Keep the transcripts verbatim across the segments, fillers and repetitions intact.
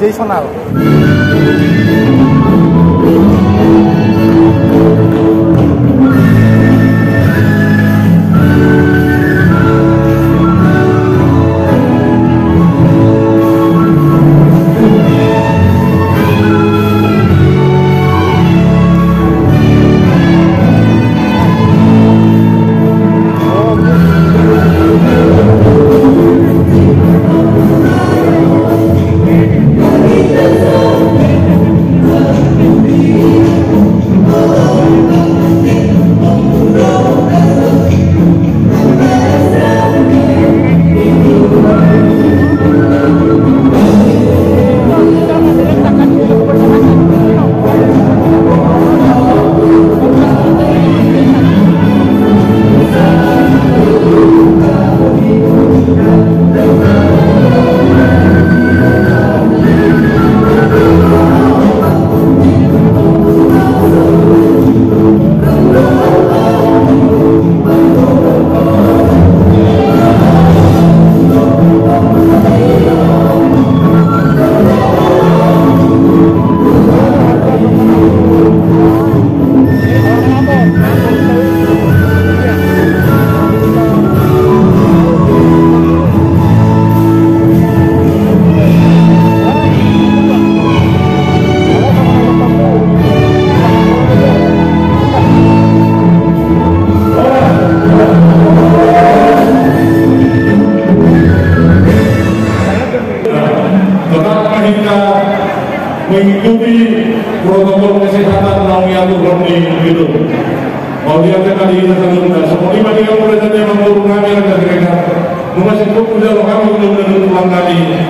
Jason Al. Tetap kita mengikuti protokol kesehatan naung diatur di gedung. Mauliate ma di hita saluhutna. Songon i ma di hamu raja ni amang boru nami, raja Siregar. Nunga singkop mujalo hami, undang-undang tulang nami.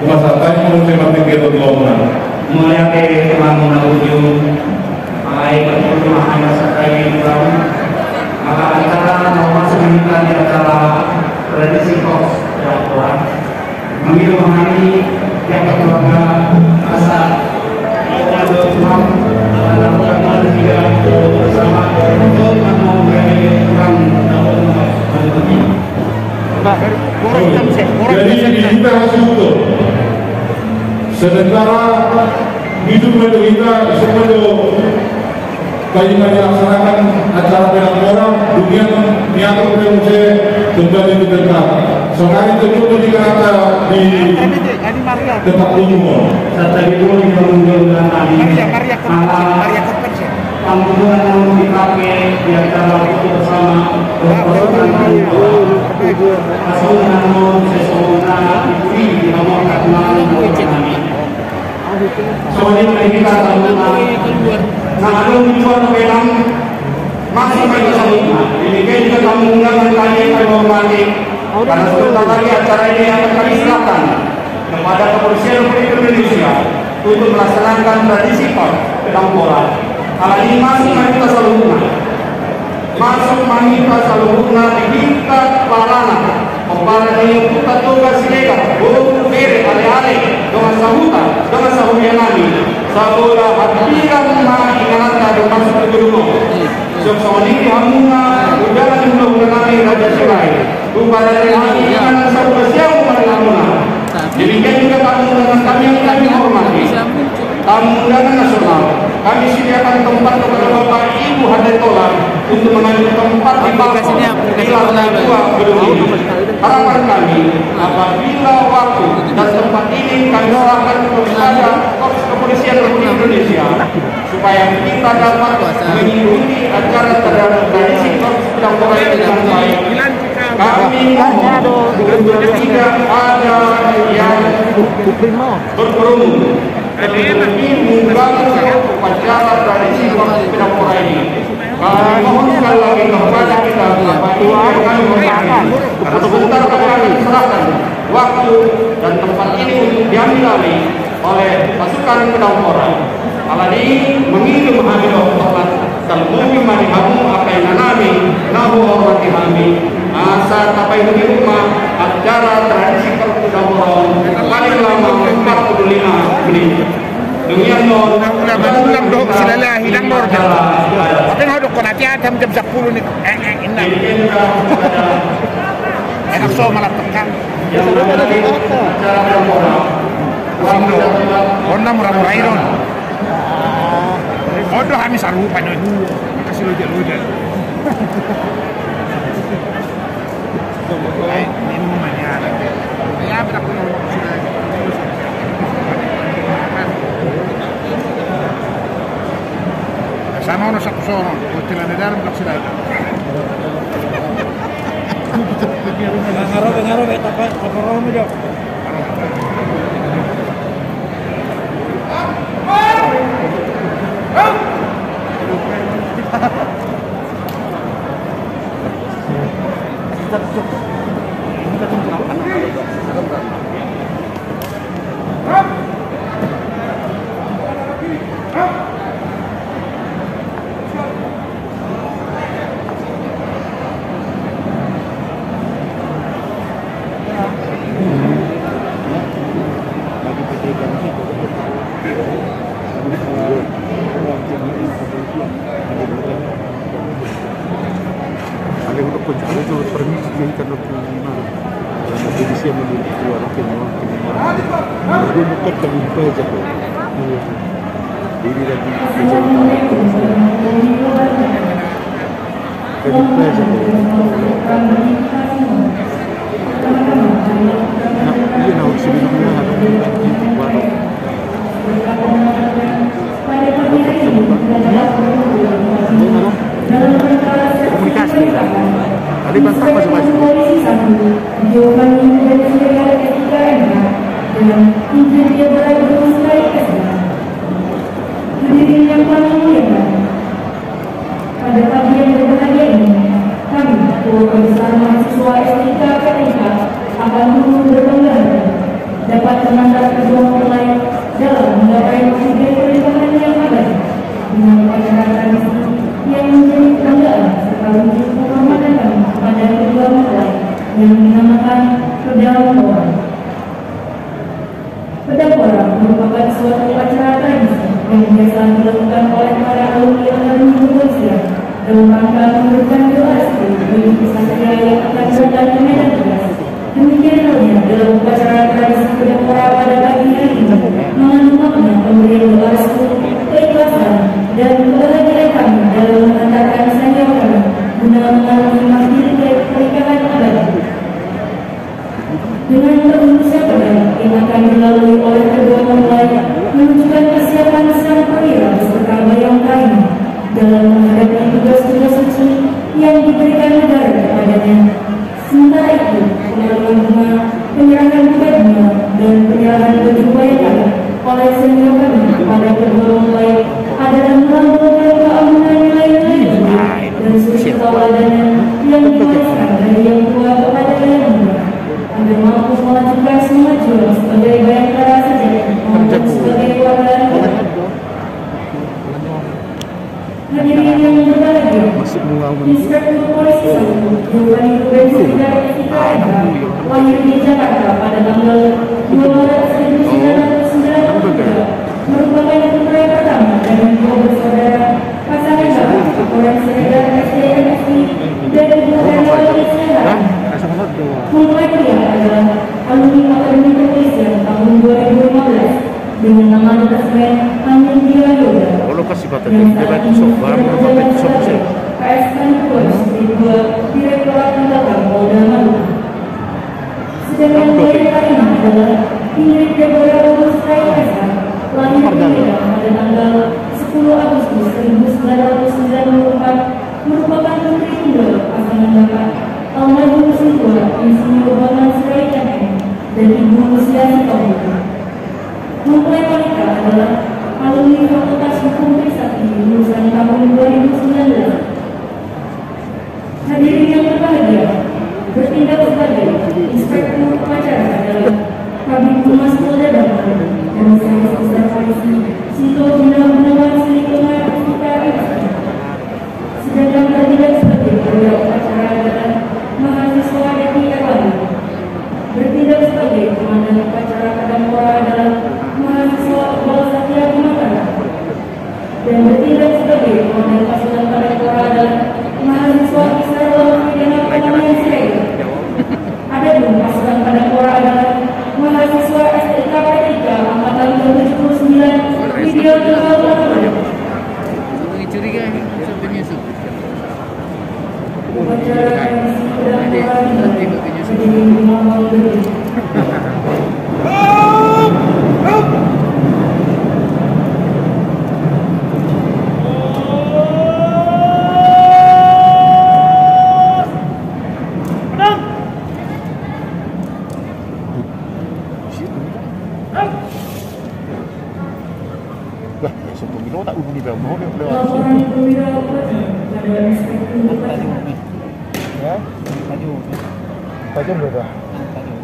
Nunga sahat hami muse martingki tu Tuhan. Mauliate tu hamu na bujur. Ai, betul tu hamu na sahat hami tu Tuhan. Maka acara na masuk di acara tradisi pos dan Tuhan. Mangido ma hami, ia keluarga, asa, ia doa Tuhan, asa dapat kami juga bersama untuk mengurangi kurang dapat menutupi. Jadi, di hita hasuhuton, sementara hidup ma di hita, semua itu Paima dilaksanakan acara Penamboran, dung i niatur pe muse kembali di tempat. Sonari tunduk di kereta di tempat umum. Serta di pulau di Maria, Maria Convention. Panggungan naung dipake di acara buka bersama. Pasukan naung sesungguhnya di Maria Convention. Soalnya tadi kita tahu, nah, kalau dijual ke Medan, masih banyak tahu. Ini kan juga tamu undangan tadi, kami hormati. Karena sebentar lagi acara ini akan kami serahkan kepada Kepolisian Republik Indonesia untuk melaksanakan tradisi Pos Penamboran. Hal ini masih kami kita sambungkan. Masuk ma hita saluhutna di hita parana, pomparan ni Ompunta Toga Siregar, boru, bere, ale-ale, dongan sahuta, dongan sahuria nami. Sabola hatiran ma ingananta dung masuk tu gedung on. Siap songon i di hamuna, ujala ni hulahula nami Raja Sirait. Huparade hami inganan sabola siamun ma di hamuna. Demikian juga tamu undangan kami yang kami hormati. Tamu undangan nasional, kami sediakan tempat kepada Bapak Ibu Hadirin untuk mengambil tempat di balkon di lantai dua gedung ini. Harapan kami, apabila waktu dan tempat ini kami serahkan kepada Korps Kepolisian Republik Indonesia, supaya kita dapat mengikuti acara tradisi Korps Bidang Pora ini dengan baik. Kami mohon untuk tidak ada yang berkerumun, terlebih mengganggu upacara tradisi Korps Bidang Pora ini. Kami mohon sekali lagi kepada kita, Bapak Ibu yang kami hormati, karena sebentar kami akan serahkan waktu dan tempat ini untuk diambil alih oleh pasukan Bidang Pora. Alani i, mangido ma hami dohot hormat tarlumobi ma di hamu angka inanami na huhormati hami, asa tapaihut-ihut ma acara tradisi Korps Bidang Pora on paling lama empat puluh lima menit. Demikian, ulang, ulang, ulang dohot silala hidang lor. Tapi nggak ada kona tiap jam sepuluh nih. Eh, eh, inna. Enak so malah tekan. Onna mura-mura i do on. On do hami sarupa do. Makasi loja-loja. Ai, ini rumahnya anak. Ya, berapa sudah. Sana ono satu sono, hotel ada dalam tak sudah. Ngaro, ngaro, tak apa, apa romo jo. Ada untuk pencari itu permisi jadi kan. Nah, jadi siapa dulu keluar ke mall, ke mall. Jadi bukan kami baca tuh. Iya. Jadi lagi kerja. Kami baca tuh. Nah, iya, nah, sebelumnya harus di warung. Komunikasi kita. Tadi bantang masuk-masuk. Hadirin yang kami muliakan, pada pagi yang berbahagia ini, kami, keluarga besar mahasiswa S T I K P N I K, akan turut berbangga hati dapat mengantar kedua mempelai dalam menggapai mimpi pernikahan yang abadi dengan upacara tradisi yang menjadi kebanggaan sekaligus penghormatan kami kepada kedua mempelai yang dinamakan pedang pora. Pedang pora merupakan suatu upacara tradisi yang biasa dilakukan oleh para alumni Akademi Kepolisian dalam rangka memberikan doa restu bagi kesatria yang akan datang ke medan tugas. Demikian halnya dalam upacara tradisi pedang pora pada pagi hari ini, mengandung makna pemberian doa restu, keikhlasan, dan kebahagiaan kami dalam mengantarkan senior kami guna mengarungi mahkota pernikahan abadi. Dengan terhembusnya pedang yang akan dilalui oleh kedua mempelai menunjukkan kesiapan sang perwira beserta bayangkarinya dalam menghadapi tugas-tugas suci yang diberikan negara kepadanya. Sementara itu, pengaluan bunga, penyerahan buket bunga, dan penyerahan baju bayangkara oleh senior kami kepada kedua mempelai adalah melambangkan keagungan nilai-nilai luhur dan suri ketauladanan yang diwariskan dari yang tua kepada yang muda, agar mampu melanjutkan semangat juang sebagai bayangkara sejati maupun sebagai warga negara. Hadirin yang berbahagia, Di Jakarta pada tanggal dua Maret seribu sembilan ratus sembilan puluh tiga, merupakan putra pertama dari dua bersaudara, pasangan Bapak Kapolres Siregar S D M S I dan Ibu Hermawati Siahaan. Mempelai pria adalah alumni Akademi Kepolisian tahun dua ribu lima belas dengan nama detasemen Anindya Yoga, yang saat ini sedang menjabat sebagai K S K Dua, Direktorat Lembaga Polda Maluku. Sedangkan yang lainnya adalah Ingrid Deborah Lubis Raitasa, lahir di Medan pada tanggal sepuluh Agustus seribu sembilan ratus sembilan puluh empat, merupakan putri tunggal pasangan Bapak almarhum Sintua Insinyur Bambang Sirait M M dan Ibu Lucia Sitompul. Mempelai wanita adalah alumni Fakultas Hukum Trisakti lulusan tahun dua ribu sembilan belas. Hadirin yang berbahagia, bertindak sebagai Inspektur Upacara adalah Kabid Humas Polda Banten, Komisaris Besar Polisi Sito Guna Gunawan Silitonga S I K M S I. Sedangkan bertindak sebagai perwira upacara adalah mahasiswa Deti Erlangga. Bertindak sebagai komandan upacara Kadambora adalah mahasiswa Iqbal Satya Bimantara. Dan bertindak sebagai komandan pasukan Kadambora adalah mahasiswa Isar Laut Fidana Pangalian Sirait. Adapun pasukan Kadambora adalah mahasiswa S T K P tiga angkatan ke tujuh puluh sembilan, Widya Tunggal Pangaribuan. Curiga ini, siapa ini, Yusuf? Lah, ya, satu kilo tak hubungi bang, mau lewat. Laporan perwira upacara pada Inspektur Upacara. Ya? Tajam. Tajam berapa? Tajam.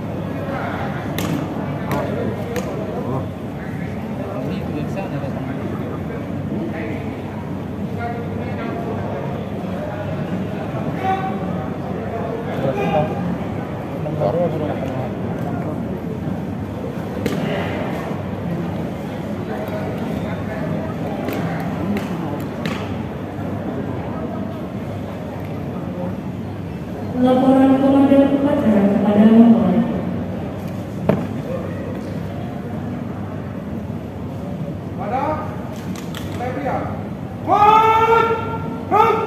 Laporan Komandan Upacara kepada Mempelai. Pada, mulai pria. Hut! Hut!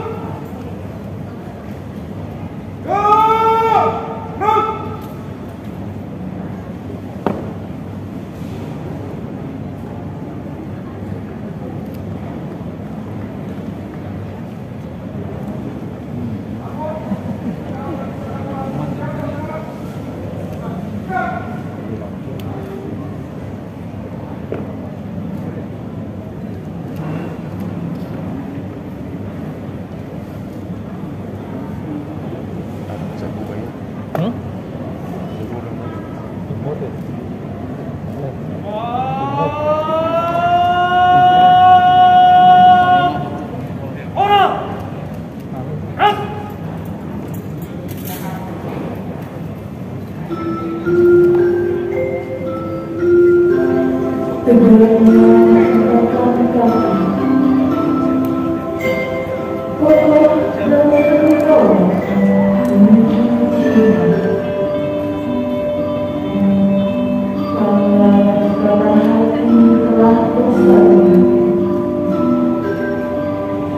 Hut! Hut! Hmm?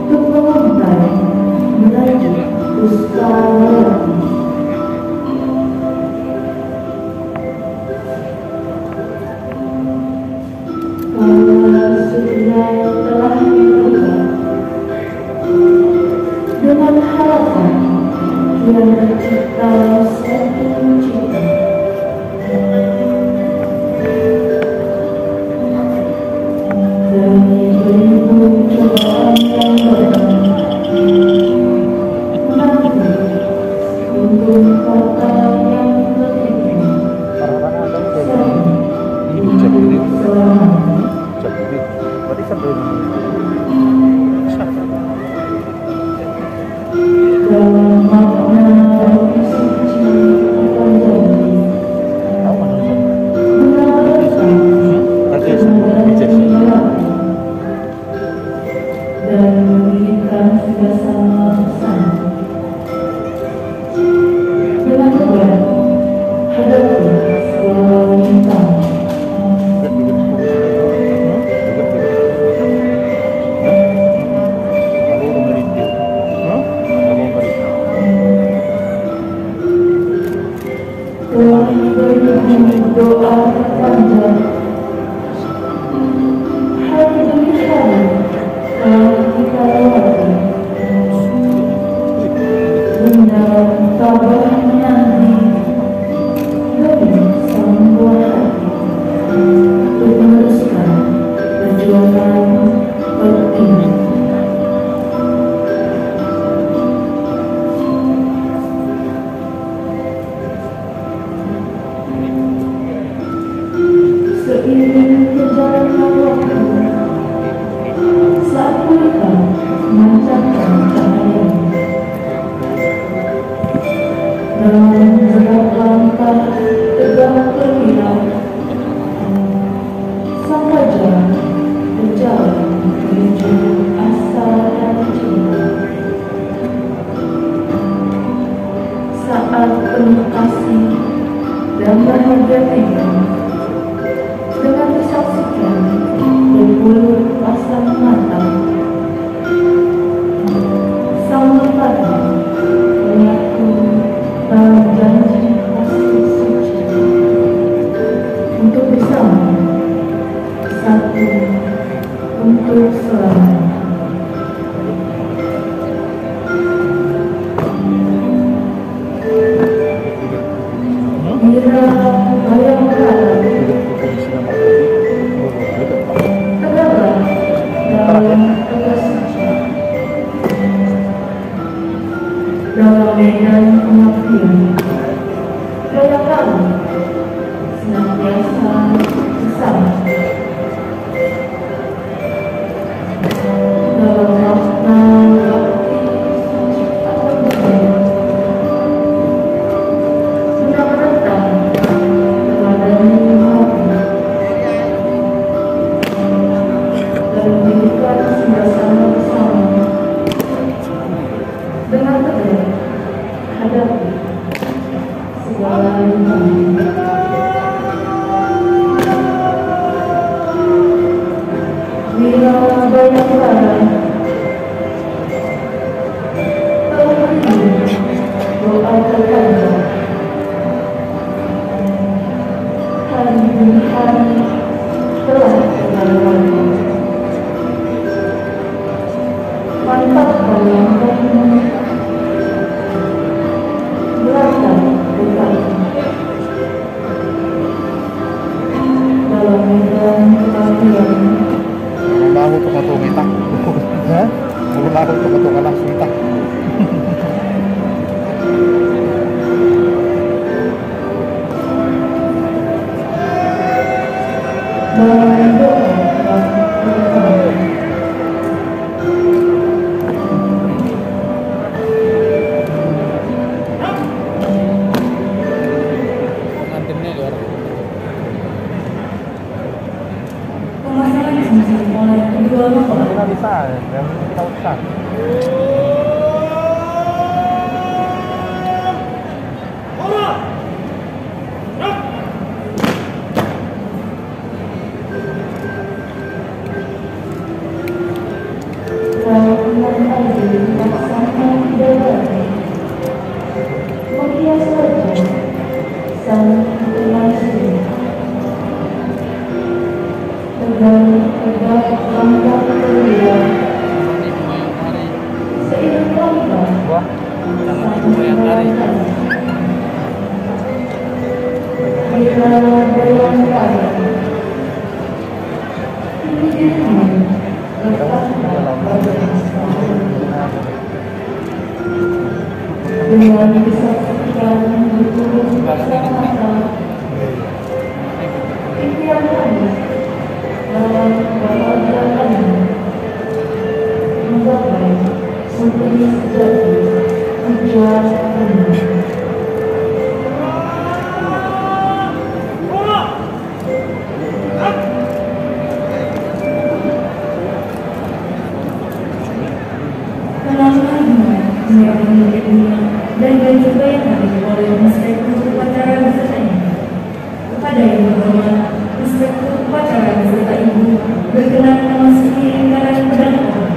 Untuk menguntai menuju Puspawati. Karena sudah telah diubah dengan harapan yang tercipta satu cita. Doa terpanjang. Hari demi hari telah kita lewati. Dengan tabah menanti demi sang buah hati untuk meneruskan perjuangan ini. Seiring berjalannya waktu, saat pelita memancarkan cahayanya, dalam derap langkah tegap perwira, sang fajar berjalan menuju asa dan cinta. Saat penuh kasih dan bahagia tenggang, dengan disaksikan berpuluh pasang mata, sang merpati mengaku dalam janji kasih suci untuk bersama, satu untuk selamanya. Nira Bayangkara. Tegaklah dalam kebersamaan. Dalam medan pengabdian, Bayangkara senantiasa bersama. Dalam makna bakti suci atau budaya, guna menentang meladani mati dan mendirikan singgasana bersama dengan tegar hadapi segala rintangan. Nira Bayangkara. Telah rindu doa terpanjang. Hari demi hari telah kita lewati. Mantapkan langkahmu. Berangkat berkati. Dalam medan pengabdian. Mau tonga-tonga ita. Hah? Mau tonga-tonga langsung ita. Dalam doa. Pemasangan cincin oleh kedua mempelai. Kita bisa, ya, kita usah. Menghias wajah sang pengantin. Tegak, tegak langkah perwira. Seiring langkah sang pengantin. Nira Bayangkara. Kini dirimu bertahta pada istana. Dengan disaksikan berpuluh pasang mata, impian manis dalam kebahagiaan ini menggapai sempurna sejati, ujar Andi. Kenangan bunga yang menjadi bunga dan baju bayangkara oleh Inspektur Upacara beserta Ibu. Kepada yang terhormat, Inspektur Upacara beserta Ibu berkenan memasuki lingkaran pedang orang.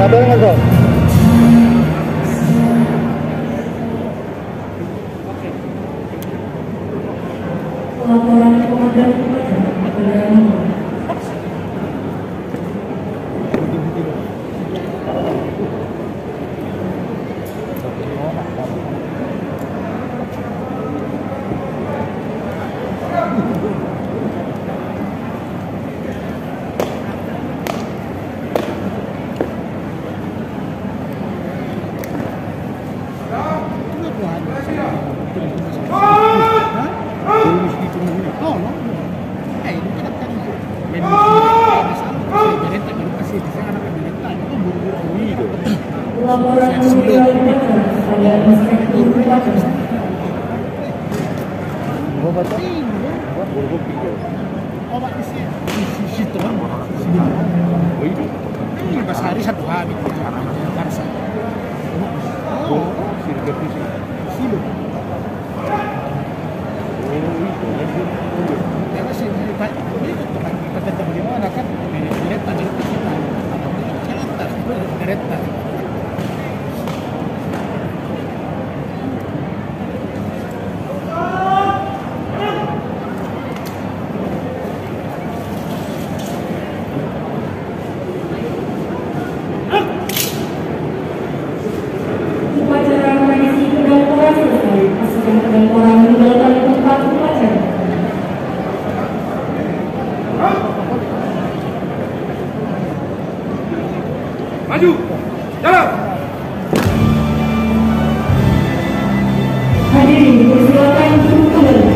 Laporan Komandan Upacara, kendaraan nomor. Obat ini, ya? Obat di si-, di si-, situ kan. Sini. Oh, iya. Ini pas hari satu hari. Karsa. Oh, sini ke sini. Sini. Oh, iya. Ya, masih di pa-, ini tuh, Pak. Kita tetap di mana, kan? Di, di kereta, di kereta. Kereta. Kereta. Upacara tradisi pedang pora selesai. Pasukan pedang pora meninggalkan tempat upacara. Maju! Jalan! Hadirin, persilakan duduk kembali.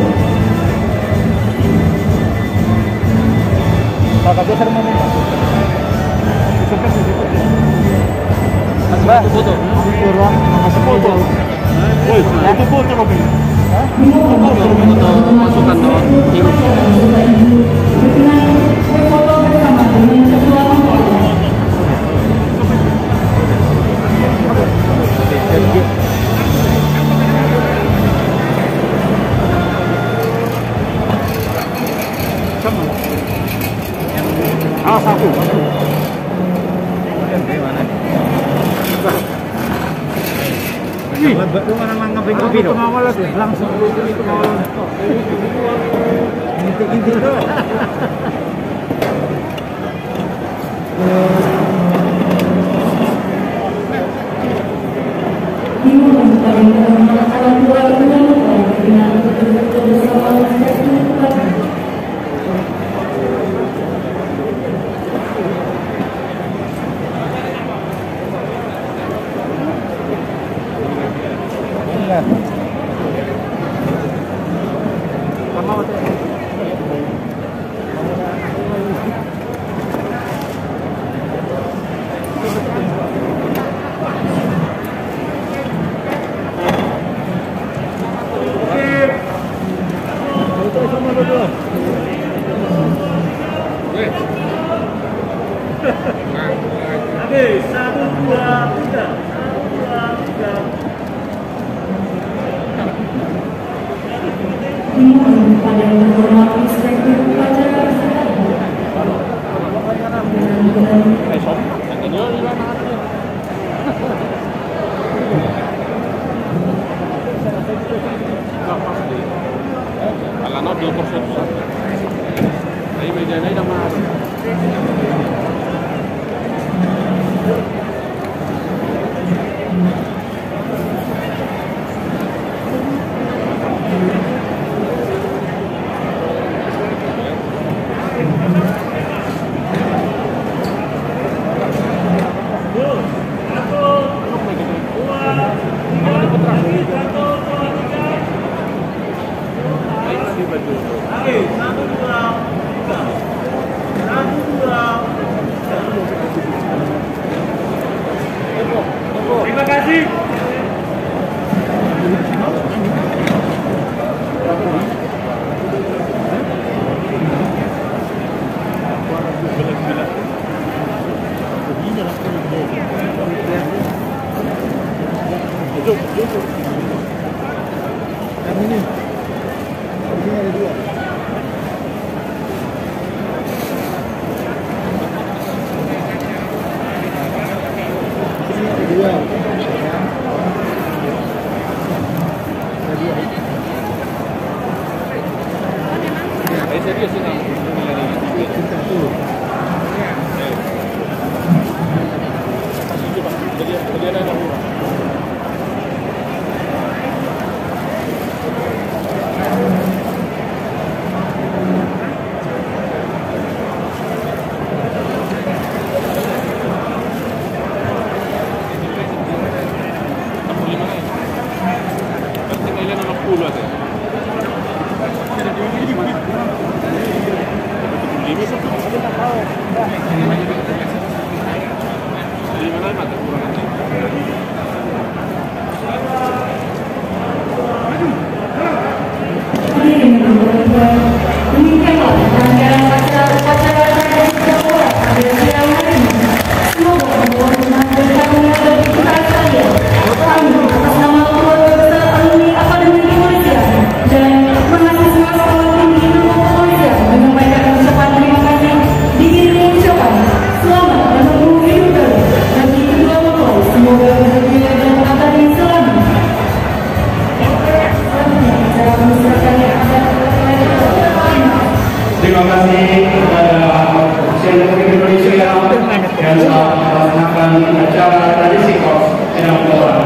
Foto, foto. Foto, foto. Woi, foto, foto, foto. Foto, foto, pasukan doang. Tim. Awas aku. Ih, lu mana nangkep yang kopi dong? Langsung. Gitu-gitu. Oke, satu, dua, tiga. Satu, dua, tiga. Terima kasih. Demikianlah rangkaian acara upacara tradisi Jawa Barat pada siang hari ini. Semoga bermanfaat bagi kita sekalian. Kami atas nama keluarga besar alumni Akademi Kepolisian dan mahasiswa Sekolah Tinggi Ilmu Kepolisian menyampaikan ucapan terima kasih diiringi ucapan selamat menunggu hidup baru bagi kedua mempelai. Semoga bahagia dan abadi selamanya. Terima kasih kepada Akademi Kepolisian Indonesia yang telah melaksanakan acara tradisi kos dengan Tuhan.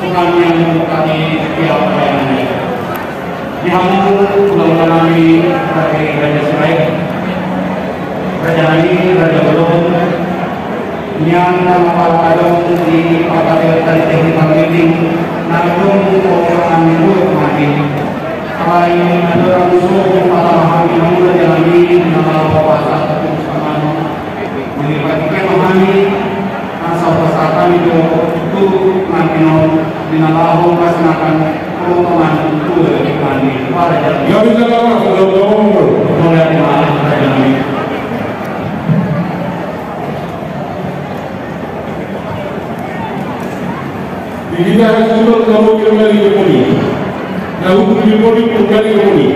Tuhan yang memberkati tiap pelayanannya. Di hamu, keluarga nami, raja Sirait, raja nami, raja Bolon, nian na manghatai adong di parpatian tadi teknik marketing, na adong di pokok nami, mulut mati. Alai adong ramuso, patama hami, hamu raja nami, na manghatai papasan, papasan. Melipat ke rohani, asa pasahat hami do tu mantinon di na laho pasingakan rotongan tu di mandi. Wala jadi. Ya, bisa lah, Mas, udah ngomong, Bro. Mulai di mana, mulai dari. Di kita harus turun kamu kembali ke bumi. Lalu kembali ke bumi.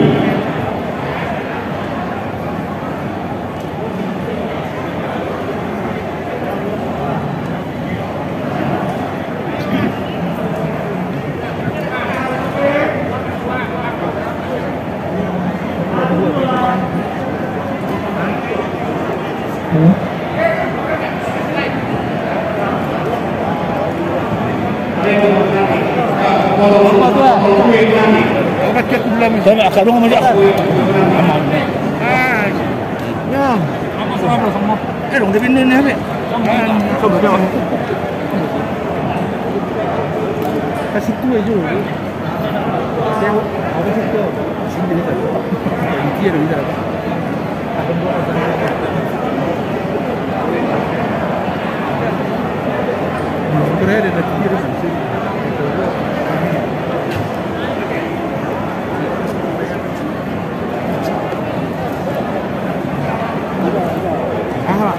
Kasih dua juga. Aha.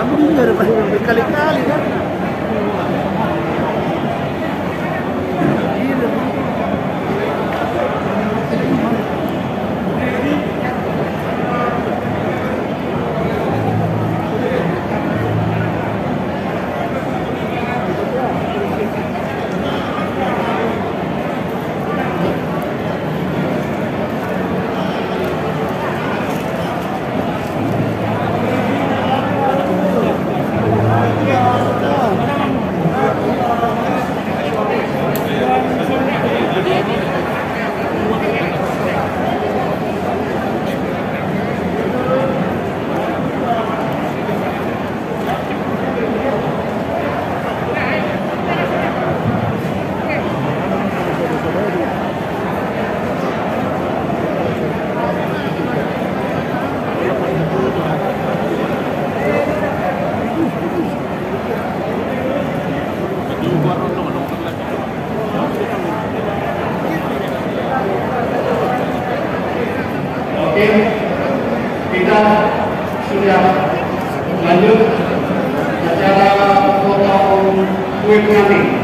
Aku ini ada paling berkali-kali kan. Oke, kita sudah lanjut acara potong kue pengantin.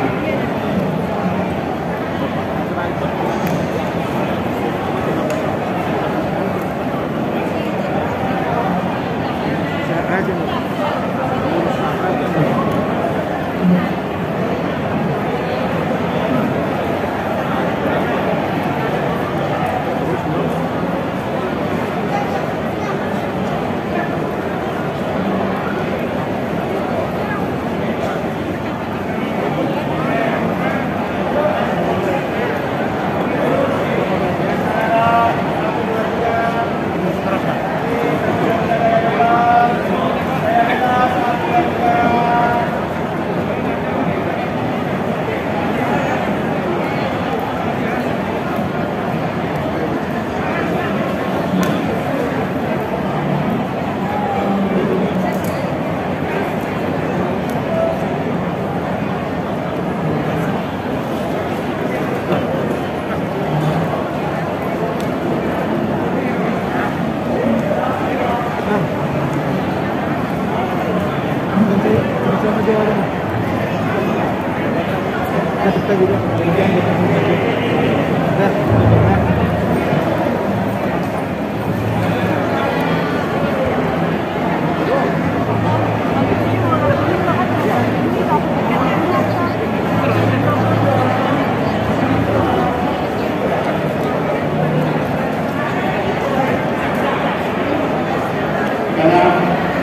Karena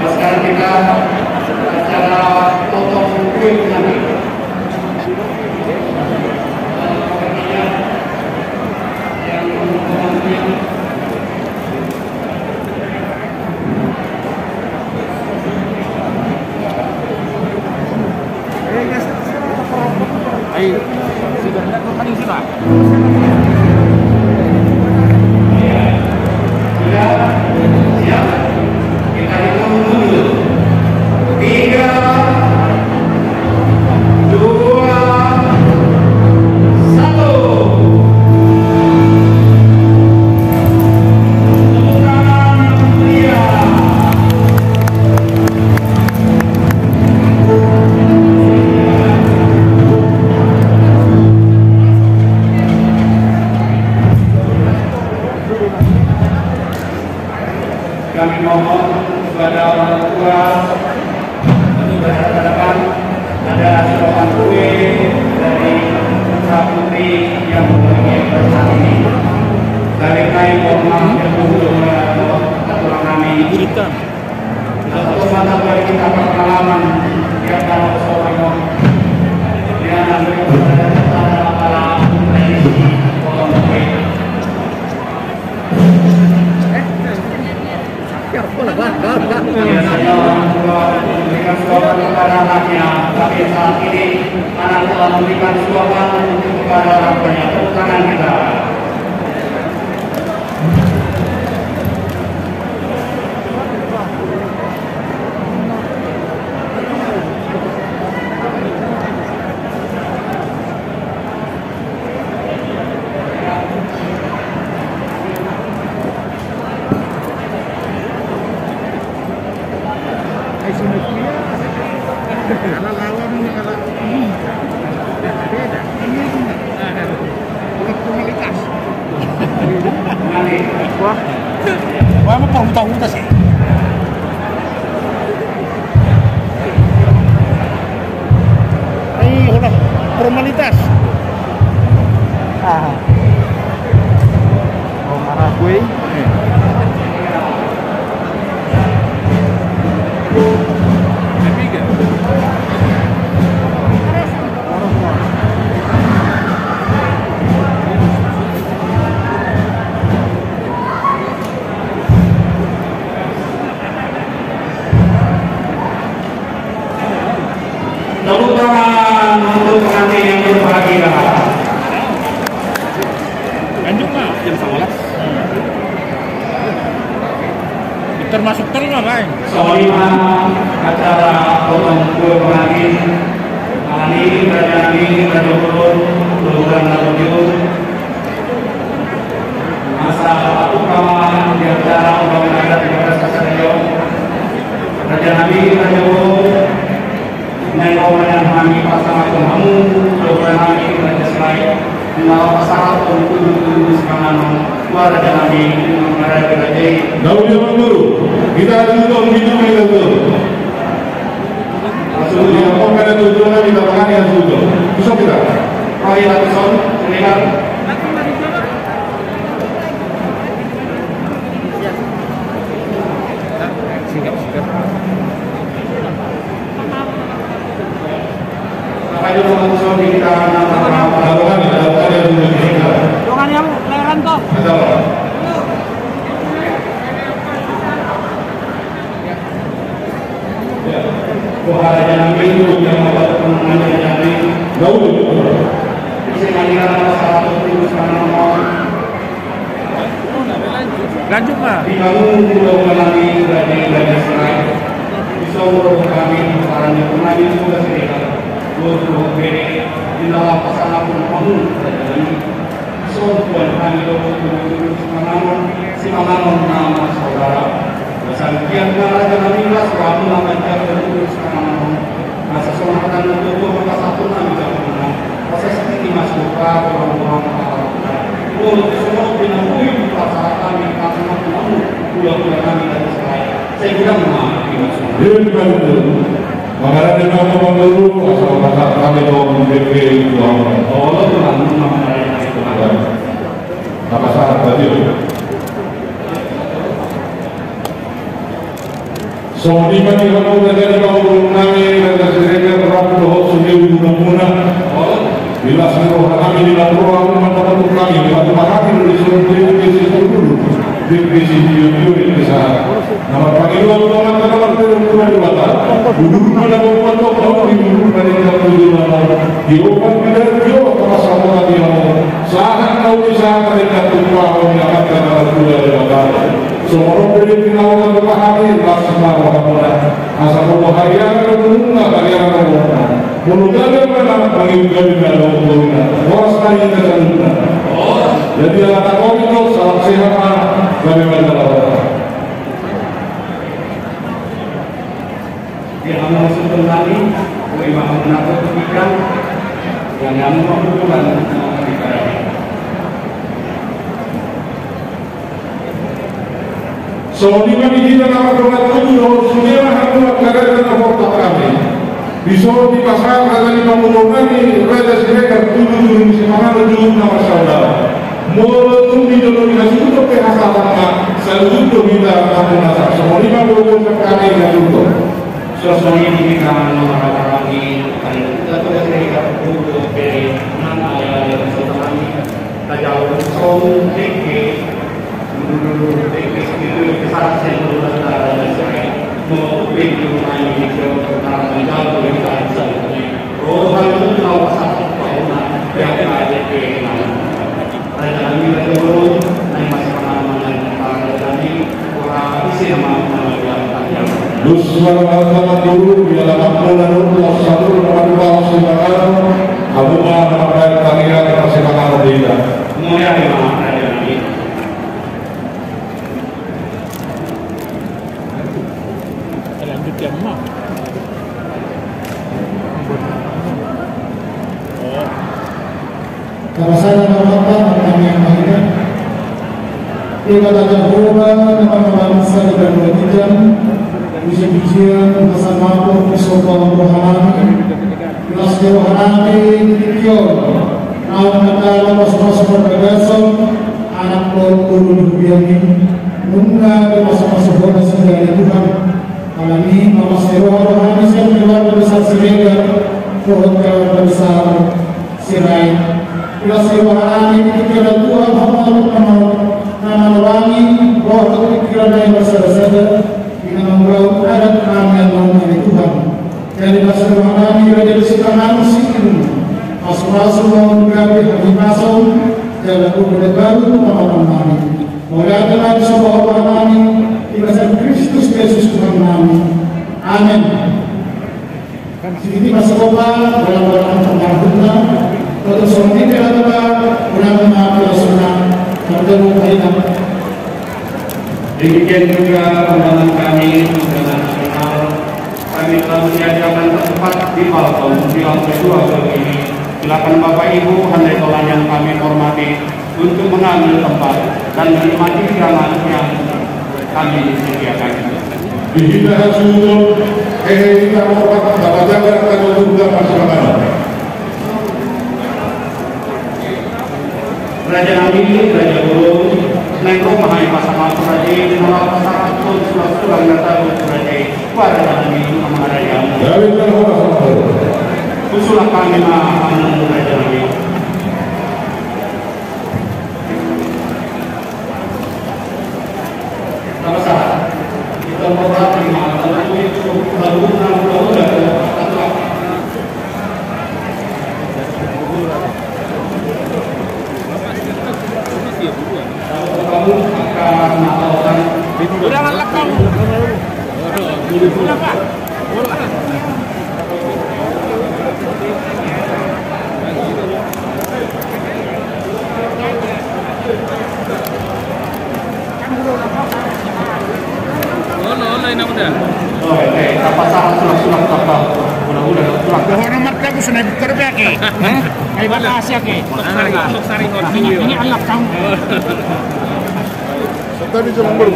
sekarang kita acara potong kue nanti. Ai, sudah, kan sudah. Sudah? Siap? Kita hitung mundur. Tiga, dua, satu. Tepuk tangan yang meriah. Kami mohon kepada orang tua, untuk berhadapan pada sirapan kue dari putra putri yang berbahagia pada saat ini. Kami mohon maaf yang mulia kepada orang tua kami. Satu mata dari kita pengalaman yang dalam seorang yang ada pada para tradisi orang tua. Memberikan suapan kepada anaknya, tapi saat ini anak telah memberikan suapan untuk kepada orang tuanya. Tepuk tangan kita. Wah. Wah, emang perhuta-huta sih. Ai, udah formalitas. Ah. Oh, marah gue. Tepuk tangan untuk pengantin yang berbahagia. Lanjut, Pak. Jam sebelas. Termasuk terima, Pak. Songon i ma acara potong kue pengantin. Alani, raja nami, raja bolon, luluran na tujuh. Asa, aku kama di acara pembangunan di Kota Sasaran. Raja nami, raja bolon. Nai roha nami pasahathon hamu, dohot nami, raja Sirait. Na pasahathon tutu, tutu, sipanganon. Raja nami, raja, raja i. Daun yang guru. Kita tutup, kita tutup. Langsung dia, kok kada tutup, kita makan yang tutup. Susah kita. Roy Larsson, silakan. Lanjut, Pak. Di bangun pulau kami, raja, raja Sirait. Di songro kami, para ni kami, juga sedekah. Guru, guru, bere, di dalam pasangan pun kamu, raja kami. Di songro kami, guru, guru, guru, simanganon, simanganon, nama saudara. Bersangkian, raja kami, ras, kamu, nama, jaga, guru, simanganon. Masa sonatan, guru, guru, maka satu, kami, guru, guru. Masa sedikit, Mangarade ma tu pangulu, asa pasahat hami tu B P tu hamu. Olo, tu hamu mangarade ma tu pangulu. Tapasahat ma tu. Songon i ma di hamu raja ni pangulu nami, Raja Siregar, rap dohot sude udulanmuna. Di las ni roha nami, di las ni roha nami, di las ni roha nami. Di las ni roha nami, di las ni roha nami. Na marpangidoan tu Amanta na martinodohon Debata, udur ma na mambuat tong hamu di udur na denggan tu jolma, di opat bidang di opat pasamutan di hamu, sahat na uli sahat na denggan tu pahon ni Amanta na martua Debata. Songon on pe di na mambuat hami, las ma rohamuna. Asa molo hariara do umumna, hariara do umumna. Molo gabe ma na mangihuthon gabe na do umumna. Horas ma di hita saluhutna. Jadi ala na horas do, salam sehat ma, gabe ma jala horas. Di hamu na suhut nami, boi ma hamu na tu pikiran, yang hamu ma hukuman na di parani. Songon i ma di hita na mardongan tubu dohot sude ma hamu angka raja na hormat hami. Dison dipasahat raja ni pangulu nami, Raja Siregar, tubu-tubu ni sipanganon juguk na marsaudara. Molo tung di jolo ni hasuhuton pe hasahatanna, saluhut do hita na masa. Songon i ma boi-boi sian hami na tubu. Songon i di hita na manghatai hami, Raja Siregar, tubu-tubu pe nang ale-ale na sahat hami. Tajalo songon dengke, dulu dengke, dengke sahat sian dengke. Molo pe di rumah ni dengke, tarang manjalo dengke sahat sian dengke. Roha ni dengke na pasahat pahona, dengke na dengke na. Raja nami, raja bolon, nai masih pengalaman, raja nami. Dos ma roha ni Amanta Guru, di alamatmuna na uli, saluhut na marpaus di panganon, hamu ma na mambahen tangiang na sipanganon di hita. Mauliate ma, raja nami. Tapasahat ma rohanta, martangiang ma hita. Debata Jahowa na manghaholongi saluhut na uli, puji-pujian, hata na pinarsangapan, di somba roha nami. Di las ni roha nami di tingki on, naung mandok pasupasu parbagason anak dohot boru di huria i, nunga dipasupasu Ho nasida, ale Tuhan. Alani i, marlas ni roha do hami sian keluarga besar Siregar dohot keluarga besar Sirait. Di las ni roha nami di tingki on, ale Tuhan, Ho ma na manorangi roha dohot pikiran nami marsadasada, di na mangulahon adat nami on, ale Tuhan. Jadi, di las ni roha nami, raja ni sipanganon, sian i pasupasu ma on gabe hahipason jala gogo na baru tu panganon nami. Mauliate ma di somba roha nami, di bagasan Kristus Jesus Tuhan nami. Amen. Sititi ma songon i, bola-bola na pangalahuta, toto songon i pe na taba, bola na pangalahuta, tanda mo kaina. Demikian juga undangan kami, undangan nasional, kami telah menyediakan tempat di balkon di lantai dua gedung ini. Silakan Bapak Ibu, hadirin yang kami hormati, untuk mengambil tempat dan menikmati hidangan yang kami sediakan. Di hita na suhut, eh, hita na hormat, Bapak Jaga, Bapak Jaga, Bapak Jaga. Raja nami, raja bolon, naeng ro ma hami pasahat raja i, di na laho pasahat tu sulang-sulang na tabo tu raja i. Raja nami, amang raja. Gabe jala horas. Husulak hami ma hamu, raja nami. Udah ngelak kau. Udah, Pak. Dohonon ma, Agus, na bukar be ake. Ai batasi ake. Ini Allah kau. Tadi cuma baru.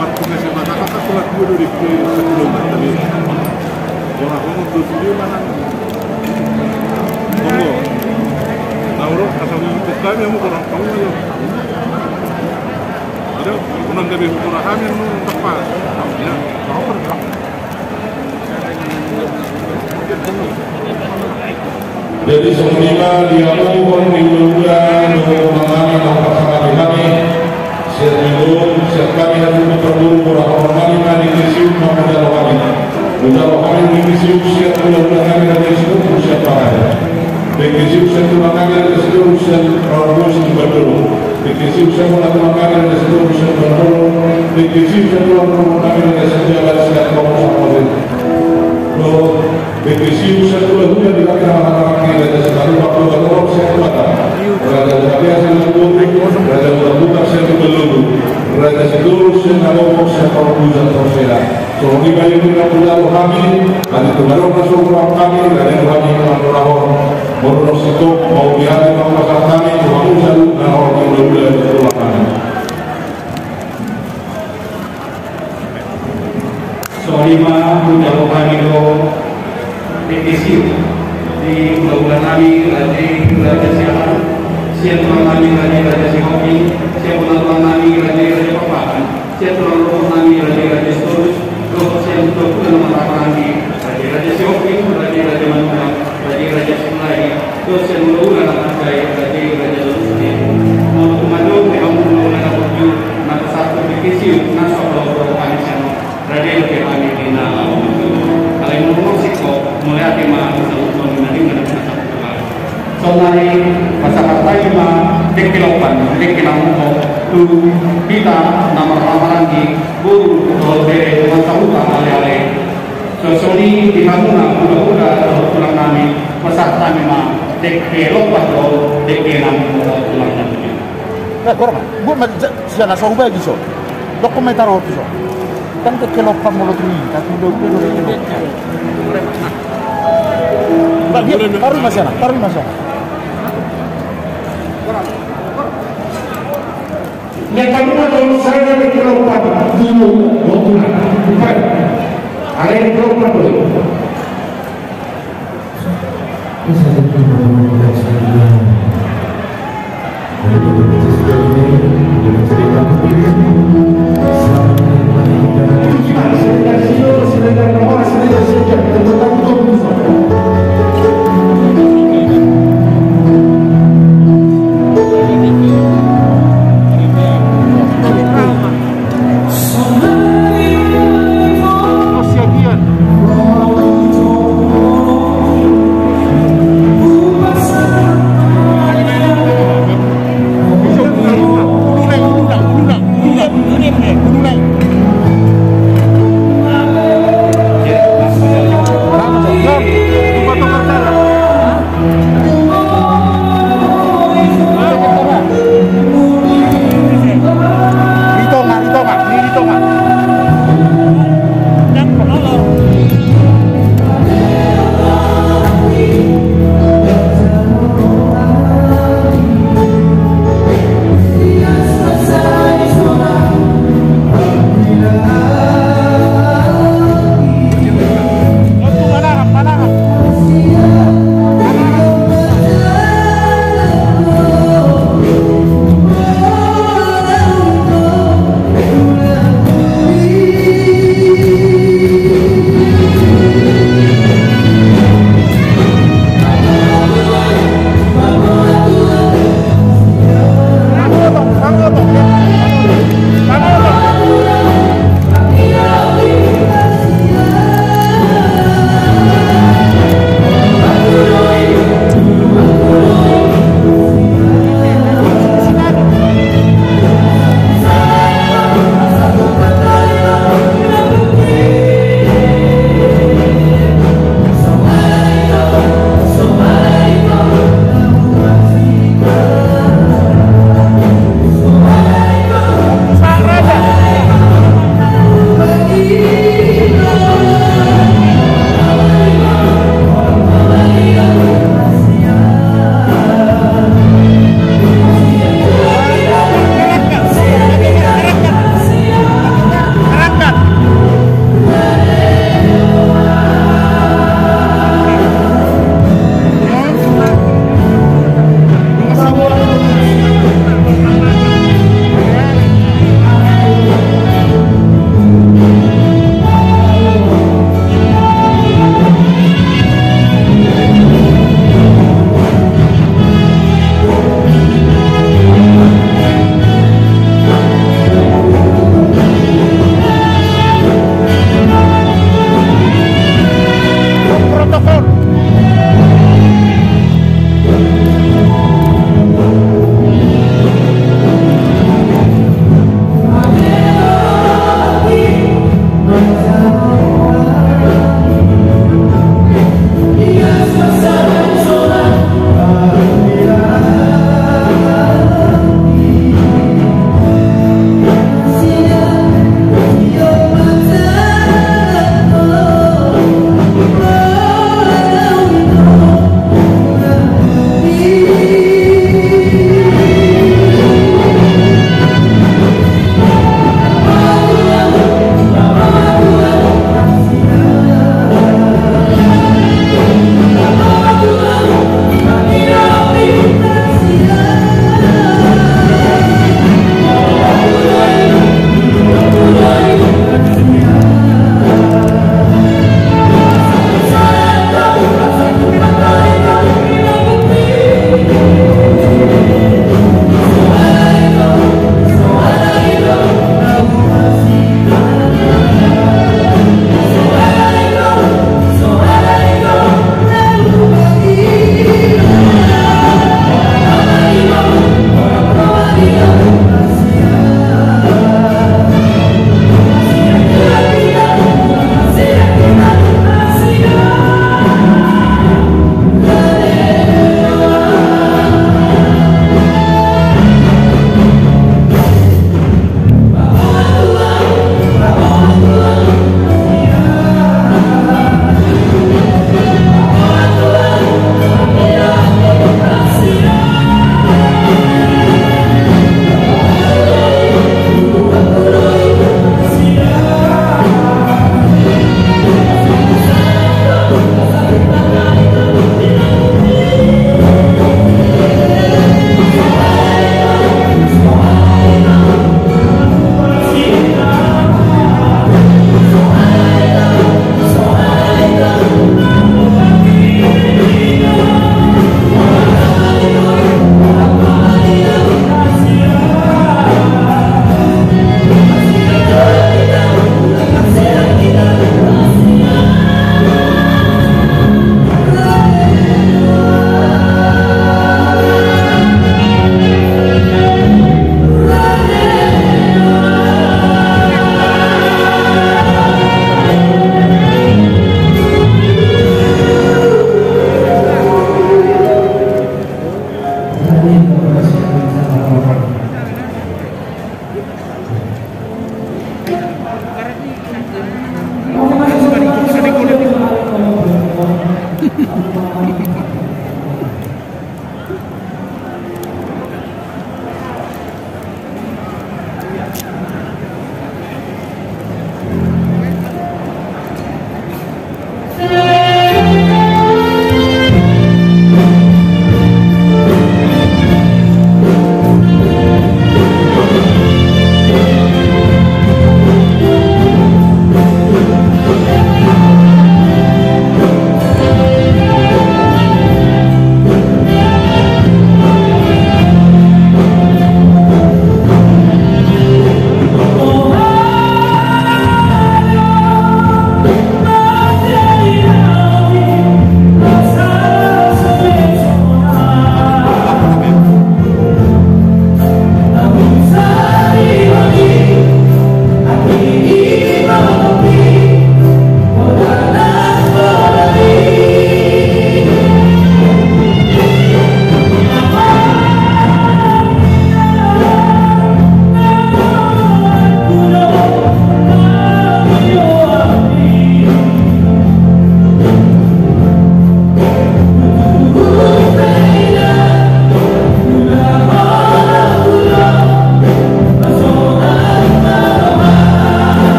Waktu saya mengatakan, aku lagi dulu di, di sebelum tadi. Orang ngomong tuh dia mana? Monggo. Tahu, asal ngomong kami, kamu kurang tahu aja. Ada, unang gabe hukura kami, nu tepat. Ya, tahu kan? Jadi songon i ma di hamu, di hula-hula, di hula-hula nami, na pasahat hami. Sian hami, sian hami, na tu parboru, boru, hula-hula nami, na di Kesiuk, na hujalo hami. Hujalo hami di Kesiuk, sian hula-hula nami, na di Kesiuk, sian Pahada. Di Kesiuk, sian tulang nami, na di Kesiuk, sian Rabu, sian Bandung. Di Kesiuk, sian tulang nami, na di Kesiuk, sian Bandung. Di Kesiuk, sian tulang nami, na di Kesiuk, sian Bandung. Di Kesiuk, sian hula-hula di Raja Simanjuntak, Raja Simanjuntak, Raja Simanjuntak, Raja Simanjuntak, Raja Simanjuntak, Raja Sitorus, sian Aromo, sian Parbusa, Porsela. Songon i ma di hula-hula hami, adi tu baru masuk ruang hami, dari hami mangurahon. Menurut situ, mau di hati, mau pasang hami, cuma usah, na hula-hula di ruang hami. Songon i ma hujalo hami do di Kesiuk, di hula-hula nami, raja, raja Siahaan, sian tulang nami, raja, raja Sihombing, sian tulang nami, raja, raja Pakpahan, sian tulang nami, raja, raja Sitorus, dohot sian tulang nami, raja, raja Sihombing, raja, raja Manurung, raja, raja Silahi, dohot sian hula-hula na marga i, raja, raja Lorusdi. Molo tung adong di hamu hula-hula na burju, na pasahat tu di Kesiuk, na so hula-hula hami sian on. Raja i dope hami di na laho. Alai molo singkop, mauliate ma, saluhut ma di na denggan na sahat tu hami. Saonari pasahat hami ma dengke lompan, dengke na muhot tu hita na marhahamaranggi, boru dohot bere, na sahuta, ale-ale. Songon i di hamuna hula-hula dohot tulang nami, pasahat hami ma dengke lompan dohot dengke na muhot, tulang nami. Eh, kurang. Buat ma, sian na so hubagi so. Dok ko ma i taro tu so. Kan dengke lompan molo tu i, kan udah, udah, udah, udah. Mbak, dia, taruh di mana sana? Taruh di mana sana? Yang kamu mau saya dengke lompan dulu, mau pulang. Bukan. Ada yang lompan dulu.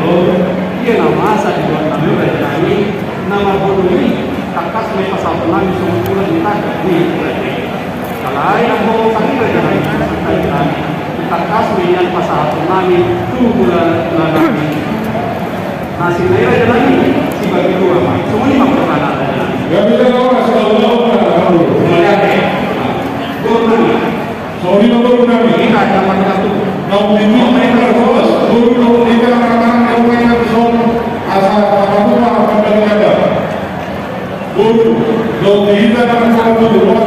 bolon, ia na masa di luat nami raja nami, na marboru i, tangkas ma i pasahaton nami songon bulan ni tangkas ni raja i. Alai anggo sangin raja nami, tangkas ma i nian pasahaton nami tu bulan, bulan nami. Nasida i raja nami, sibagi dua ma. Songon i ma pertanyaan raja nami. Gak bisa kau kasih tahu tahu kan? Melihat ya. Boru nami. Songon i ma boru nami. Hita dapat satu. Naung di dua mereka boru nami. Hita dapat satu. Asa apa tu apa dari ada. Boru. Naung di hita dapat satu. Boru.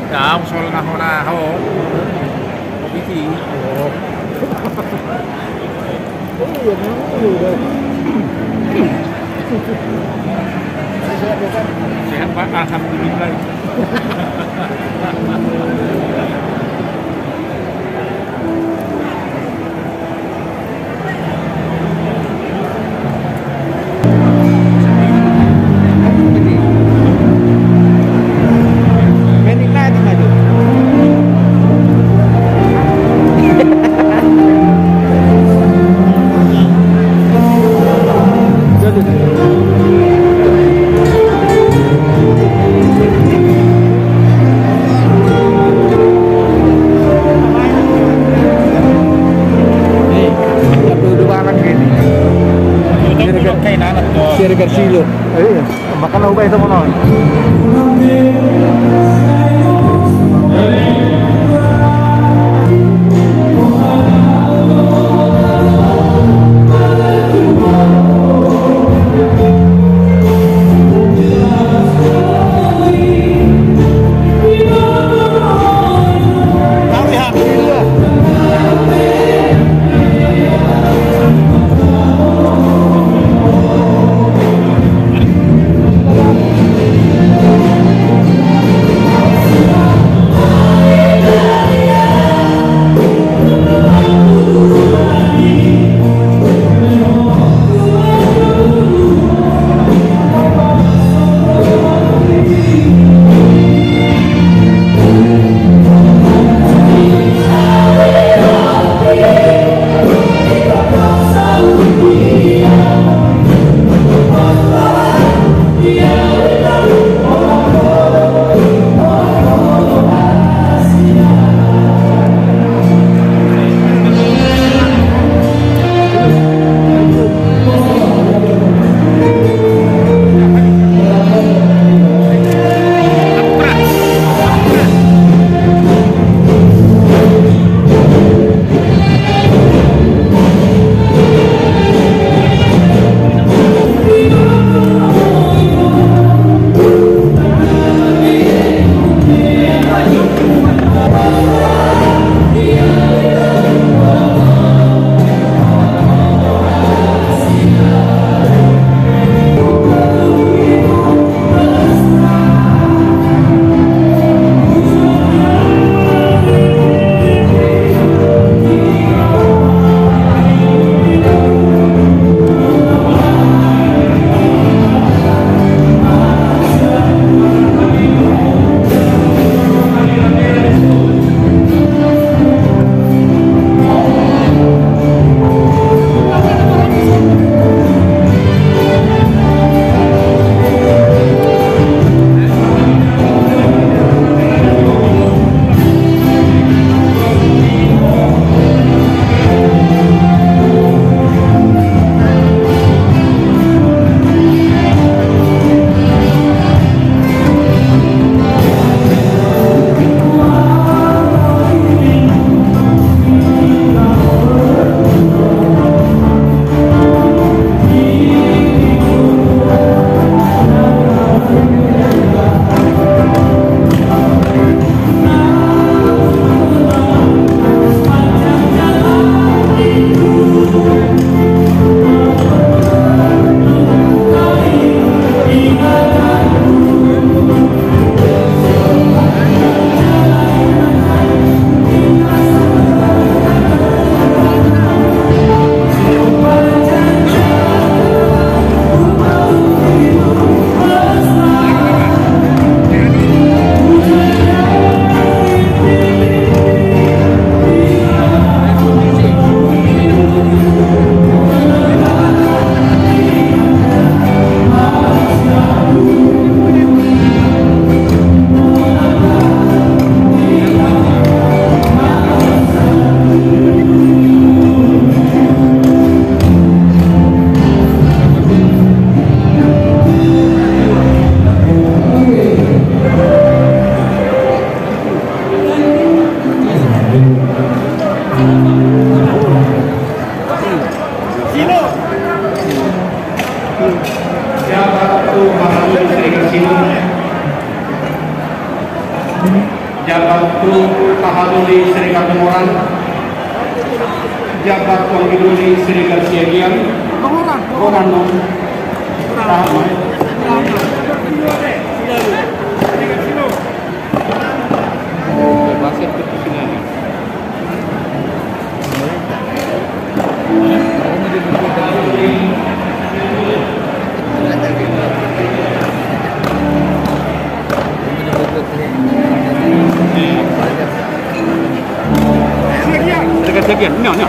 Daong sol na hona ho. Kopiti. Sehat, Pak. Alhamdulillah. Siregar Silo. Iya, makana ubai itu konon. Paha doli Siregar Moran. Jabat tu anggi doli Siregar Siagian. Roman no. Tahan. Siregar Siagian, nyo, nyo.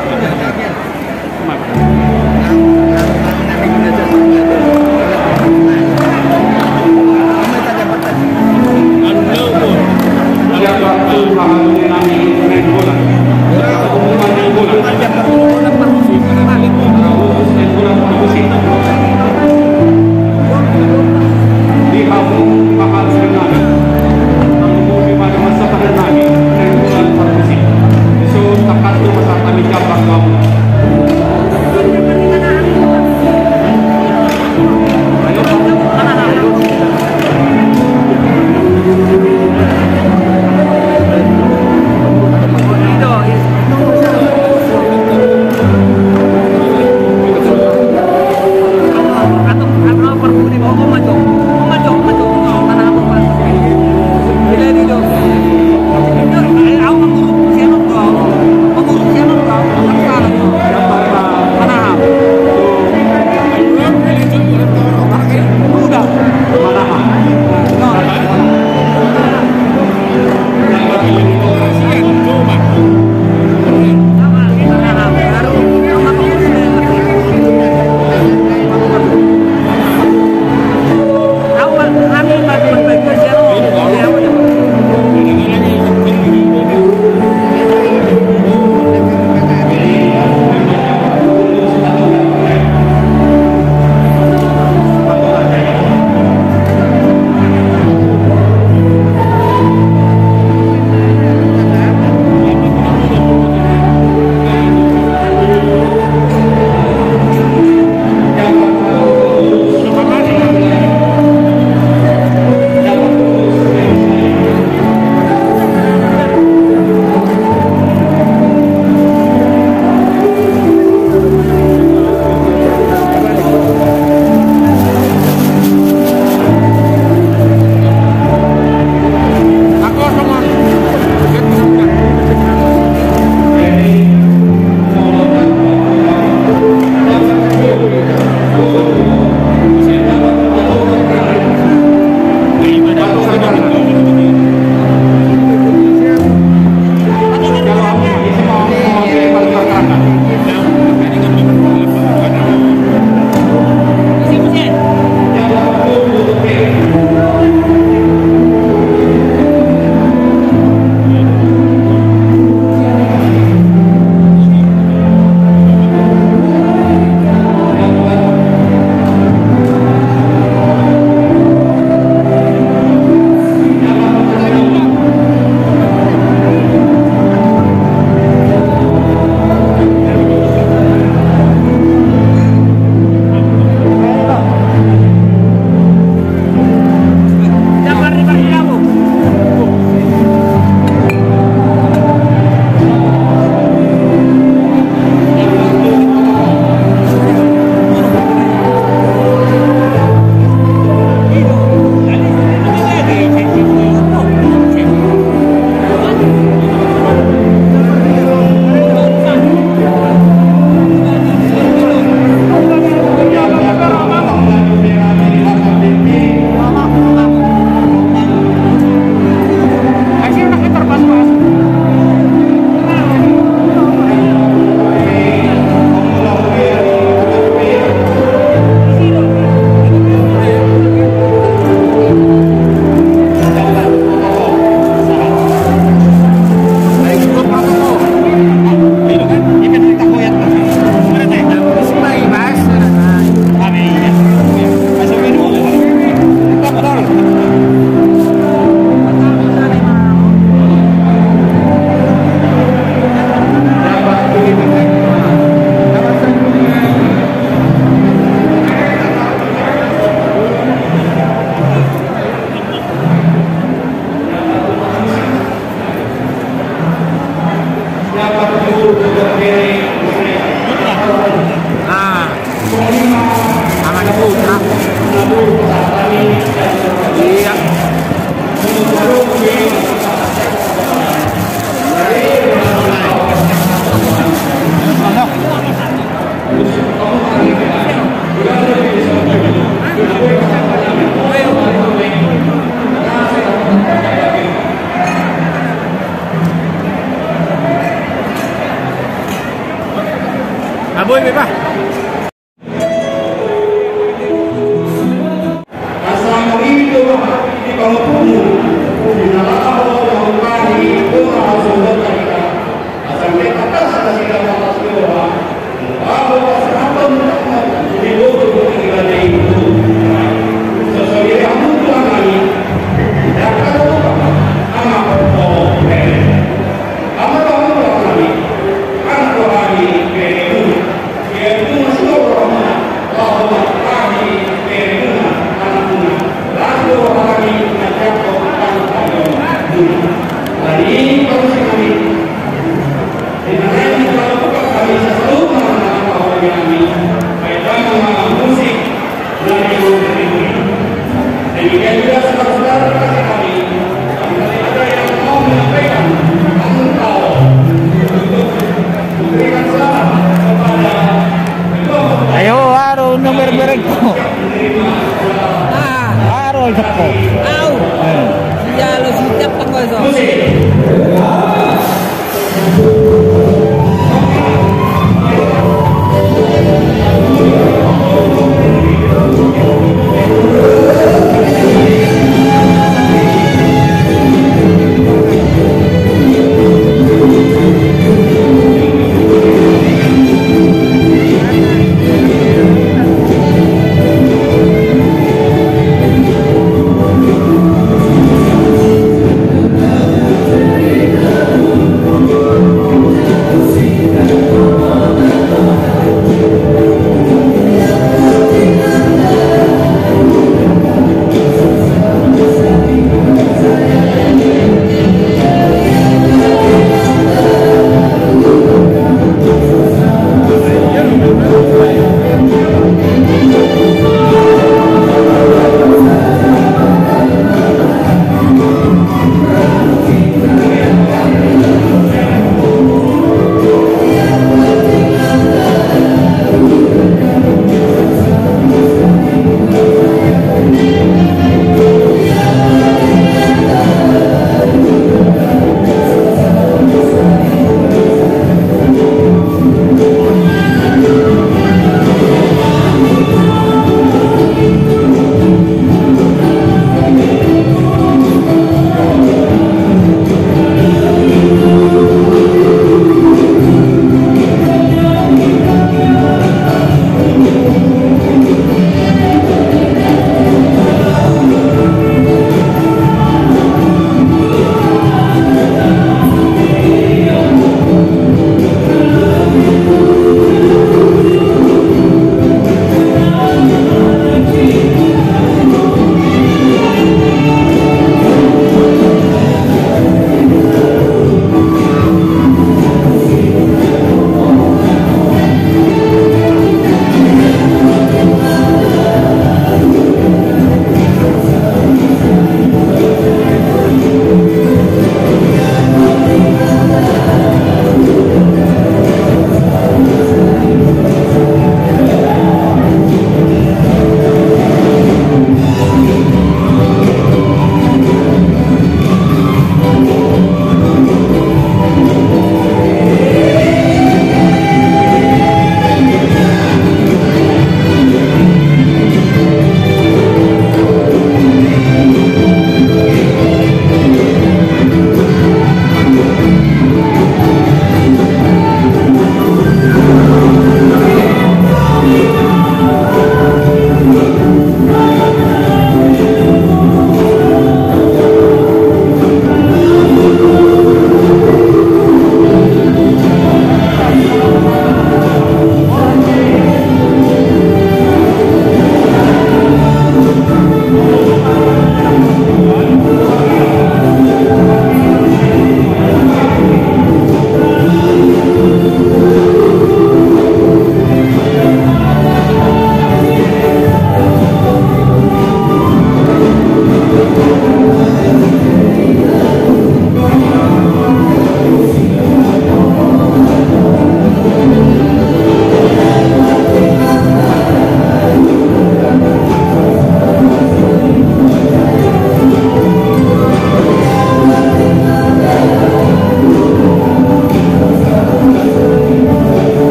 Aboy be bah. Asa mangihut do bah di pangopumu, di na laho mangupari bona hasohotan i. Asa mangihut do bah di pangopumu, di na laho mangupari bona hasohotan i.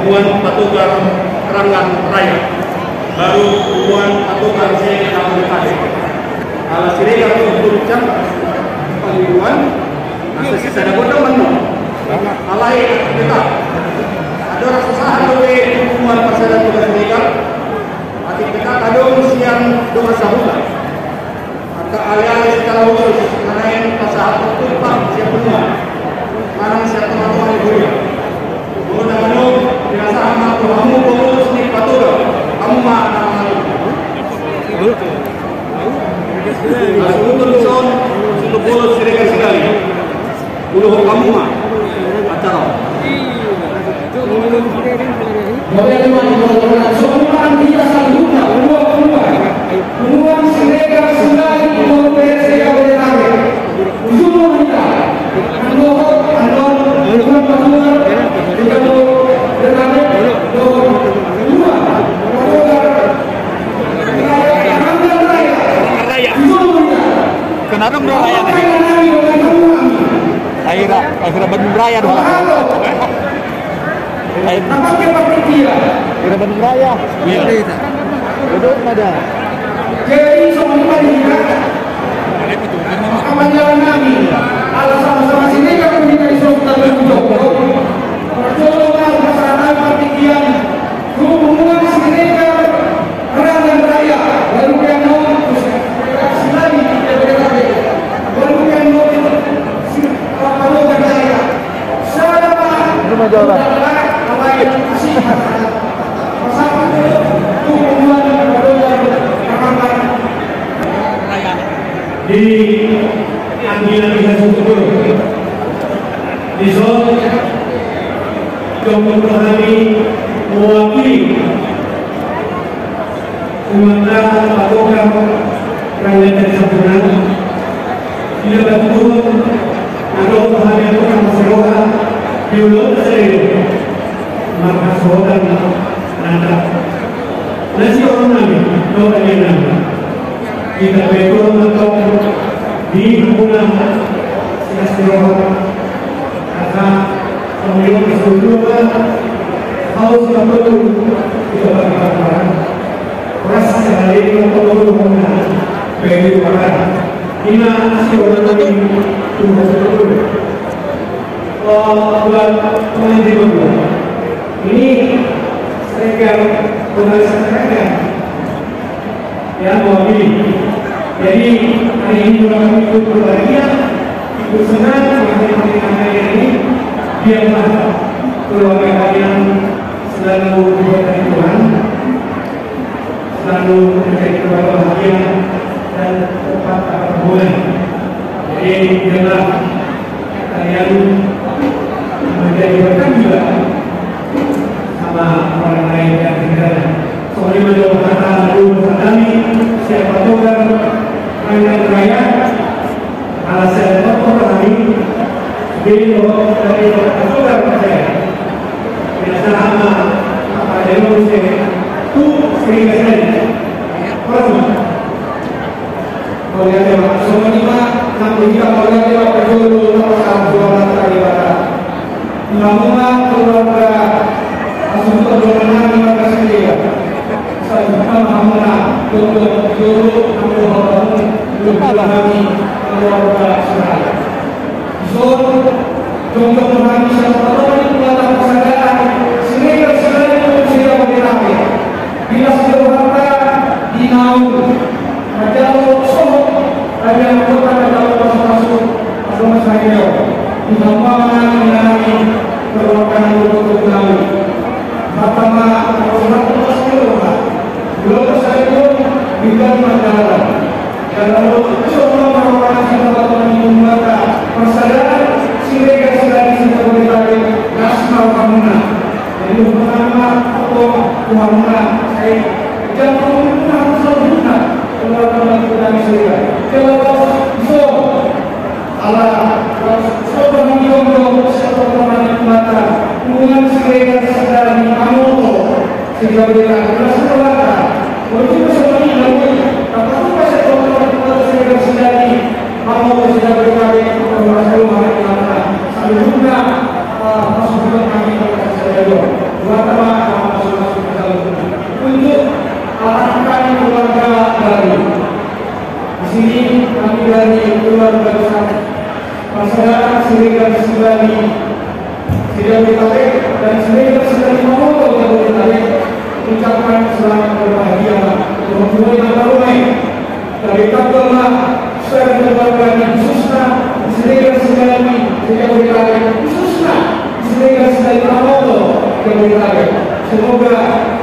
Punguan Patogar Ranggan Raya. Baru Punguan Patogar se-Jabodetabek. Ala Siregar tu Puncak Panguluan, asa sisada godang manang. Alai tetap adong rasa sahat dope Punguan Parsadaan Patogar Siregar. Atik tetap adong sian dongan sahuta. Angka ale-ale secara khusus, manang pasahat tumpak sian punguan, manang sian tonga-tonga ni huria. Molo na manuk, binasaha ma tu hamu pengurus ni Patogar, hamu ma na mangalului. Asuhuton dison, sundut bolon Siregar Sidali. Uluhon hamu ma acara on. Mauliate ma di Tuhan, songon i ma di hita saluhutna, punguan-punguan, punguan Siregar Sidali, punguan P S C Jabodetabek. Ujungna hita, andorang, andorang, punguan Patogar Jabodetabek, punguan Patogar Raya. Kan adong do raya na. Akhira, akhira Bandung Raya do. Akhira Bandung Raya. Iya. Duduk ada. Jadi, soalnya pada kita, apa jalan kami? Alasan sama sini kan kita disuruh kita berjuang. Perjuangan masyarakat, pertikaian, hubungan Siregar Ranggan Raya, baru kan mau, terus Sidali, ya, betul, betul. Baru kan mau, si, apa, mau berjaya. Sama, itu mah jauh lah. Apa yang kasih, sama, itu, hubungan, baru kan, apa, di ambilan bisa syukur. Dison, jongkon do hami mewakili keluarga Patogar Ranggan Raya Sampuran. Di na batuhon, adong do hami angka na marsiroha di ulaon na sadari on. Marhasohotan nanda. Na sihohot nami, dohot amian nami. Hita pe tu mantong di hamuna silas ni roha. Asa pamilion di saluhutna, haus na perlu kita bagi paparan. Ras sekali untuk perlu hamuna bagi paparan. Ina asi orang tadi tunggu betul. Oh, buat pengajian berdua. Ini seragam, pengajian seragam. Ya, mau ini. Jadi, hari ini juga kami ikut berbahagia, ikut senang, menghadiri pernikahan hari ini. Biarlah keluarga kalian selalu diberkati Tuhan, selalu menjadi keluarga bahagia dan tempat berhubungan. Jadi, biarlah kalian menjadi berkat juga sama orang lain yang tinggal. Soalnya menjawab kata dulu kami siapa tuh kan, Ranggan Raya, alasan apa kami di lo dari Patogar Raya. Biasa sama apa yang lu sih tuh sering sekali. Pernah. Mauliate ma, songon i ma, nang di hita mauliate ma, parjolo na pasahat tu Amanta Debata. Di hamuna keluarga, asuhuton dongan nami marga Siregar. Saluhutna ma hamuna, dongan jolo, nang dohot hamu, dongan nami, keluarga Siregar. Dison, jongjong do hami sian parsaoran ni Debata, parsadaan Siregar Sidali, Siregar Sidali. Di las ni rohanta di naung manjalo sohot, raja na kota, manjalo pasupasu, adong sayo di hamu ma nang di nami, keluarga ni Debata. Hatama, hatama las ni roha. Dua persaingan, bintang manjalo. Jala ro, so ma marorang sian Debata, parsadaan Siregar Sidali, Siregar Sidali, las ma rohamuna. Jadi, rohamuna, rohamuna, sai, jala rohamuna, saluhutna, keluarga ni Debata. Jala laos, so, ala, laos, so, berhubung, so, berhubung, mata, hubungan Siregar Sidali, Amanta. Siregar Sidali, Siregar Sidali. Molo tung songon i, tapatupa sian Debata, Siregar Sidali, Amanta, Siregar Sidali, Siregar Sidali, saluhutna, ah, masuk juga kami, Siregar Sidali. Siregar Sibali Jabodetabek dan Siregar Sibali Mamoto Jabodetabek, ucapkan selamat berbahagia, mempunyai nama rumah. Dari Tabang Sari Keluarga di khususnya Siregar Sibali Jabodetabek, khususnya Siregar Sibali Mamoto Jabodetabek. Semoga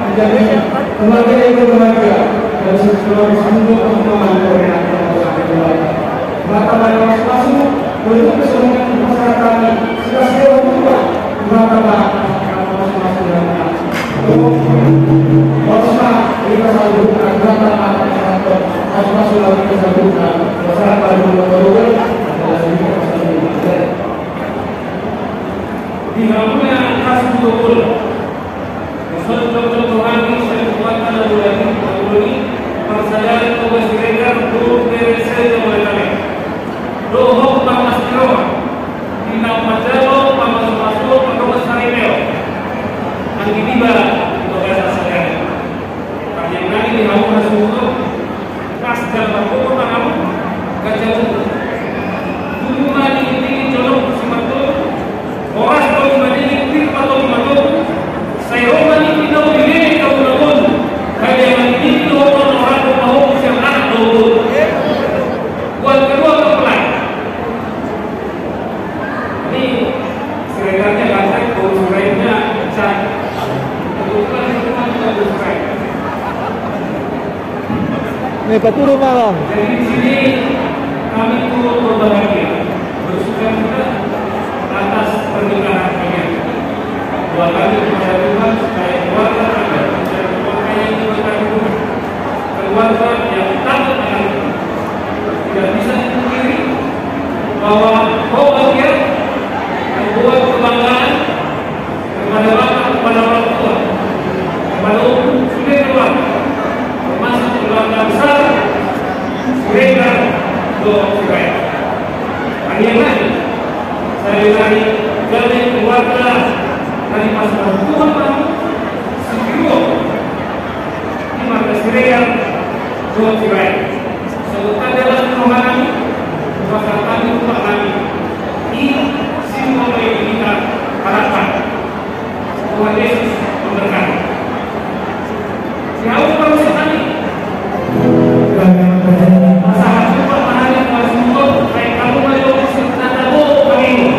menjadi keluarga yang berbahagia dan selalu sanggup mengembangkan keluarga. Mata mata masuk, untuk kesenangan masyarakat kami, sudah siap buka. Mata mata masuk, masuk, masuk. Di hamuna hasu togol, songon contoh roha ni sian Tuhanta na mangulahon i, parsadaan Toga Siregar, dohot bere se Jabodetabek, dohot pangkas ni roha, di na manjalo pamasumasuon pardongan saripeon, anggiat iba di bagasan sadari. Tangiang nami di hamu hasu togol, pas jam margogo ma hamu, ganjang umur. Tubu ma ningin-ningin jolok tu simartolu, horas tolu ma ningin, pir ma tolu ma togu, sai ro ma ningin na umilele tolu na tolu, hadiangan ningin dohot na rohangku pahohom sian anak dohot boru. Buat kedua mempelai. Ini Siregarnya ganteng, boru Sirehina cantik. Kebetulan itu kan juga boru Siregar. Nih, Pak Turu, Bang. Jadi di sini kami turut berbahagia, bersuka cita atas pernikahan kalian. Doa kami kepada Tuhan supaya keluarga anda menjadi keluarga yang diberkati Tuhan, keluarga yang taat akan Tuhan. Tidak bisa dipungkiri bahwa kau bagian membuat kebanggaan kepada bapak, kepada orang tua, kepada umum, sudah keluarga, termasuk keluarga besar Siregar dohot Sirait. Hadiangan nami, saya dari keluarga dari pasangan Tuhan, Siregar, di marga Siregar dohot Sirait. Songon tanda las ni roha nami, pasahat hami tu anak nami. I simbol ni hita harapan. Tuhan Yesus memberkati. Di hamu parmusik nami. Pasahat jumpa ma hami, pasahat jumpa, baik kamu mau musik nata bo kami.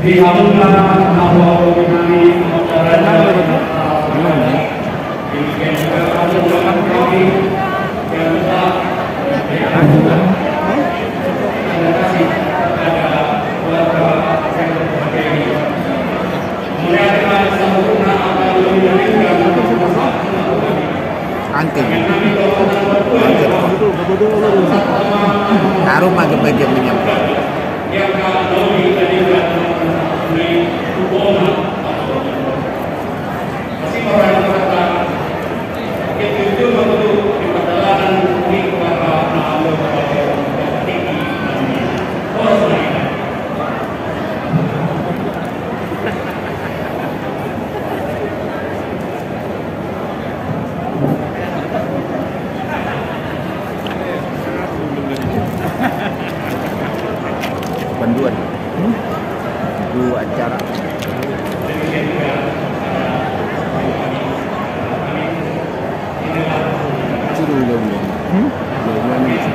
Di hamuna na hualualuhon nami, hamuna raja, demikian juga hamuna nami, yang telah terima kasih kepada keluarga yang berbahagia ini. Kemudian dengan sampurna akan menunjukkan Ante. Ante. Taruh mage bagian menyampaikan. Panduan. Hmm? Dua acara. Suruh dia bilang. Hmm? Dia bilang gitu.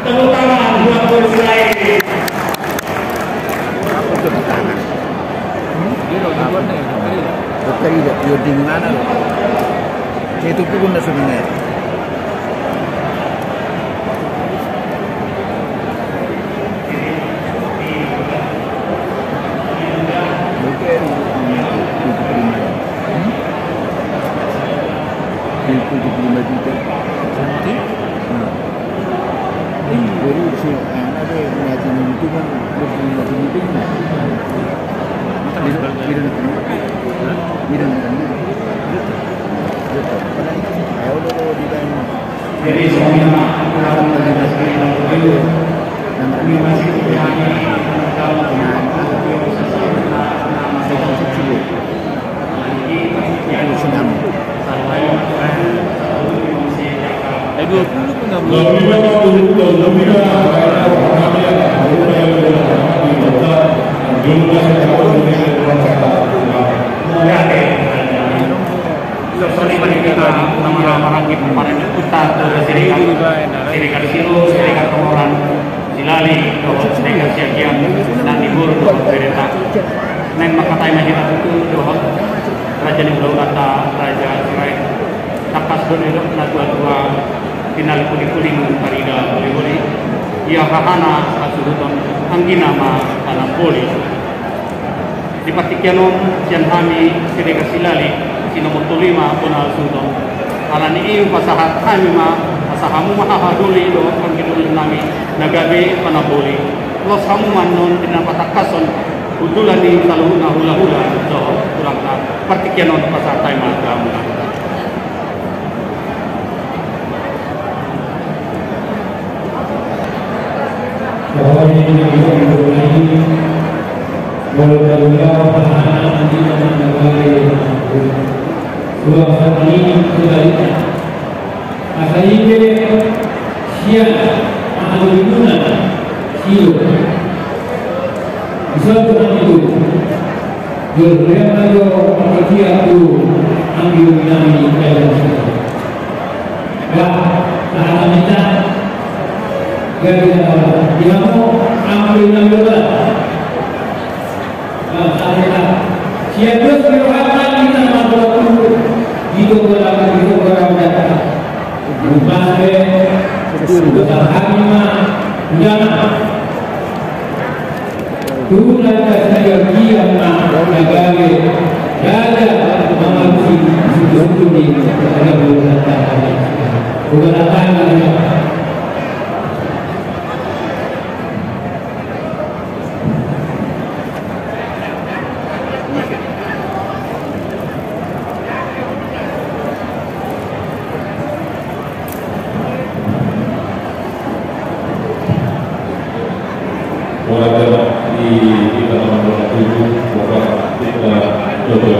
Tepuk tangan buat Boris Sirait. Apa tepuk tangan? Hmm? Dia udah buat nih, dokter Ida. Dokter Ida, dia di mana lo? Saya itu pun udah sebenarnya. Tujuh puluh lima juta. Nanti? Nah. Ini baru si anak dia ngaji itu kan dua puluh lima juta. Maka dia bilang kan? Hah? Bilang kan? Betul. Betul. Padahal itu, ya udah, kalau di dalam Jadi, semuanya, Sirekar Siru, Sirekar Komoran, Silali, dohot Sirekar Siagian, Nandibur, dohot Bereta. Naeng mangkatai ma hita tutu dohot raja ni hulahulanta, Raja Sirait. Tangkas do didok na tuatua, pinalkulikuli tarida boliboli. Ia hahana hasuhuton, anggina ma panamboli. Di partingkian on, sian hami Sirekar Silali, si nomor tolu i ma bona hasuhuton. Alani i hupasahat hami ma, asa hamu ma haha doli dohot panggidolinami na gabe panamboli. Los hamu ma annon di na patangkashon hundulan ni saluhutna hulahula dohot tulangta. Partingkian on hupasahat hami ma tu hamu. Asa i pe sian hahadolimuna, Siu. Bisa tu nanti tu. Jol, dia kan jo, apa dia tu, ambil nami, kayak gitu. Wah, nah, minta. Gak ada apa. Dia mau ambil nami, Pak. Nah, saya tak. Siap terus, kita akan minta maaf waktu. Gitu, berapa, gitu, berapa, berapa. Lupa, eh. Lupa, kami mah. Udah, nah. Tulang na siagian ma na gabe raja mangalusi suhut ni raja. Bukan apa namanya.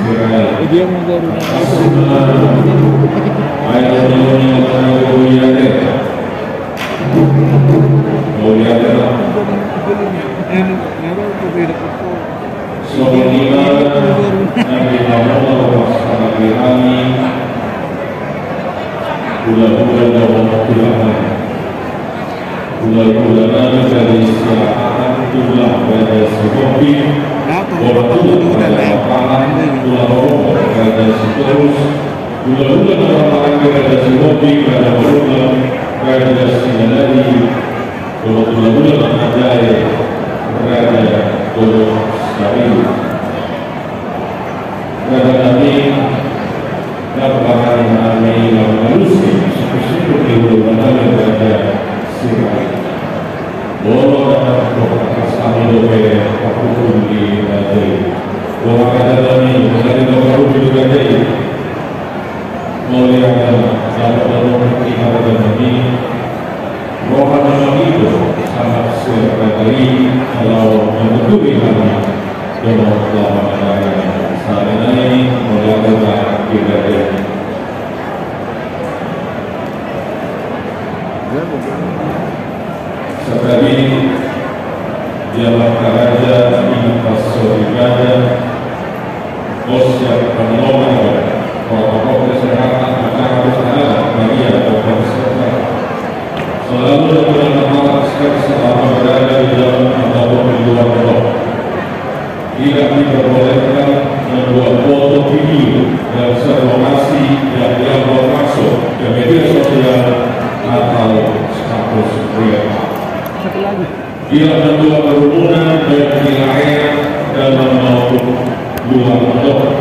Sirait. Dia mau baru. Asuna. Ayo, mauliate. Mauliate. Anu, anu, Songon i ma na di hamu na ruas hami, hulahula dohot tulang nami. Hulahula nami Raja Siahaan, tulang Raja Sihombing, boru tulang Raja Siahaan, tulang rorobot Raja Sitorus, hulahula na marhaha Raja Sihombing, raja boru tulang Raja Siahaan, dohot hulahula na marhaha Raja Sitorus. Raja nami, na marhaha nami na mangalusi sungkun-sungkun ni hulahula nami Raja Sirait. Molo na marhaha nami dope parhundul ni raja i. Molo raja nami, molo na marhaha nami dope parhundul ni raja i. Mauliate ma, dapot dohot i ma raja nami. Roha na mangido, sama sir raja i, laho manuturi hami. Dohot laho manuturi hami. Sahat ma i, mauliate ma, raja i. Sadari, di angka raja, di angka soripada, Osian pangiloman, protokol kesehatan, acara berjalan, Maria, protokol kesehatan. Selalu dengan aman, sehat, selama berada di dalam ataupun di luar gedung. Tidak diperbolehkan membuat foto, video, dan informasi yang diambil langsung ke media sosial atau status W A. Satu lagi. Tidak membuat kerumunan baik di area dalam maupun luar gedung.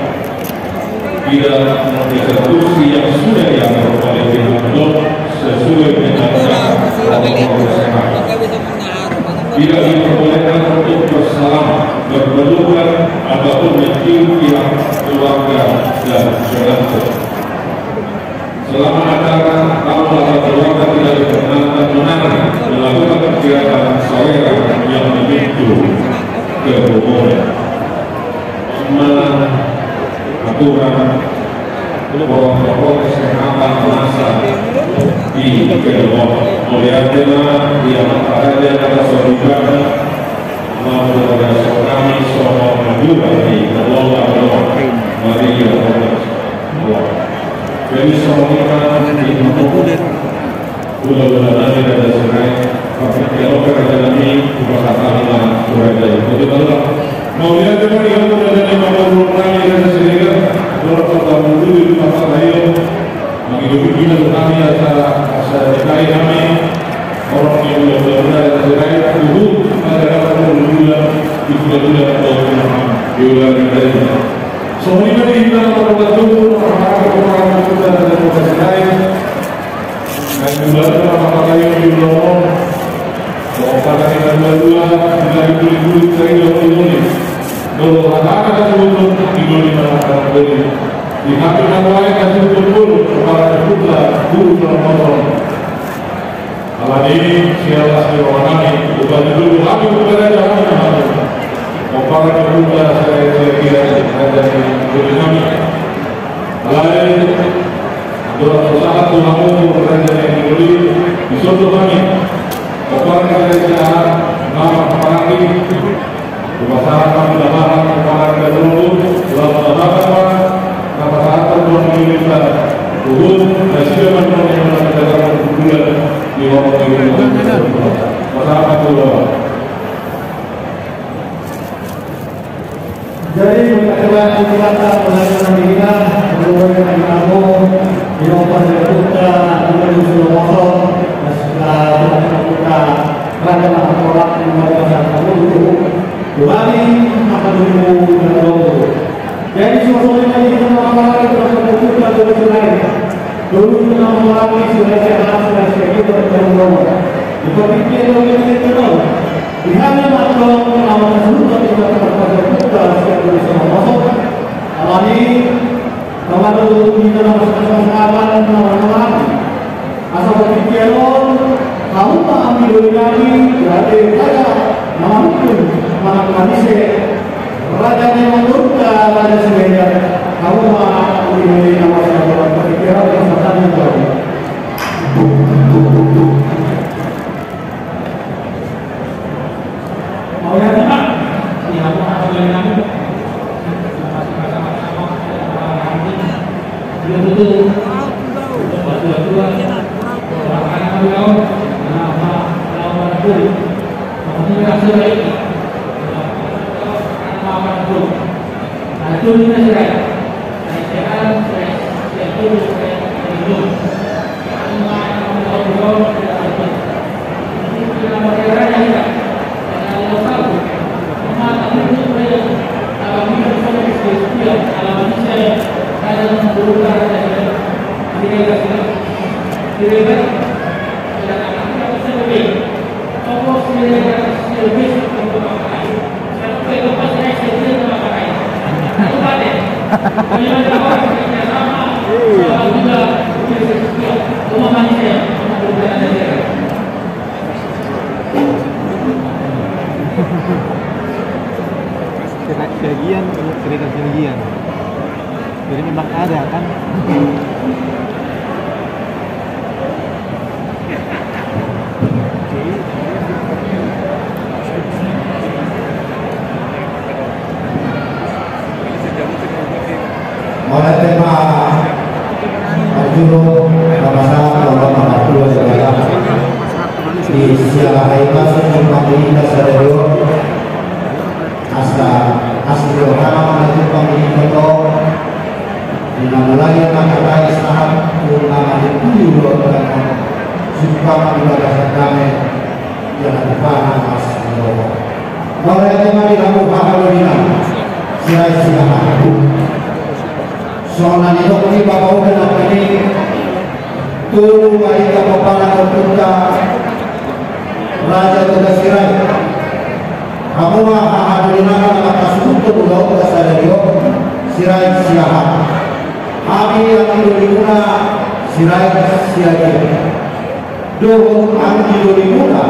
Tidak mengeksekusi yang sudah diatur oleh pihak gedung sesuai dengan protokol kesehatan. Tidak diperbolehkan untuk bersalam, berpelukan, ataupun mencium pihak keluarga dan pengantin. Selama acara, tamu atau keluarga tidak diperkenankan menari, melakukan kegiatan saweran yang memicu kerumunan. Aturan protokol kesehatan masa di gedung. Mauliate ma, di angka raja, angka soripada, Mauliate ma di hamu raja ni parboruon nami, Raja Siregar. Dohot parboruon nami, Raja Siregar. Mangidop-idop ma tu hami asa, asa dipahit hami. Orang yang sudah berada di Siregar, tubuh, ada apa pun juga, itu sudah tidak tahu nama. Di wilayah Siregar. Songon i ma di hita na parboruon nami, orang-orang yang sudah ada di Siregar. Naeng bulan na mangkatai di ulaon on. Dohot hata ni na dua-dua, di lagi bulik-bulik, sai dohot di doli. Dohot hata na dua-dua, di doli na mangkatai. Di hami na lain na tutup dulu, para keputra, guru, para motor. Alani, sialas ni roha nami, ubah di dulu, hami, ubah raja, hami, hami. Para keputra, saya, saya kira, raja ni doli nami. Alai, dohot sahat tu hamu raja ni doli, dison do hami. Opa ni raja, nama paranggi. Pasahat hami nama paranggi dulu, nama nama nama pasahat tu hamu ni kita. Uhum, nasida man nama nama kita bulan di waktu itu. Pasahat tu hamu. Jadi, mengatakan kita mulai dengan kita, mulai dengan kamu, di rumah kita, kita di Surakarta, kita, kita, kita, raja nak tolak, mulai dengan kamu dulu, kembali, akan dulu, dan dulu. Jadi, sesuai dengan kita, kita, kita, kita, kita, kita, Dulu kita mengalami sudah sehat, sudah sehat, kita berdoa. Di pemikiran kita itu, di hati maklum, nama tersebut kita terpaksa buka, siap bersama masuk. Alani, nama tersebut kita nama sama-sama, nama-nama. Asa pemikiran, kamu pahami dulu nami, berarti saya, nama hukum, mana kami se-, Raja ni Madura, Raja Siregar, kamu ma, ini nama saya dalam pikiran yang saya tanya tahu. Mau ya, Pak? Ini apa, apa yang kamu? Sama-sama, sama-sama. Belum tentu. Belum tentu. Belum tentu. Kira-kira gian, kira-kira gian. Jadi memang ada kan? Oleh tema Arjuna, nama saya Bapak Martua Segala. Di siala hai masuk cuma kita sadari on. Asa, asa di rohana mana jumpang di koto. Di na mulai mangkatai sahat tu na manipuli ulo tangkon. Jumpang di bagasan dame. Ia na tupana mas di roho. Mulai tema di lamu haha lolina. Sirai siaha. Songon na nidok ni bapa uda na pini. Tolu ma hita pomparan ni ompunta Raja Toga Sirait. Hamu ma haha dolinami na mangkasuhuthon ulaonta sadari on, Sirait Siahaan. Hami anggi dolimuna Sirait Siagian. Dohot anggi dolimuna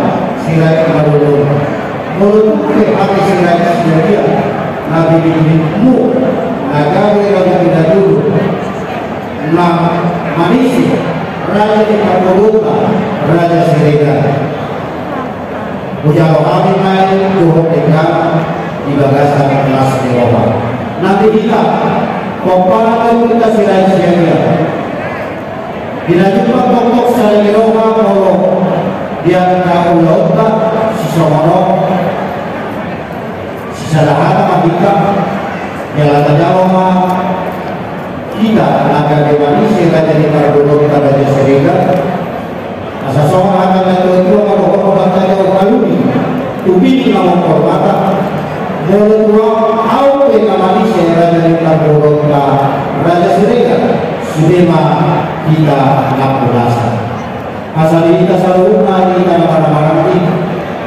Sirait Madolona. Molo tung pe hami Sirait Siagian na bibitbitmu na gabe raja ni na dulu. Na manise raja ni parboruonta Raja Siregar. Hujalo hami ma i dohot denggan di bagasan las ni roha. Nanti hita pomparan ni ompunta Sirait Siagian. Di na jumpang tongtong sada ni roha molo di angka ulaonta sisongon on. Sada hata ma hita, jala tajalo ma hita na gabe manise raja ni parboruonta Raja Siregar. Asa songon hata ni natuatua ma dohonon, tajalo ma haluni tu pining na hombar mata. Molo tung ahu pe na manise raja ni parboruonta Raja Siregar, sude ma hita na pola sa. Asa di hita saluhutna, di hita na marhahamaranggi,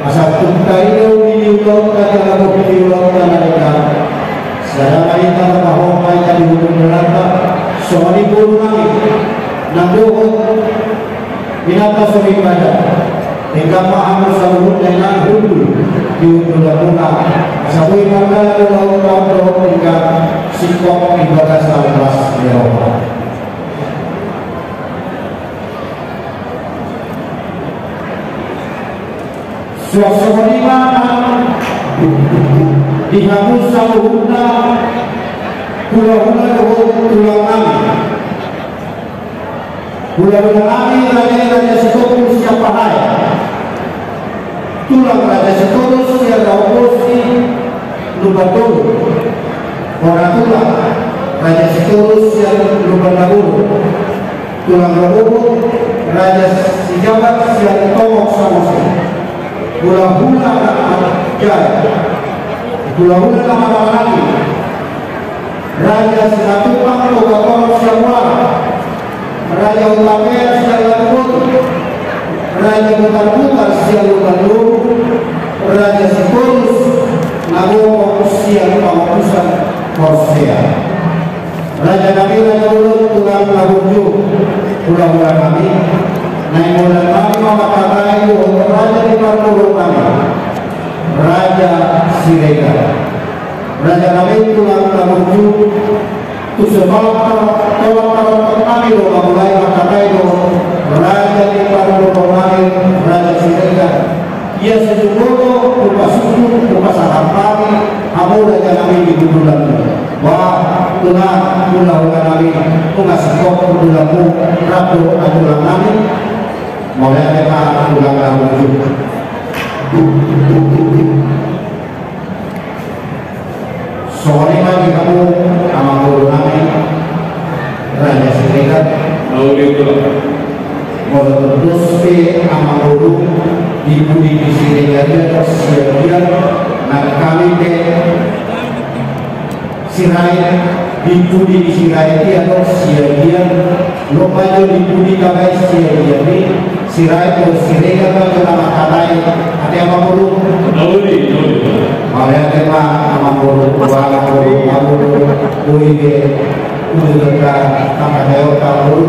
asa tung taida uli ni ulaonta jala bohi ni ulaonta na denggan, sada ma hita, tapahohom ma hita di hundul ni dolanta, songon i boru nami nang dohot inanta soripada. Denggan ma hamu saluhutna inang hundul di hundulanmuna, asa boi mardalan ulaonta on dohot denggan, singkop di bagasan las ni roha. Suang songon i ma nang di hamu saluhutna hulahula dohot tulang nami. Hulahula nami, raja i Raja Sitompul Siampahae. Tulang Raja Sitorus sian Raja Bosi Lumbantoru. Bona tulang Raja Sitorus sian Lumban Naboru. Tulang Rohobot Raja Sijabat sian Tongok Samosir. Hulahula na marjae, hulahula na marhahamaranggi, Raja Simatupang Togatorop sian Muara, Raja Hutapea sian Laduk Boru, Raja Butarbutar sian Lumban Boru, Raja Sitorus na gogok sian Pangopusan Porsea. Raja nami, raja bolon, tulang na burju, hulahula nami, nainggolan nami ma mangkatai dohot raja ni parboruon nami, Raja Siregar. Raja nami, tulang na burju, tu so tolap, tolap, tolap, tolap nami do mamulai mangkatai dohot raja ni parboruon nami, Raja Siregar. Ia sujung boto, hupasahat hami hamu raja nami di hundulanmu. Bah, tulang, hulahula nami, nunga singkop hundulanmu rap dohot na tulang nami. Mauliate ma tulang na burju. Songon i ma di hamu amangboru nami, Raja Siregar. Mauliate. Molo tung dos pe amangboru, di pudi ni Siregar i adong Siagian, nang hami pe Sirait, di pudi ni Sirait i adong Siagian. Loas ma jo di pudi tabaen Siagian i, Sirait dohot Siregar ma jo na mangkatai. Ate amangboru. Mauliate. Mauliate ma amangboru, amangboru, amangboru. Boi be, udah dekat, angkat ayo amangboru.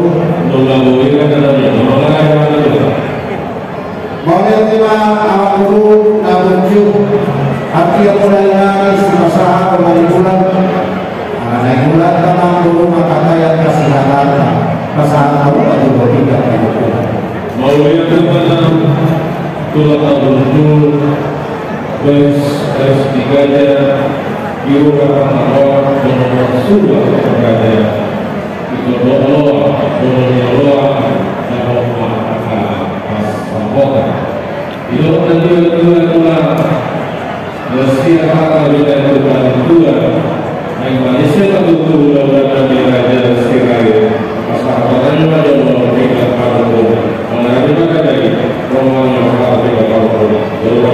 Mauliate ma amangboru na burju. Artia muna nari sipasahat ma ni bulan. Ala nai bulan tamang boru mangkatai angka sihatan. Pasahat ma bulan juga tidak dibuka. Mauliate ma tulang na burju. Bais, bais di gaja, di uga pangalawa, bono na suda gaja. Di tondo oloa, bono ni oloa, na hombar angka pasahaton. Didok na tua-tua tulang, na sian hata binahen tu paling tua, naeng manise ma tutu hulahula nami Raja Sirait. Pasahaton ma jolo tinggal parboruon. Mangaji ma gabe, romangan ma gabe parboruon. Jolo.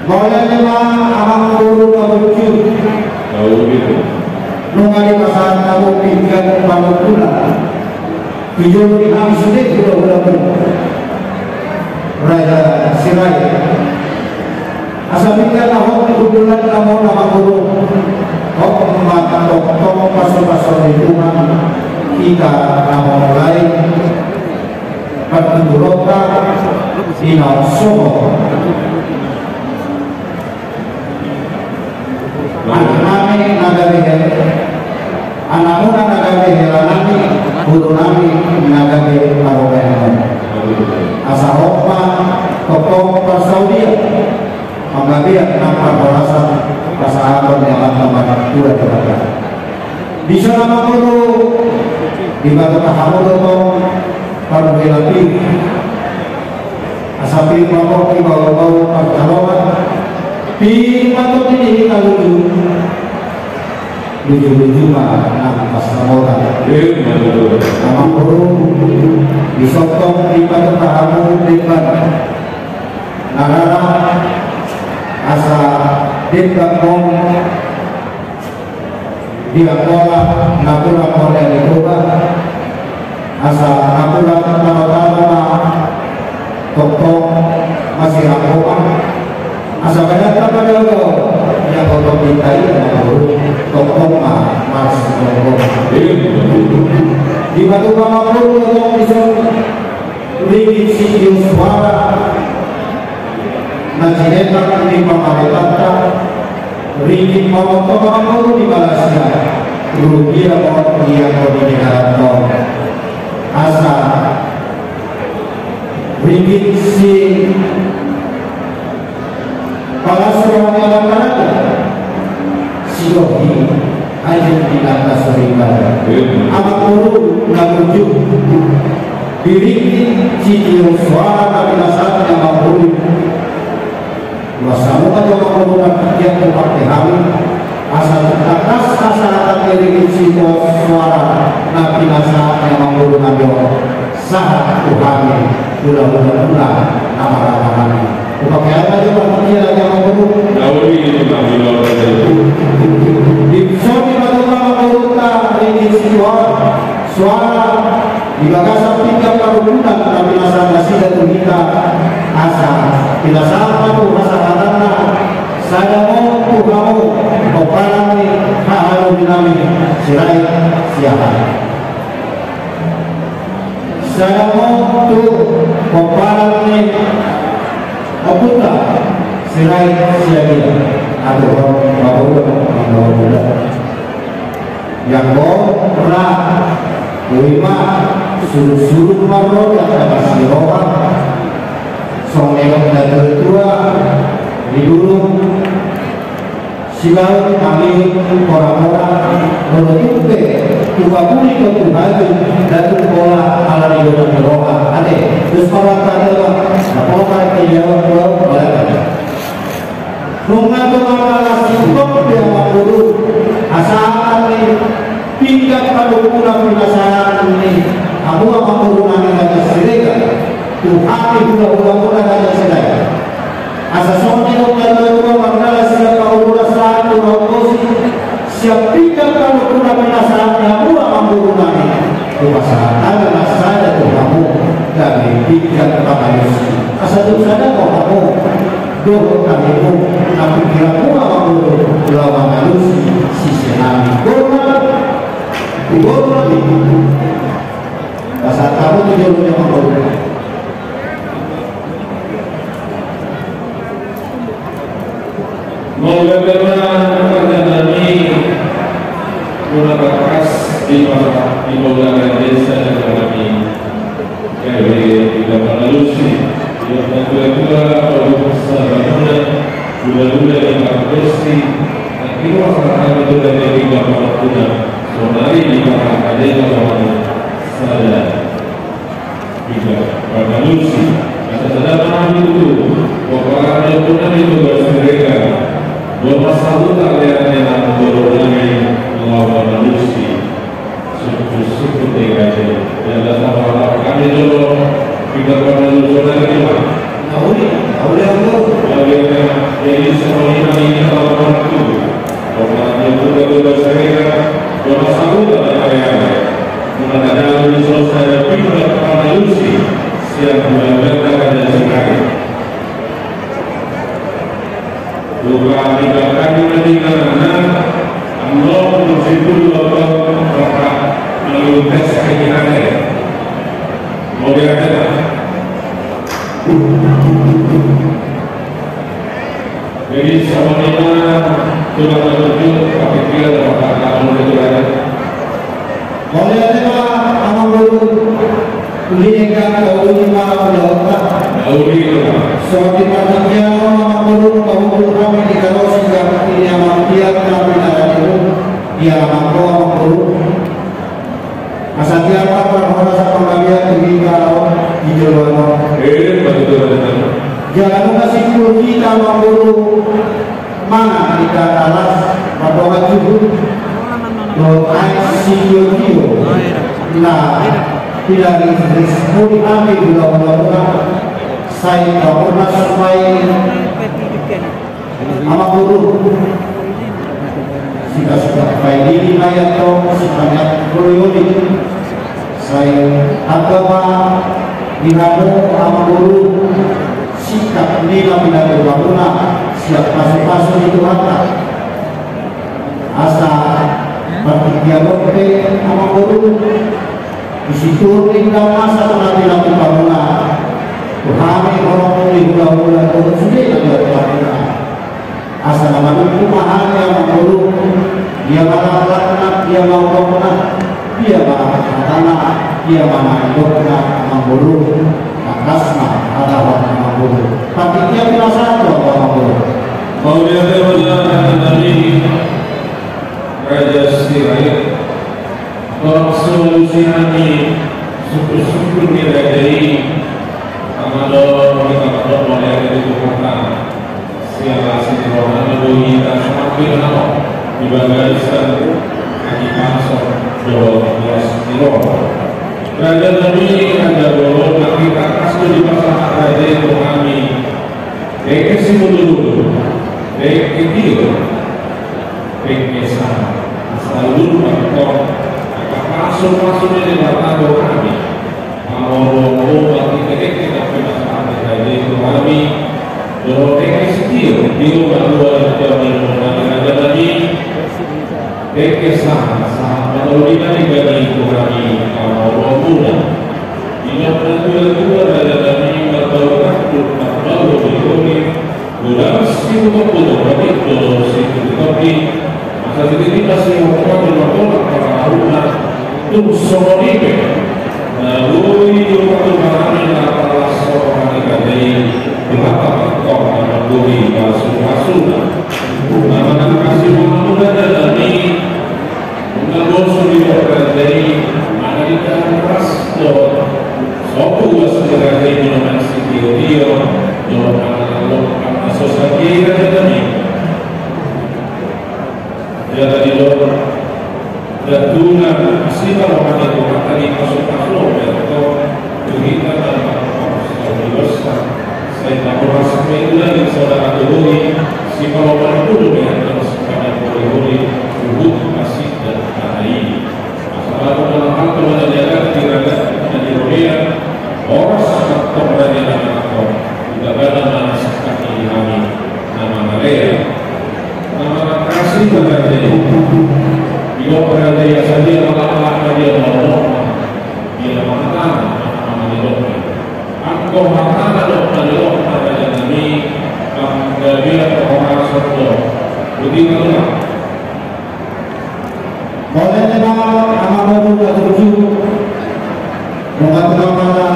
Mauliate ma amangboru na burju. Nunga dipasahat hamu pinggan panungkunan. Di jolo ni hami sude hulahulamu, Raja Sirait. Asa pinggan na hot di hundulan nami on amangboru, hot ma tongtong pasupasu ni Tuhan, hita na mamulai partuturonta di na songon on. Anak nami na gabe hela, anakmuna na gabe hela nami, boru nami na gabe parbahenmuna. Asa hot ma tongtong parsaulian, manggabean nang parhorasan pasahaton ni Amanta Martua Debata. Dison amangboru, dipasahat hamu do tong Parbuhela pir. Asa pir ma pongki, baoa-baoa partaroan. Pir ma tondi ni hita luju. Luju-luju ma nang pansamotan. Amangboru, disontong dipatupa hamu denggan na rara, asa denggan on di angka na hurang mauliate di Tuhan, asa na hurang tano-tano ma tongtong masirangkoma, asa badan na padaodaon di angka tondinta i, amangboru, tongtong ma marsitonggom. Dipatupa ma amangboru tongtong dison ringgit sitio soara na jinetak ni pamaretanta, ringgit ma on tongtong amangboru di Malaysia, rupia ma on di angka di negaranta on. Asa ringgit si palas roha ni anak-anak, sidohi aja di nata sorita. Amangboru na burju, di ringgit sitio soara na pinasahat ni amangboru. Dua saluhut ma jo amangboru na piak tu pake hami, asa tangkas hasahatan ni ringgit sitio soara na pinasahat ni amangboru nami on. Sahat tu hami hula-hula na marhahamaranggi. Hupakean ma jo partingkian ni amangboru. Nauli di panggilan. Dison ma jo amangboru ta ringgit sitio soara di bagasan pinggan parungkunan na pinasahat nasida tu hita, asa pinasahat ma tu hasahatanna. Sada ma on tu hamu pomparan ni haha loli nami Sirait Siahaan. Sada ma on tu pomparan ni ompunta Sirait Siagian. Aduh, bapak udah mau bawa udah. Yang kau pernah terima suruh-suruh marro yang kata siroha. Songon na tua-tua di dulu. Silaun kami pora-pora, molo tung pe tu pabuli ko tu haju, datu pola ala ni dona ni roha, ate, terus pala tanda ba, na pola kare ke jawa ko, pola tanda. Nunga tu mangala singkop pe amangboru, hasahatan ni pinggan parungkunan pinasahat ni hamu amangboru nami Raja Siregar, tu hami hula-hula muna Raja Siregar. Asa songon i do na tua-tua mangala sian pangula sahat tu raut bosi, sian pinggan parungkunan pinasahat ni hamu amangboru nami. Hupasahat hami ma sada tu hamu, gabe pinggan pangalusi. Asa tu sada ma hamu dohot hami, na pingkiranmu amangboru, laho mangalusi sise nami. Boru nami, boru nami. Pasahat hamu tu jolo ni amangboru. Mauliate ma, raja nami, muna tangkas di pala, di pala desa ni hami. Gabe pinggan pangalusi, di na tua-tua, palu sabangunan, hula-hula di pardosi, na kiroa sahat tu gabe pinggan pangalusi, sonari di pala desa ni hami, sada. Pinggan pangalusi, asa sada ma hami tutu, pomparan ni ompunta nami Toga Siregar, dua ma sahuta lean ni amangboru nami, laho mangalusi sungkun-sungkun ni gabe. Jala sahat hami jolo, pinggan pangalusi nami jolo. Nauli, nauli amangboru. Nauli, jadi songon i ma hita laho mangalusi. Pomparan ni ompunta Toga Siregar, dua ma sahuta lean. Muna tangkas di son sada pinggan pangalusi, sian hula-hula Raja Siregar. Buka di belakang di mana, annon bersipul bapak, bapak, lalu tes kaki hati. Mau diangkat, Pak? Jadi, sama-sama, coba terkejut, tapi dia dapat angkat dulu itu aja. Mauliate ma, amangboru. Uli eka, uli ma, uli otak. Uli, Pak. Songon i partingkian, amangboru, pahundul hami di kalosi, di amang piak, kami na radio, di amang ko, amangboru. Asa tiap apa, merasa pengalian, di kita, Jala nunga simpul hita, Amangboru, mangan di atas las, mardongan juhut dohot aek sitio-tio na pinariris-riris muna di hami hula-hulamuna, sai pamurnas ma i, Amangboru. Singkat-singkat paididi ma i antong, singkat-singkat holi-holi. Sai angka ma di hamu, Amangboru, singkat ni na pinatupa muna sian pasu-pasu ni Tuhanta. Asa partingkian on pe, Amangboru, di situtu inda masa tu na pinatupa muna tu hami horong ni hula-hula dohot sude na pinatupa muna. Asa na manungkun ma hami, Amangboru, dia ma laklakna, dia ma unokna, dia ma hatana, dia ma nidokna, Amangboru. Tangkas ma hatahon, Amangboru. Partingkian pinasahat tu, Amangboru. Mauliate ma, Raja nami, Raja Sirait. Torang so alusi hami sungkun-sungkun ni raja i, anggo adong hita mandok mauliate tu Tuhanta sian las ni rohana, boi hita sangap pinasahat di bagasan hahipason dohot las ni roha. Raja nami, raja bolon, nangkin tangkas do dipasahat raja i tu hami dengke siboto-boto, dengke tio, dengke sahat. Asa ulu ma antong angka pasu-pasu ni Debata tu hami. Molo adong dengke na pinasahat ni raja i tu hami, dohot dengke sitio, tio ma dua di hami, raja nami. Dengke sahat, sahat ma tolu di hami, hami tu hami, molo adong muna. Di na tua-tua, raja nami, marbau tanduk, marbau holi-holi, godang sibutok-butok, bagindo sibutok-butok. Asa sititi ma sihompa di mangolap pangarahutna. Tung songon i pe na boi dipatupa hami na parlas roha ni raja i, di hata antong na mamboi pasu-pasuna. Na manangkasi ma hamu, raja nami. Nunga boi so didok raja i, manang di dalan las dohot sombu las ni raja i, di na sitio-tio dohot manang na so sadia i, raja nami. Jala didok, datulan asi ma roha ni Tuhanta, dipasu-pasu ma antong tu hita na manghatai dosa. Sai na horas ma i, na saudara tu hami, sipaloman ulu ma antong, sipaloman holi-holi, huhut pasindak hata i. Asa baru dalam hal kemana dia kata di raga, dan di roda, horas ma antong raja na manangkok, udah bana mana sakit di hami, na mangalea. Na manangkasi ma raja i. Didok raja i, asa dia ma laklak, dia ma unokna, dia ma hatana, na manidokna. Anggo hatana dohot na nidokna, raja nami, panggabean parhorasan do. Boti ma, Tulang. Mauliate ma, Amangboru na burju. Nunga tumangala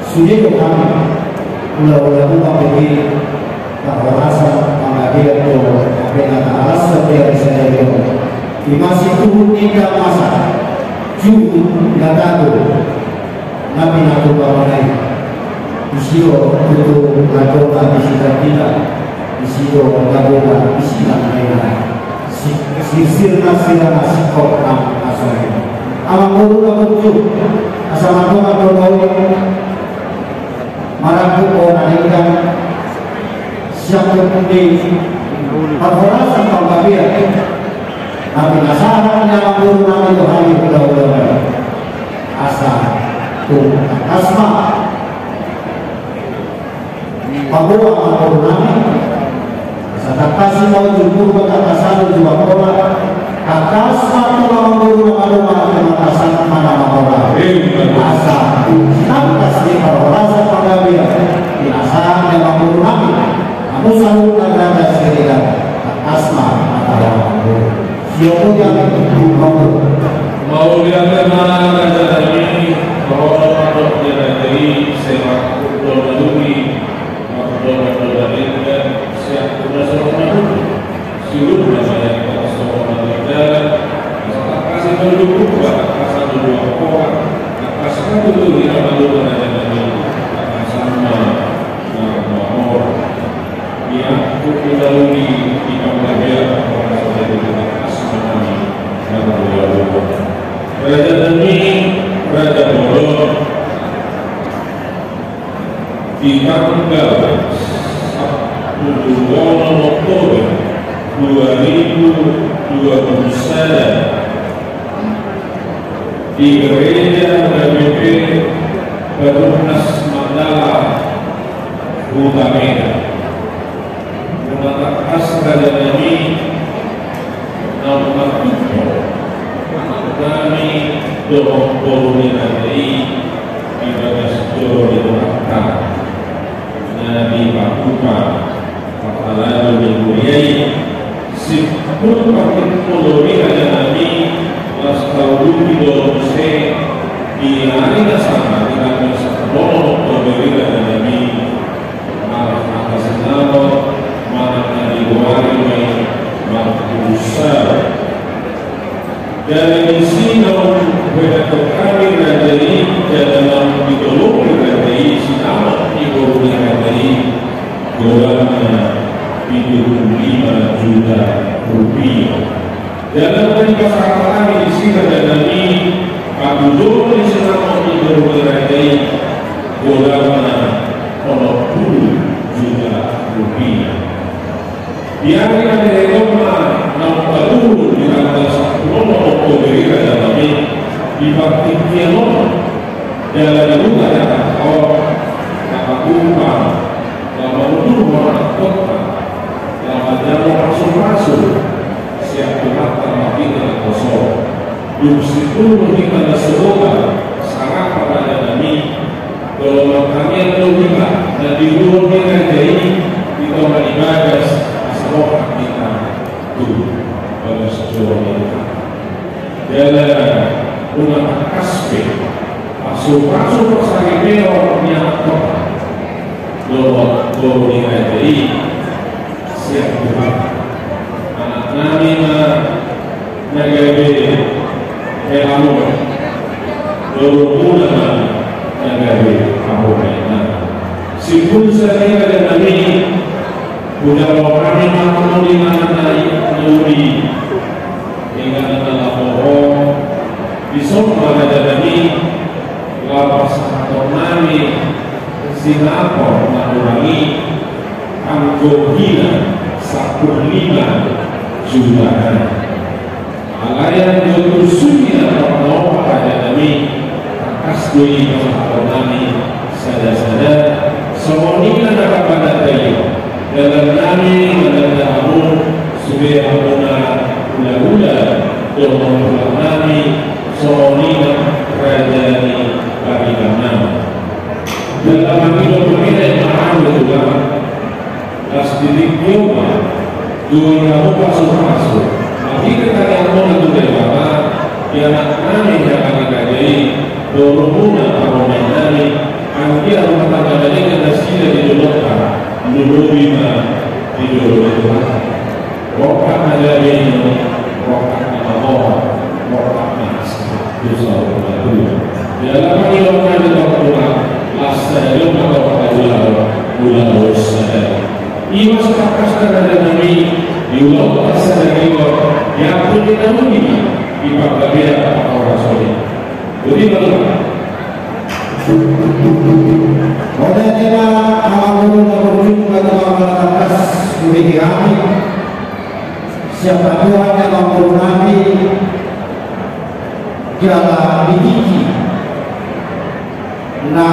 sude do hami hula-hula, nunga pe parhorasan, panggabean do, hape na tahalashon di ari sadari on. Ima situhuk ni inda masa, juhut na tatu na pinatupa muna i. Disi do tutu na dong na bisitan hita, disi do na dong na bisitan hita. Si-, sirsirna sirana singkop nang na songon i. Amangboru na burju, asa mandok ma hami, marangkup hona denggan sian parhorasan panggabean na pinasahat ni amangboru nami tu hami hula-hula nami. Asa tung tangkas ma paboa amangboru nami. Asa tangkas ma ujung purba, tangkasan ujung angkola. Tangkas ma tu amangboru na maduma, tangkasan ma na mangora. Asa tangkas ni parhorasan panggabean pinasahat ni amangboru nami. Hamu saluhutna raja Sirait, tangkas ma hata amangboru. Siompu jam. Mauliate ma, raja nami. Ro ma mandok di raja i, sewa kudo na duri, mandok mandok na denggan, siap kuda soro na duri. Siulun na mayat soro na denggan. Asa tangkas i ma ujung purba, tangkasan ujung angkola. Tangkas ma tutu di amangboru, raja nami. Tangkasan ma. Di tanggal sampulu onom Oktober dua ribu dua puluh sada, di Gereja H K B P Paduknas Mandala, Huta Medan, Huta Tangkas Raja nami, naung martumpol anak nami dohot boru ni raja i di bagas joro ni Tuhanta na di Pakupa, Pangalalu ni huria i. Simpul partumpol ni raja nami, las taulupi do muse di ari na sama di tanggal sampulu onom Oktober i raja nami, marhata sinamot manang na digoari ma i martusa. Jala disi naung hubahen hami raja i, jala naung ditolopi raja i sinamot ni boru ni raja i, godangna pitu pulu lima juta rupiah. Jala naung dipasahat hami disi raja nami, patujolo ni sinamot ni boru ni raja i, godangna onom pulu juta rupiah. Di ari na dihaholongan naung paturut di tanggal sampulu onom Oktober i raja nami, di partingkian on jala di huta Jakarta on, na Pakupa, na mangudur ma anak kota, na manjalo pasupasu sian Tuhanta marhite na poso. Dung simpul do hita na so boi sarapan raja nami, jolo martangiang do hita na di ulaon ni raja i, di tonga ni bagas, asa roha hita tu bagas joro ni Tuhan. Jala unang tangkas pe pasupasu parsaripeon ni anak kota dohot boru ni raja i, sian Tuhan. Anak nami ma na gabe helamu, boru muna ma na gabe hamu ma. Simpul sian i raja nami, hujalo hami ma hamu di na uli, di na laho ho. Dison ma raja nami, laho pasahaton nami sinamot na godang i, anggo hina sampulu lima juta. Alai anggo tu suhi na parnaopa raja nami, tangkas do i pasahaton nami sada-sada. Songon i ma na parpatanda i, dalan nami mandanda hamu, sude hamuna hula-hula dohot tulang nami, songon i ma raja ni pariban nami. Jala mangido pamilai ma hami tulang, las di tingki on ma, dung i hamu pasupasu, marhite tangiangmuna tu Debata, di anak nami hela ni raja i, boru muna parmaen nami, anggiat rumah tangga na denggan nasida di jolonta, lolobi ma di jolo ni Tuhan. Rongkap na gabe, rongkap na mamora, rongkap na asa tu saur matua. Jala pangidoan nami tu Tuhan, las sadari on ma ulaon, ulaon sadari. I ma so tangkas raja nami, di ulaon sadari on, diampuni na uli ma di panggabean parhorasan i. Boti ma Tuhan. Ode nena amang boru na berjumpa tu amang na tangkas, boti hami. Siapa Tuhan amang boru nami, jala di tingki na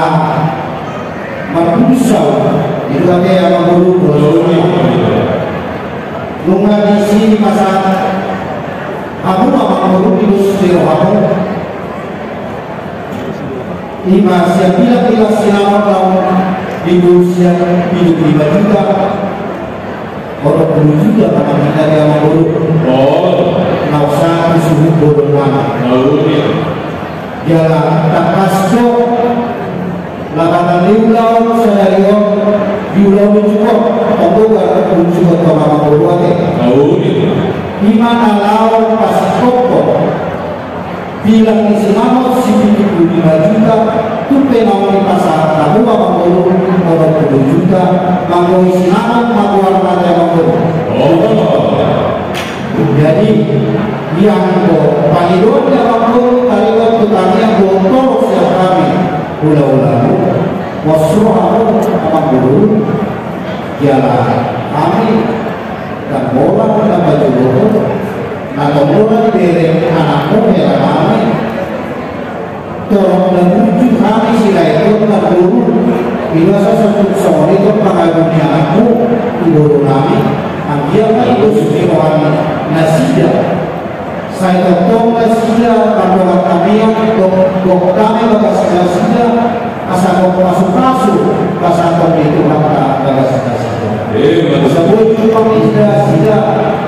marpusau, itu ate amang boru, boru. Nunga disi pasahat hamu amang boru di dos di rohamu. I ma sian bilang-bilang sinamot naung diboi sian pitu pulu lima juta, onom pulu juta manang hita di amang boru. Oh. Naung sahat tu suhut boru nami. Jala tangkas do lapatan ni ulaon sadari on, di ulaon unjuk on, tong do gabe unjuk on tu amang boru ate. I ma na laho pasingkophon bilang ni sinamot si pitu pulu lima juta, tu pe naung dipasahat hamu amang boru onom pulu juta, manggoi sinamot ma goarna ate amang boru. Jadi, ianggo pangidoan ni amang boru taringot tu tangiang dohot torop sian hami hula-hulamu. Pos rohamu, amangboru, jala hami ndang holan na pajolo, na tong holan dibereng anakmu hela hami. Torop na burju hami Sirait on, amangboru, iba sasaut songon i tong pangagumi anakmu tu boru nami, anggiat ma dibosuhi roha ni nasida. Sai tongtong nasida mardongan tangiang, gok, gok dame bagas nasida, asa gok pasupasu pasahaton ni Tuhanta bagas nasida. Asa boi jumpang ni nasida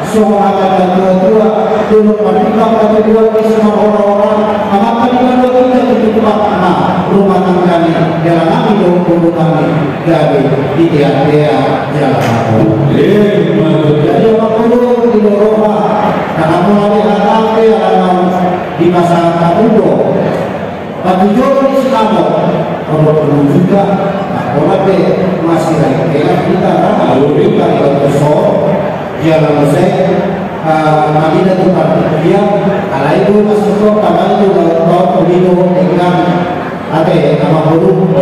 songon hata ni natuatua, dolok martimbang hatuatua, isi marhorahoraon, amanta di banua ginjang, tutu pangkana rumah tangga ni hela nami dohot boru nami gabe diteatea jala marhorahoraon. Jadi amangboru, di roha, ndang molo be hata pe ala naung dipasahat hamu do. Patujolo ni sinamot, onom pulu juta, na holan be masirang hela hita, na holan be hita di banua on. Jala muse, ah, mangida tu partingkian, alai do masuk tu taman tu laut laut, uli do denggan. Ate, amangboru.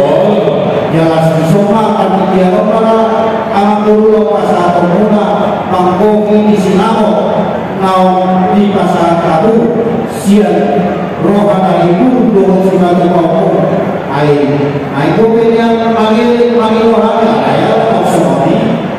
Jala sisoma partingkian on ma, amangboru, laho pasahatonmuna panggohi ni sinamot naung dipasahat hamu sian roha na lilu dohot simatupa on. Ai, ai dope nian mangelek mangido hami, alai ala naung songon i.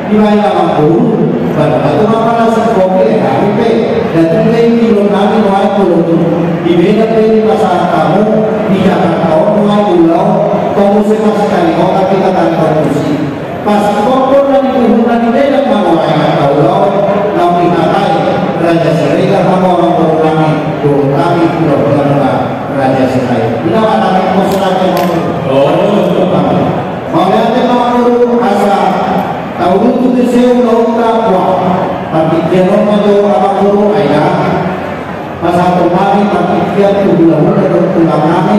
Dibaen amangboru, baru na tung apala singkop i, hami pe, na tung pe ingkilon nami nuaeng tu lotu, di Medan pe dipasahat hamu, di Jakarta on nuaeng ulaon, tong muse marsikali hota pe tatarikon tusi. Pasingkophon na di uhum na di Medan ma nuaeng angka ulaon, naung dihatai Raja Siregar hamu amangboru nami, dohot hami hulahula Raja Sirait. Ina ma hami pos roha nami. Mauliate ma amangboru, asa tauluti tu disi ulaonta, bah, partingkian on ma jo amangboru, ai da. Pasahaton nami partingkian tu hulahula dohot tulang nami.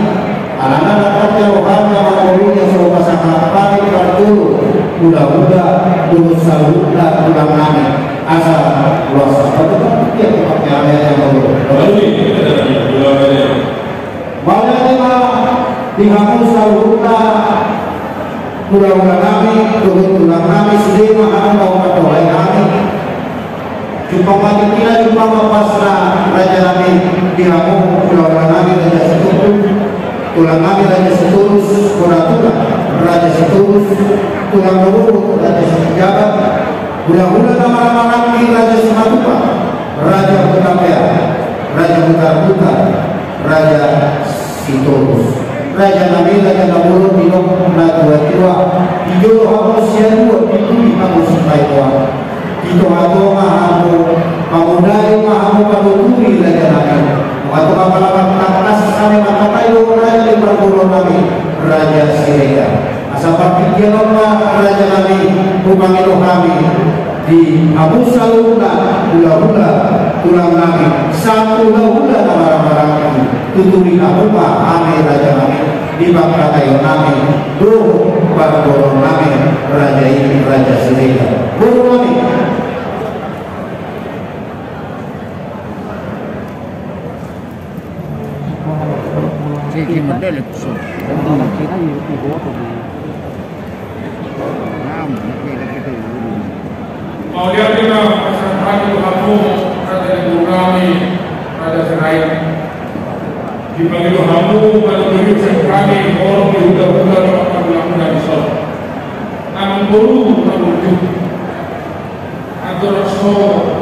Alana ndang tangkas rohana amangboru, ia so pasahat hami parjolo hulahula dohot saluhutna tulang nami. Asa luas sahat partingkian tu hami amangboru. Mauliate ma di hamu saluhutna hulahula nami dohot tulang nami, sude ma hamu naung mandongani hami. Jumpang ma tingkina, jumpang ma pasna raja nami di hamu hulahula nami Raja Sitompul, tulang nami Raja Sitorus, bona tulang Raja Sitorus, tulang na boru Raja Sitinjaba, hulahula na marhaha maranggi Raja Simatupang, Raja Hutapea, Raja Hutahuta, Raja Sitorus. Raja nami, raja na bolon, nidok natuatua, di jolo hamu siaduon, di tuli hamu sipaetuaon. Di tongatonga hamu pamodai, ma hamu panuturi raja nami. Nunga tung apala martangkas hami manghatai do raja ni parboruon nami, Raja Siregar. Asa partingkian on ma raja nami, hupangido hami di hamu saluhutna hulahula tulang nami, sahat tu hulahula na marhaha maranggi, tuturi hamu ma hami raja nami, di panghataion nami dohot parboruon nami raja i, Raja Siregar. Boru nami. Mauliate ma pasahat hami tu hamu, raja ni boru nami, Raja Sirait. Dipangido hamu, panuturi sian hami, horong di hulahula, panghulahula di son. Amangboru, amangboru. Andorang so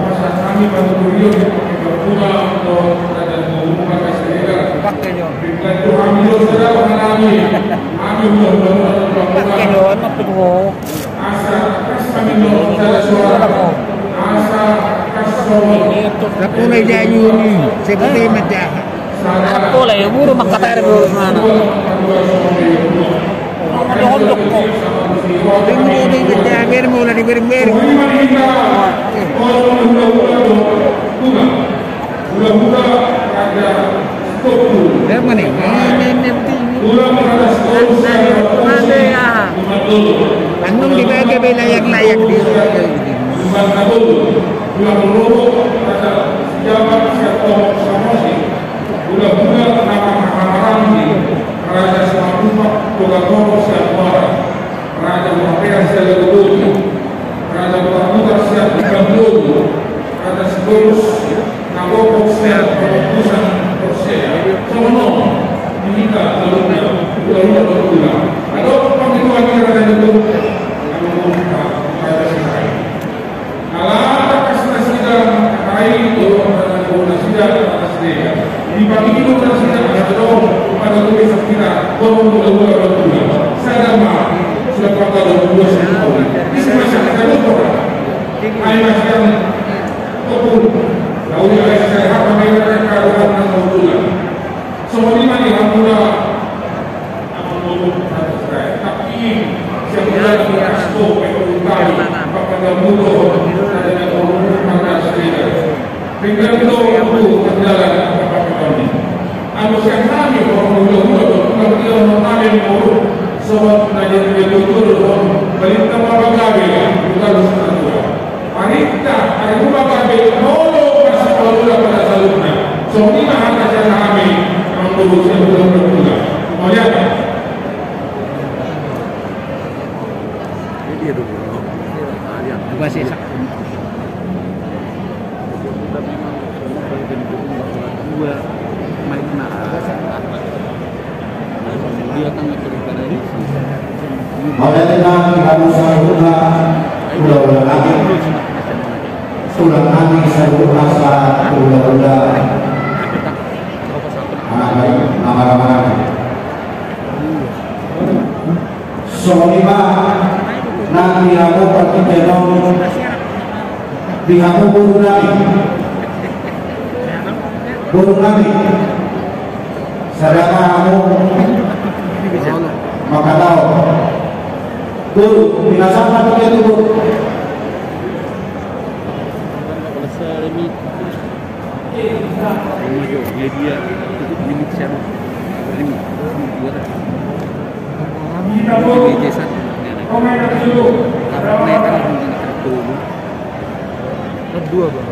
pasahat hami panuturion di panghataion muna, dohot raja ni boru Raja Siregar. Pake jo. Pinggan tu hami do sada pangalami. Hami hulahula muna, panghulahula muna. Pake jo, enak tu ho. Asa, pas hami do sada suara. Asa, pas songon. Aku na jayu ni, seperti macam. Aku lah ya, buru mangkatai boru nami. Ada hondok kok. Beri, beri, beri, beri, beri, beri. Yang mana? Ini, ini, ini, ini. Anong di bawah, bawah layar, layar dia. Hulahula na marhaha maranggi, Raja Simatupang, Toga Toga sian Muara, Hula-hula, hula-hula. Adong pangidoan ni raja i tu. Ala tangkas nasida mangkatai dohot na nidok nasida, nasida. Dipangido nasida, nasida dohot pada tulis nasida, dohot hula-hula, hula-hula. Sada ma, sudah patah dohot dua, sada ma. Bisa masak, sada ma. Ai masak, topung. Lalu ai sehat, kami akan karuan nang hula-hula. Songon i ma di hamuna. Amang boru, tapi siang bulan di Asto, Februari, Pakandamudo, ada yang mau mengundang sepeda. Dengan itu, aku berjalan ke tempat kami. Anu siang kami, orang muda-muda, tukang dia orang kami yang boru, sobat belajar dia tutur, balintang apa gabe, bukan urusan tua. Parintah, ari Ruma gabe, molo masa paula pada saluhutna. Songon i ma hata sian hami, amang boru sian hula-hula. Mauliate. Jadi, aduh, ya. Gua sih, sak. Dua, main na. Mauliate ma di hamu saluhutna, hula-hula nami. Tulang nami saluhutna sahat hula-hula. Anak baik, nama nama. Songon i ma nang di hamu partingkian on, di hamu boru nami. Boru nami. Sada ma hamu mangkatahon. Boru, binasahan ma tu dia tu, boru. Dua, Bang.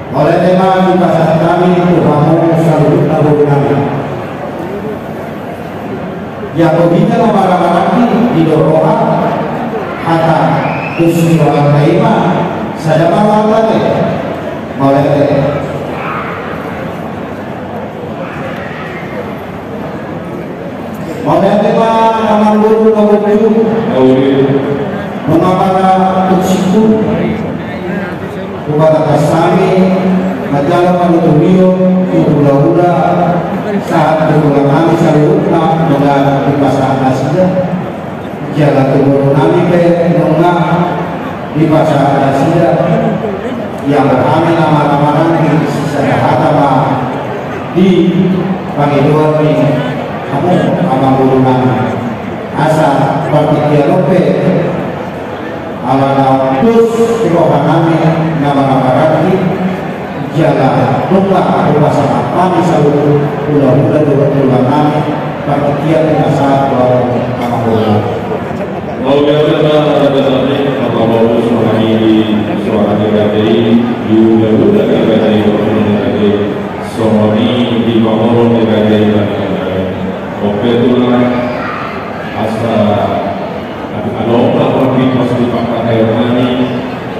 Mauliate ma dipasahat hami tu hamu saluhutna boru nami. Ia hita na marhaha maranggi di roha, hata tusi roha na i ma, sada ma roha ta. Mauliate. Mauliate ma amang boru na bungkuk. Nunga pada tusiku. Hubatagas hami manjalo panuturion tu hula-hula sahat tu tulang nami saluhutna, nunga dipasahat nasida. Jala tu boru nami pe nunga dipasahat nasida. Ia hami na marhaha maranggi, sisada hata ma di pangidoan ni hamu amang boru nami. Asa partingkian on pe ala naung tus roha nami na marhaha maranggi, jala nunga hupasahat hami saluhut hula-hula dohot tulang nami, partingkian na sahat tu hamu amang boru. Mauliate ma raja nami, amang boru, songon i di suara ni raja i, di hula-hula ni raja i, songon i di pamoruon ni raja i. Oke, tulang, asa adong ma hami pos di pangkataion nami,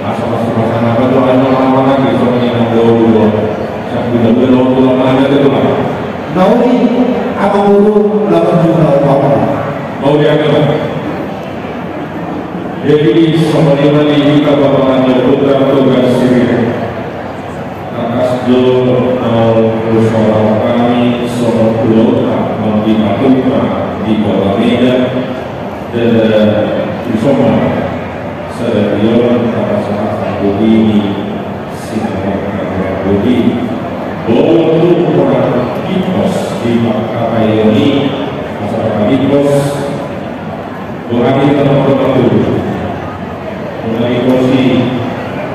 asa pos di pasangan apa tu, asa apa lagi, songon i nang dua puluh dua. Sabila dua puluh dua, tulang, mana ada, tulang? Nauli, amang boru, lawan juga apa? Mauliate ma. Jadi, songon i ma di hita pamangan jabota tugas sirine. Tangkas do naung husorang hami songon ulaonta, naung dipatupa di Kota Medan, dan, eh, husomba sada diolan tangkas hata boti ni sinamot na boti. Bola tu orang kipos di makapai ini, asal kipos. Bola kita nomor satu. Bola kipos di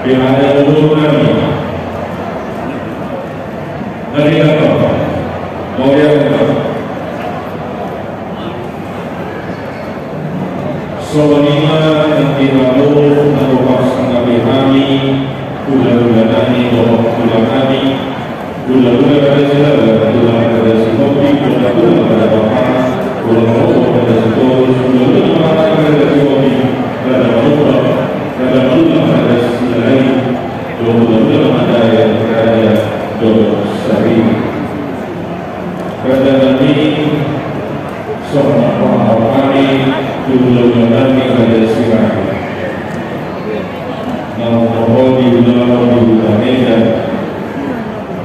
P H D Umur Nami. Dari apa? Mau lihat apa? Songon i ma nang di hamu na hupasangapi hami, hulahula nami dohot tulang nami, hulahula Raja Silaban, tulang Raja Sihombing, hulahula Raja Bapa, hulahula Raja Sitorus, hulahula Raja Sihombing, Raja Manumbang, Raja Manumbang, Raja Silaban, dohot hulahula Raja Dohot Sari. Raja nami, songon na pasahat hami tu hulahula nami Raja Silaban. Na umpoho di ulaon di Medan,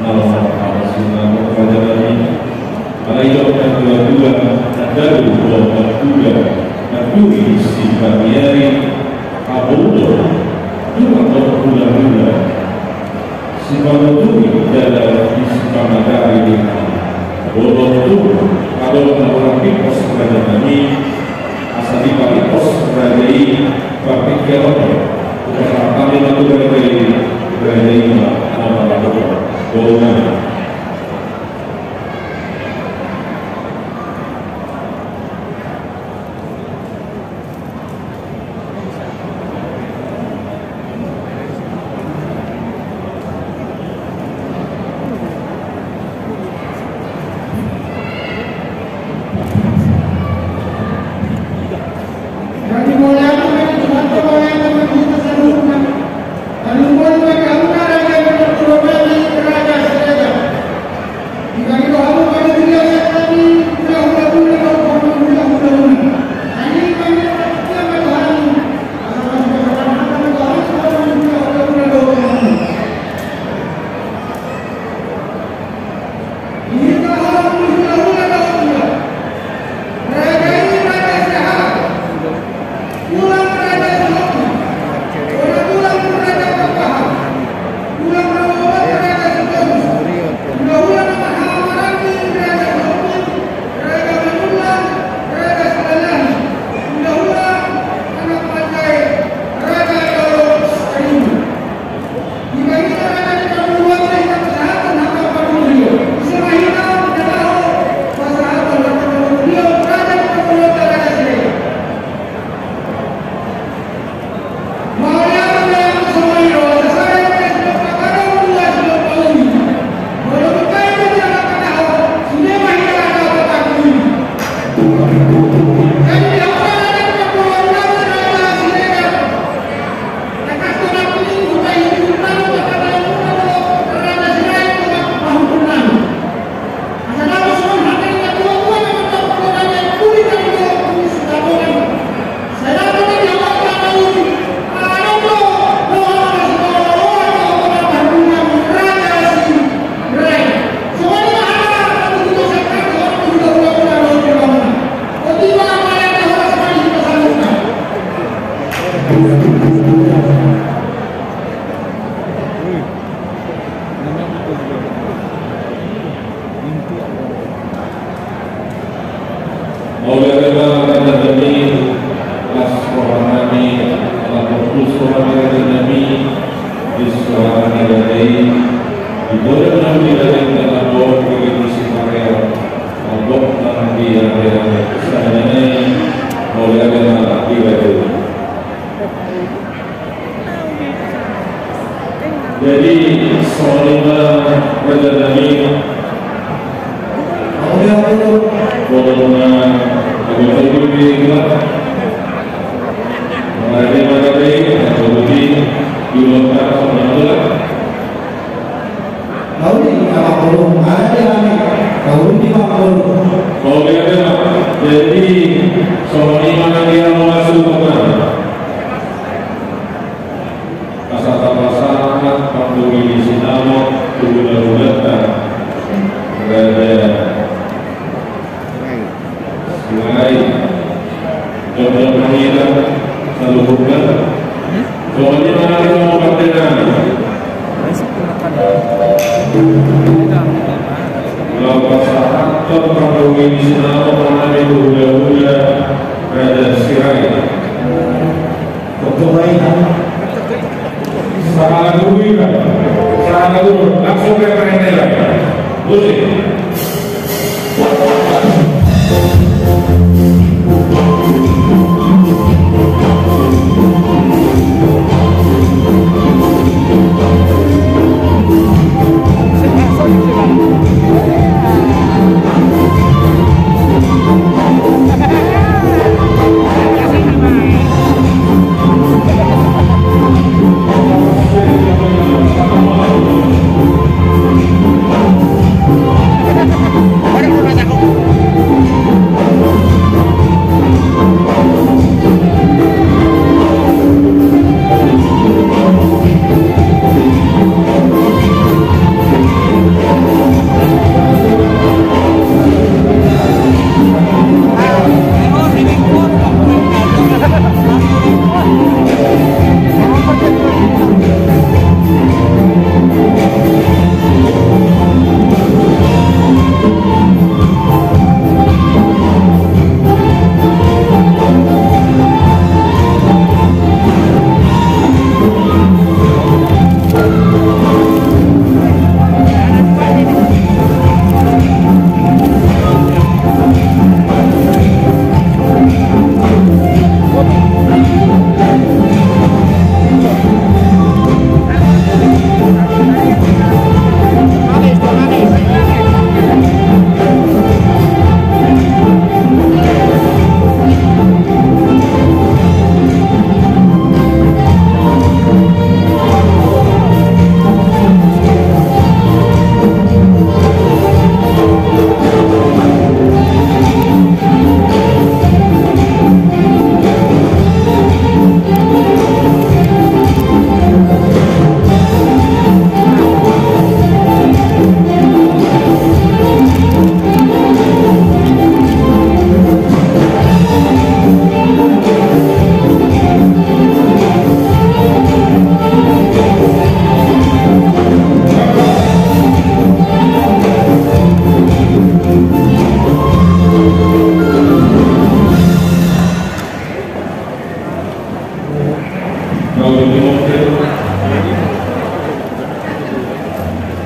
na umpoho sinamot raja nami. Alai didok natuatua, na gabe dohot natuatua, na turi sipamiari, haporuon, tulang dohot hulahula. Sipanuturi jala sipanagari. Molo tung adong na hurang pipos raja nami, asa dipalipos raja i partingkian on. Hupasahat hami ma tu raja i, raja i ma na mangalaho. Bola. Mauliate ma raja nami, las roha nami, ala porpus roha ni raja nami, di suara ni raja i, di bodan nami raja i, dalam bohong di Sipareon, mabok nang di raja nami, sahanami, mauliate ma di raja i. Jadi, songon i ma raja nami. Oke, oke. Bola na agak lebih di kita. Mengenai materi, agak lebih di luar kata, songon i ma. Tahu ni apa perlu? Ada di kami. Tahu ni apa perlu? Oke, oke, Pak. Jadi, songon i ma na dia mau masuk ke mana? Asa tapasahat panggohi ni sinamot tu hulahulanta. Raja Silaban. Jom, jom, nang hita saluhutna. Songon i ma na dia mau partai nami. Laos pasahathon panggohi ni sinamot ma hami tu hulahula Raja Sirait. Sahala guru iba, sahala guru, langsung ke pengendela. Musik.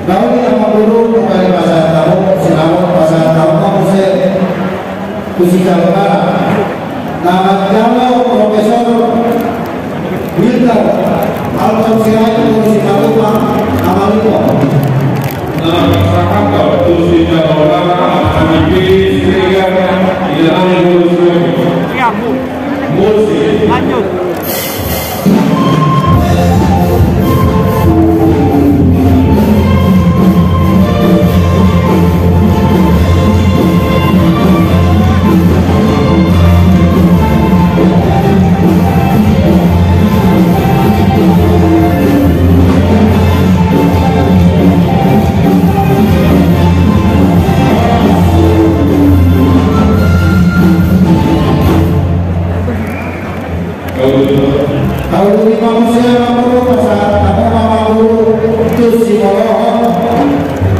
Nauli, amang guru, tu pari pasahat hamu, sinamot pasahat hamu ma muse tu sijalo-jalo. Na manjalo Profesor Wildan Alfons Sirait, boru Simatupang, amang guru. Na pasahathon tu sijalo-jalo, amang guru Sirait, inanami boru Sirait. Musik. Lanjut. Nauli ma muse, amang guru, pasahat hamu ma, amang guru, tu sijolo-jolo.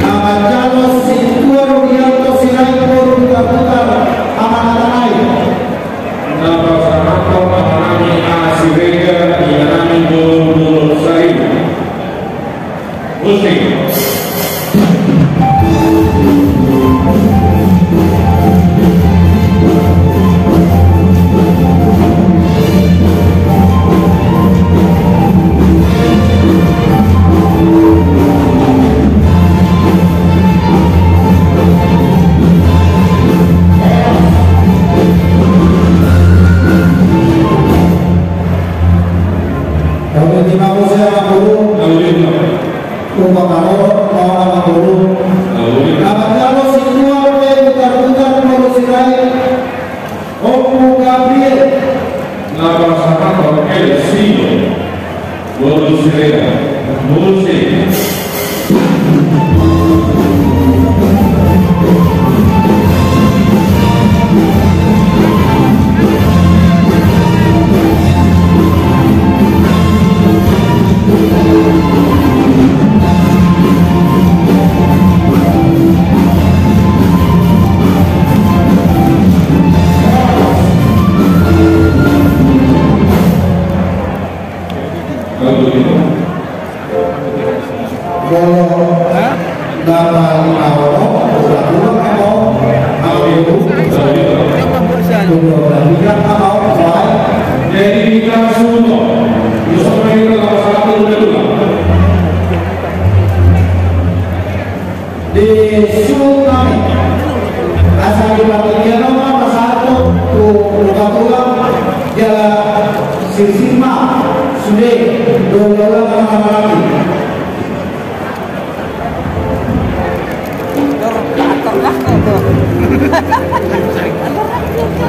Na manjalo Sintua Rudianto Sirait, boru Butarbutar, amang na tanai. Na pasahathon amang nami Siregar, inanami boru Muruk Sari. Musik. Nauli ma muse, amang guru. Nauli ma. Upa parorot, amang guru. Nauli. Na manjalo Sintua Butarbutar, boru Sirait, Ompu Gabriel. Na pasahathon El Sino, boru Siregar. Musik. Di suhut nami, asa di partingkian on ma pasahat tu, tu, tu hatulang, jala sirsir ma sude, dohot ulaon na marhaha.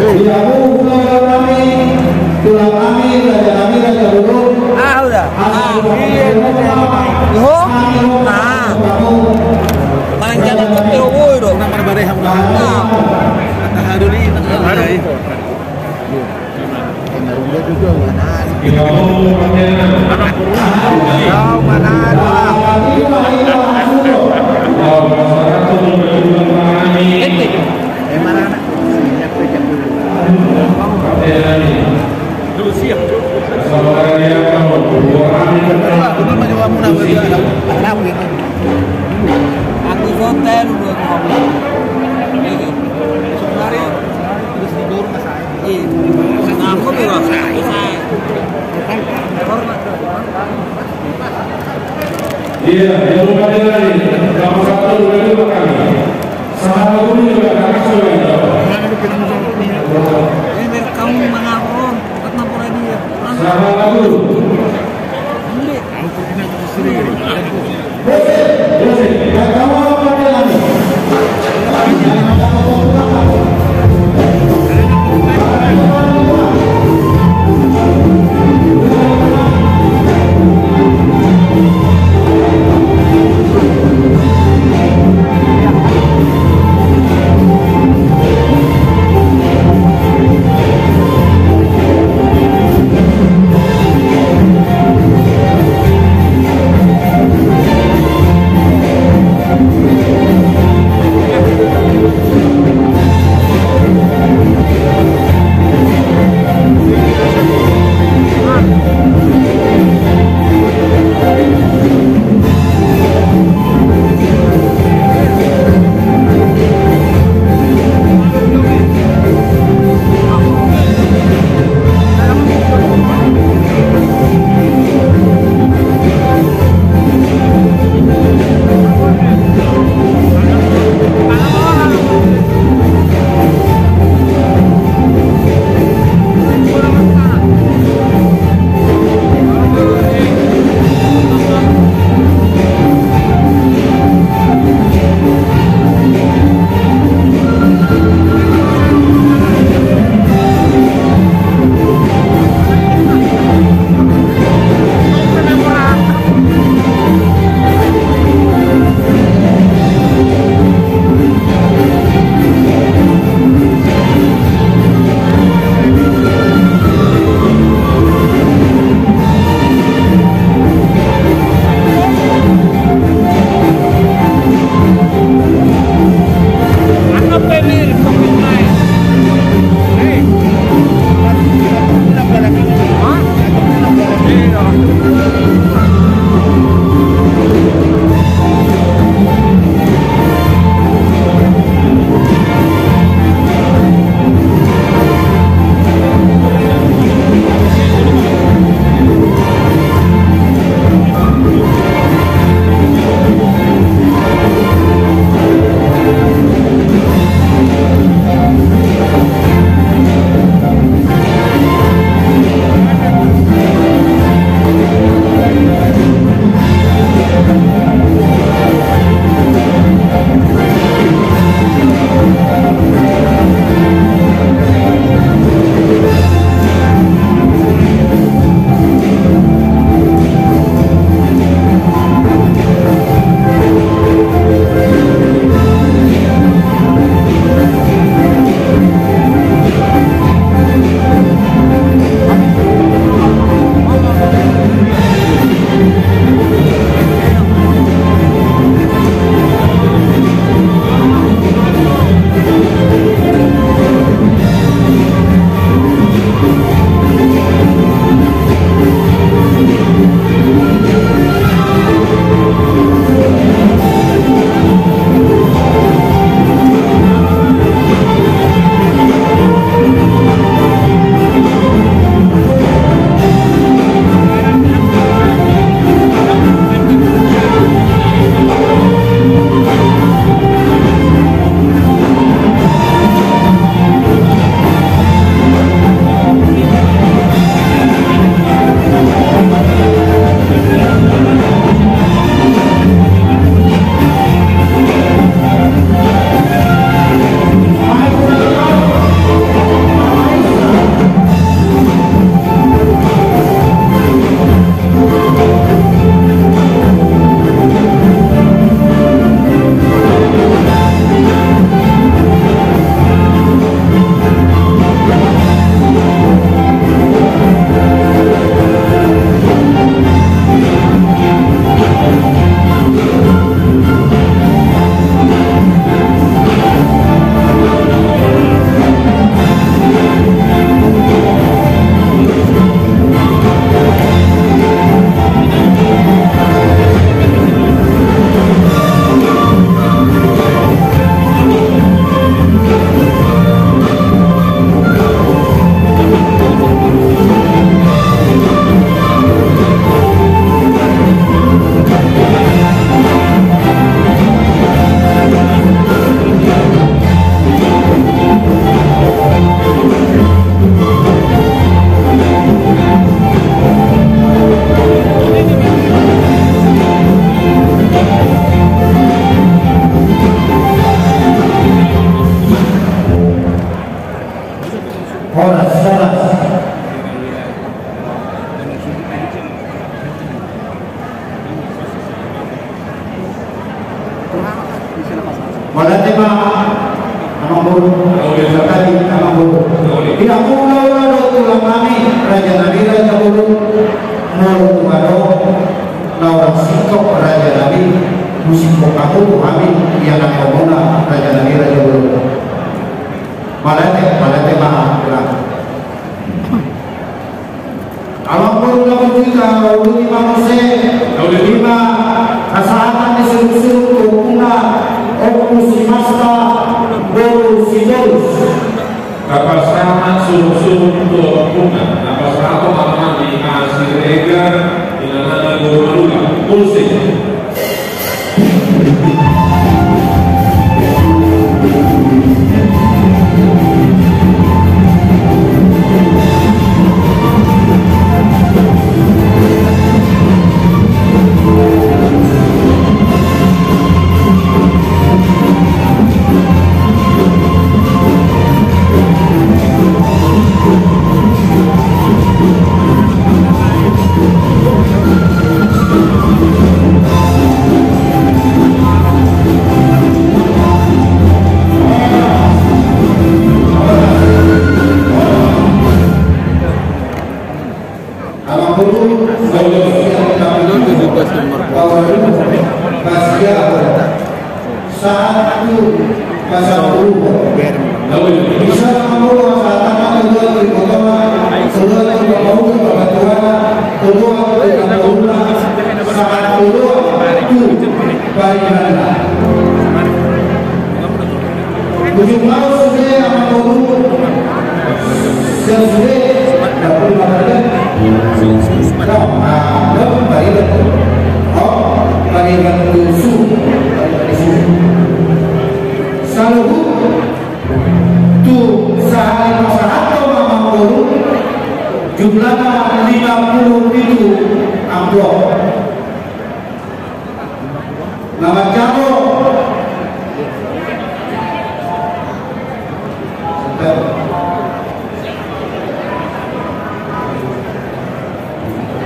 Di hamu hulahula nami, tulang nami, raja nami, raja bolon. Ah, udah. Ah, iya, iya, iya. Iho? Ah. Paling jalan tuh, tiro boy dong. Nah. Kata Haruli, kata Haruli. Aku hotel dua. Iya. Nah, aku juga. Iya, yang lupa dia tadi, nomor satu, udah dulu kami. Sahabat guru juga, kakak sudah. Ini biar kamu mengapa, Om? Tetap pula dia. Sahabat guru. Ini. Horas, horas. Mauliate ma, Amangboru. Mauliate. Amangboru. Mauliate. Di hamuna ula do tulang nami, raja nami, raja boru. Molo tung adong na hurang singkop, raja nami, tung singkop hamu tu hami, ianakhonmuna, raja nami, raja boru. Mauliate, mauliate ma, tulang. Amangboru na marjuta, uli ni ma muse, uli ni ma hasahatan ni suhut-suhut tu ompungna, Ompu Simasta boru Sitorus. Tapasahat suhut-suhut tu ompungna, tapasahat tu ompungna, Amang Siregar, inanami boru Madula, muse. Amangboru, sahat tu pasampulu. Bisa ma molo sahat tu dua tu ibotona, tu dua tu bapauta, bapatuana, tu dua tu namboruna, sahat tu dua tu paribanna. Ujung mau sude, Amangboru. Sude, dapur makan. Dong, ah, dong, pariban. Oh, pariban tu suhut. Pariban tu suhut. Saluhut tu sahali pasahathon, Amangboru, jumlahna lima pulu pitu amplop. Na manjalo.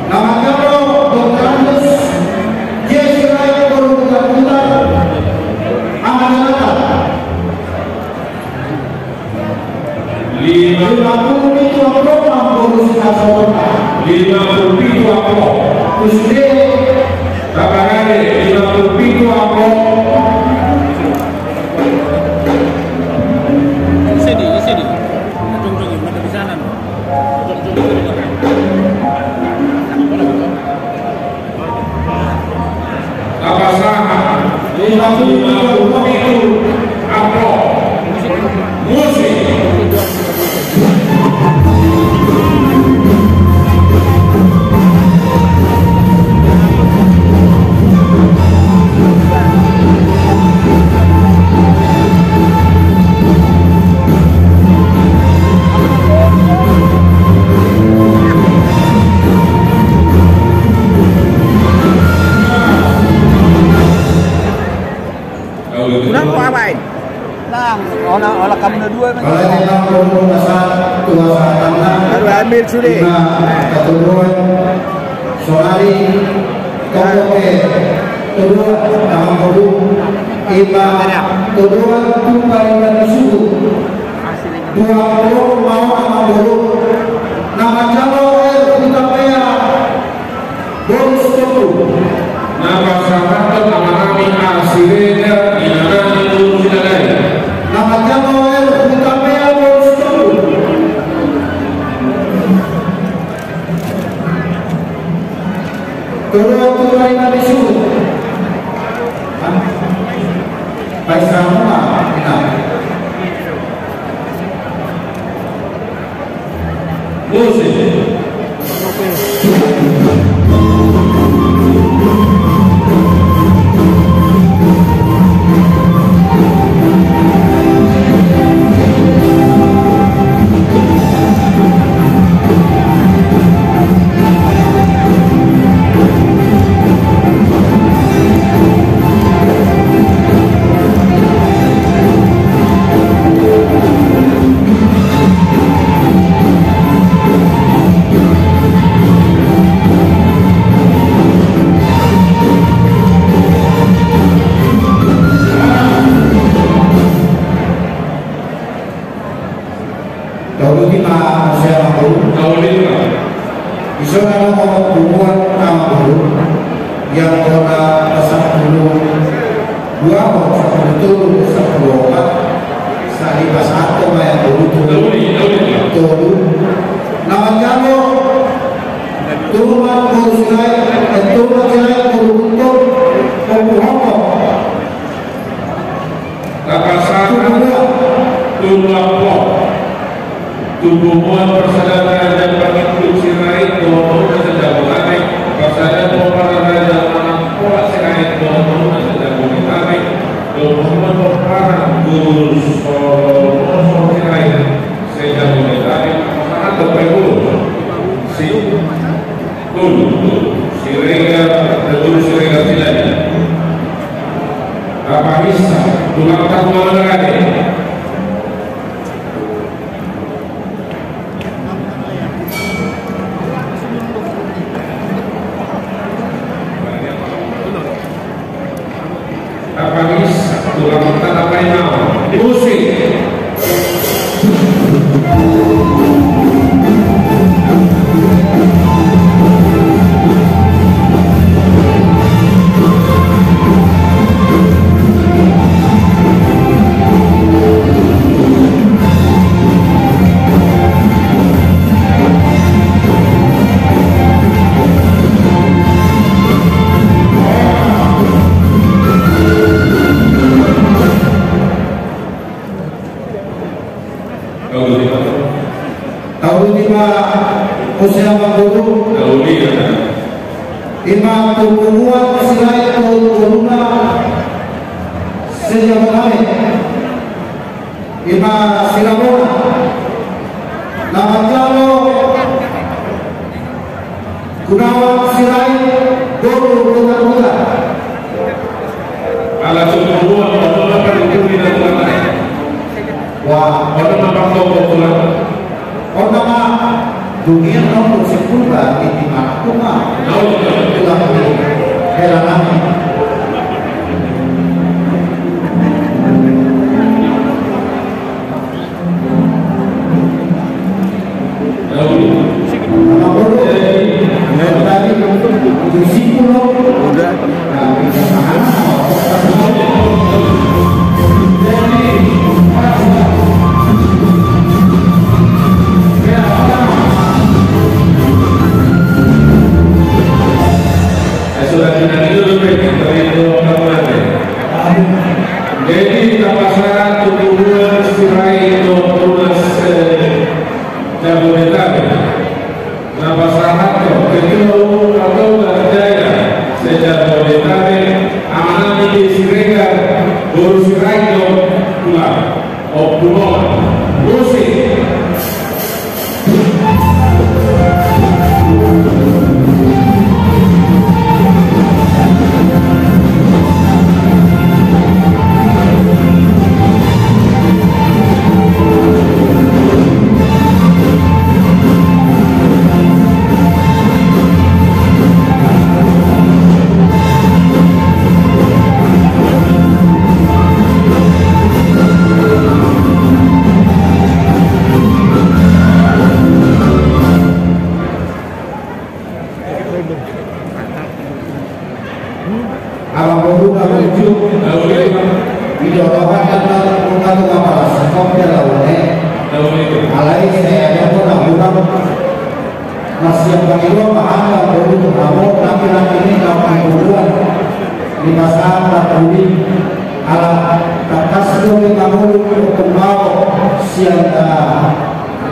Na manjalo Doktor Andes J. Sirait boru Butarbutar, Amang Jonatan. Lima pulu pitu amplop, Amangboru, sahasahana. Lima pulu pitu amplop. Sude. Taparade, lima pulu pitu amplop. Ise di, ise di. Jongjong, mata di sana, no. Jongjong, jongjong. Tapasahat lima pulu pitu amplop. Musik. Unang, mau apain? Nang, olah, olah hamu na dua, Mas. Olah, nang, olah, olah, satu, dua, satu, nang. Baru ambil sude. Ima, satu, dua. Sonari, toko, eh, tu dua, tangan kodu. Ima, tu dua, tu pariban ni suhut. Dua pulu ma on, Amangboru. Na manjalo, eh, Hutapea. Boru Sitompul. Na pasahathon, Amang nami, A. Siregar, inanami boru Sidadari. Na manjalo, eh, Hutapea, boru Sitompul. Tolu tu pariban ni suhut. Hah? Paisa ma, ina. Musik. Tauluti ma muse amangboru. Tauluti ma. Dison adong punguan amangboru, iangkon na sampulu dua, sampulu tolu, sampulu opat. Sai pasahat ma amangboru tu. Tauluti, tauluti ma. Tolu. Na manjalo tu amangboru Sirait, eh, tu amangboru Sirait, boru Guntur, boru Guntur. Tapasahat tu amangboru tu punguan parsadaan raja Parngintut Sirait dohot torunan se-Jabodetabek, parsadaan pomparan raja Manang Polak Sirait dohot torunan se-Jabodetabek, dohot punguan pomparan Guru Solomoso Sirait se-Jabodetabek, pasahat tu amangboru. Si. Tolu. Siregar, Guru Siregar Sirait. Tapasahat tu amanta tu amang raja. Tapasahat tu amanta na paima. Musik. Tauluti ma muse amangboru. Tauluti ma. Ima tu punguan Sirait dohot torunan se-Jabodetabek. Ima si Rabona. Na manjalo Gunawan Sirait, boru Botabuta. Ala sumurua, ala na paling tinggi dan tuan. Wah, ala na paling tinggi dan tuan. Ala na, dunia nomor sepuluh berarti di mana tu mah? Tulang di Helanami. Jadi, tapasahat tu punguan Sirait dohot torunan se-Jabodetabek. Na pasahat tu ketua umum Partoga Jaya se-Jabodetabek, amanami di Siregar, boru Sirait dohot tulang. Ompung, musik. Amangboru na burju, i do roha dan na burju tu kapala sekop dia lawane. Alai saya ada pun amburan. Masiap pangido ma hami amangboru tu hamu, nangkin nangkin i na pangguruan di pasahat na pudi. Ala tangkas do di hamu, ompung, bao sian, ah,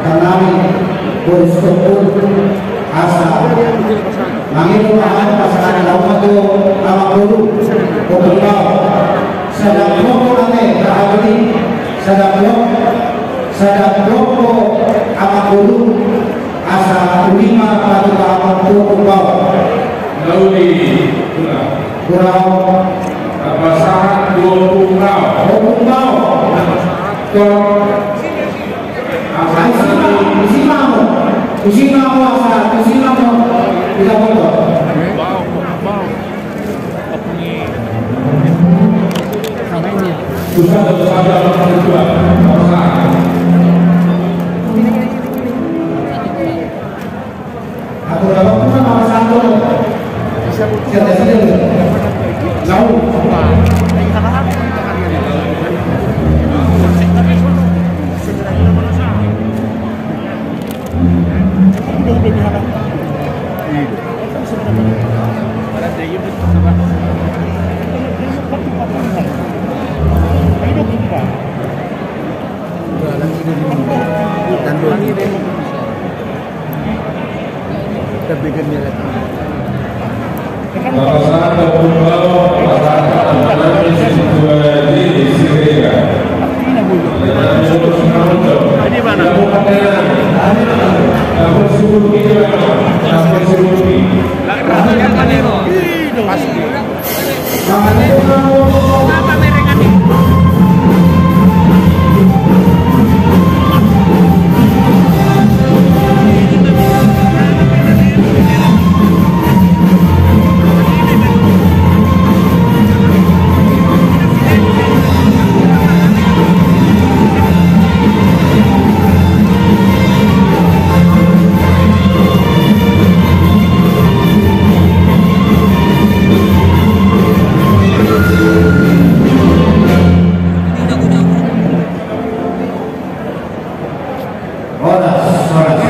Angka nami, boru Sitompul, asa mangido ma hami pasahat na uli tu amangboru, ompung, bao. Sada rokok ate, rahaja i, sada rokok, sada rokok amangboru, asa uli ma patupaononmu, ompung, bao. Lalu di kurang. Kurang. Tapasahat tu ompung, bao. Ompung, bao. Tong. Asa tusi ma hamu, tusi ma hamu, asa tusi ma hamu. Tidak apa-apa. Susah, susah, susah. Horas, horas.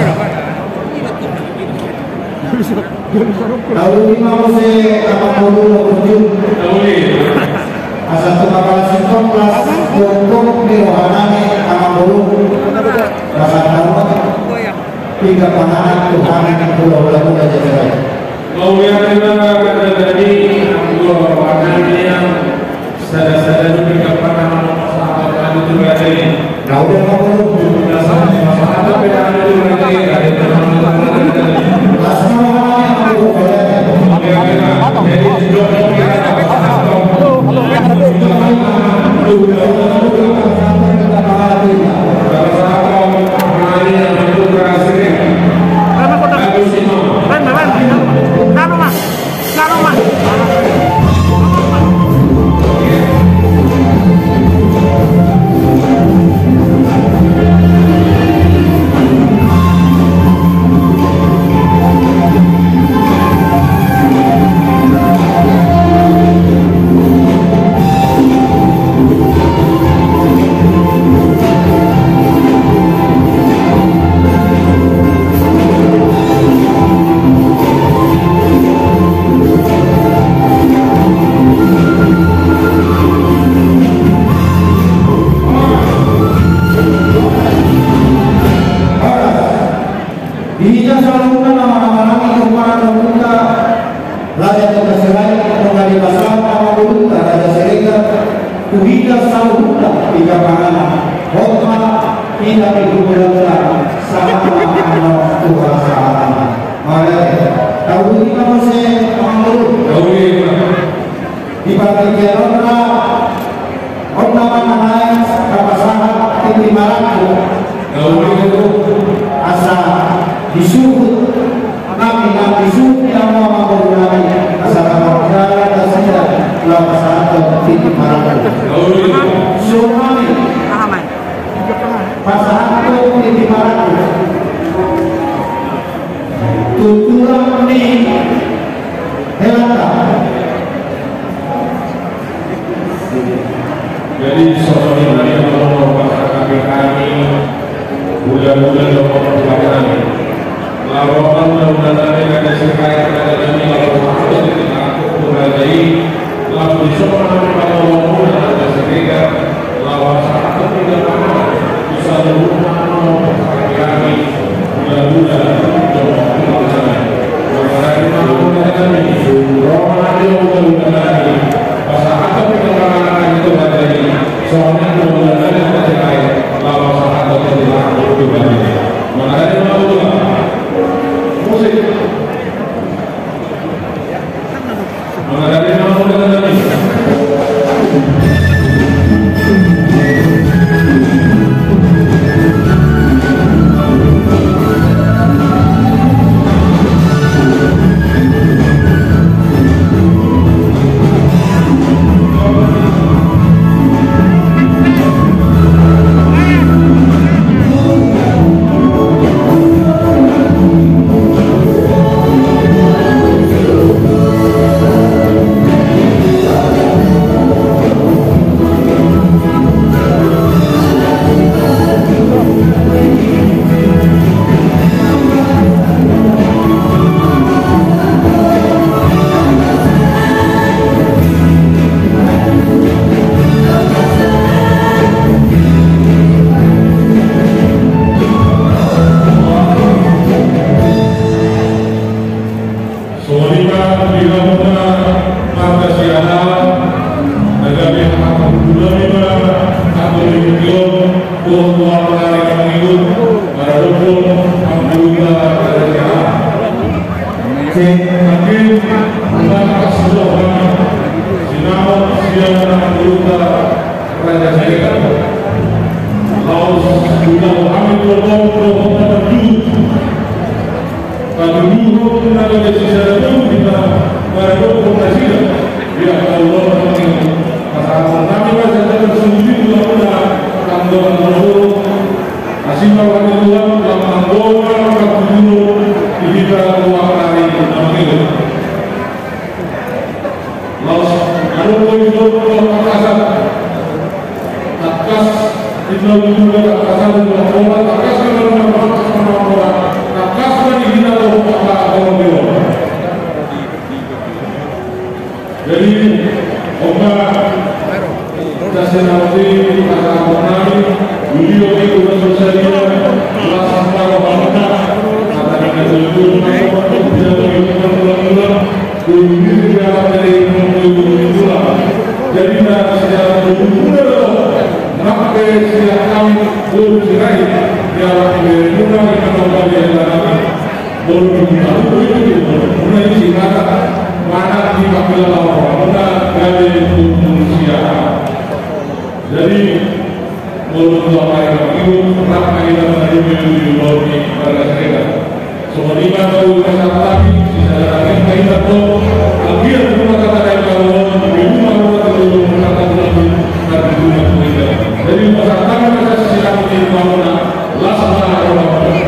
Tahu lima muse apa mau dulu kunjung. Asa tu kapala singkong kelas kelompok di rohanane anak bolu. Rasa tahu. Tiga panganan Tuhan yang pulau lagu aja cerai. Mauliate ma raja nami, anggo panganan yang sada-sada nunga pangana mamasahat hami tu raja i. Kau dia apa lu? Dasar masalah apa yang ada di raja i? Ada yang pernah melakukan raja i. Asal orang yang mau boleh. Mauliate ma. Jadi, sejak ini kita akan. Halo, halo, ya, halo. Di hita saluhutna na mangamanami, umpama na hita, raja tu Sirait, nunga dipasahat ama boruta raja Siregar, tu hita saluhutna, hita panganan, hot ma hita di kuburanna, sahat ma anak tu rasa anak. Mauliate. Tahu lima muse, Amang Boru. Tahu lima. Di partingkian on ra, on nama na naeng tapasahat tintin marangkup. Asa disuhut nami, nang disuhut ni hamu amang boru nami, asa taparjala nasida laho pasahathon tintin marangkup. Suhut nami pasahathon tintin marangkup tu tulang ni helanta. Jadi songon i ma molo pasahat hami hula-hula dohot tulang nami, laho ma hula-hula nami, raja Sirait, raja nami, laho pasahathon tintin marangkup tu raja i. Laos dison ma hami mangoloi muna raja Siregar, laho pasahathon tintin marangkup tu saluhutna na pasahat hami hula-hula dohot tulang nami. Mauliate ma hula-hula nami, ro ma hula-hula nami pasahathon tintin marangkup tu raja i. Songon i ma hula-hula nami raja Sirait, laho pasahathon tintin marangkup tu raja i. Mauliate ma hula-hula. Musik. Laos adong do i do tangkasan. Tangkas inna ujungna tangkasan di tongah bola, tangkas inna ujungna tangkas di tongah bola, tangkas ma di hita do tangkasan di bola. Jadi, opa, kita senang di tangkasan nami, Julio di rumah susah dia, kelas empat, opa, kata dia, Julio, Jadi, na sian tulang, rap pe sian hami boru Sirait, dialap pe muna, di kantor bali, di kantor bali. Boru Sirait, boru Sirait, boru Sirait, mana di Papila, mana dari boru Sirait. Jadi, molo tua paling ibu, rap na ina mangadupi di luar ni marga Sirait. Songon i ma tu pasahat hami, sisada nami paingat do, agia tu mata tadai kaluon, di rumah rumah tu rumah tadai kaluon, di rumah rumah. Jadi pasahat hami masa sisada di rumah rumah, las ma rumah rumah.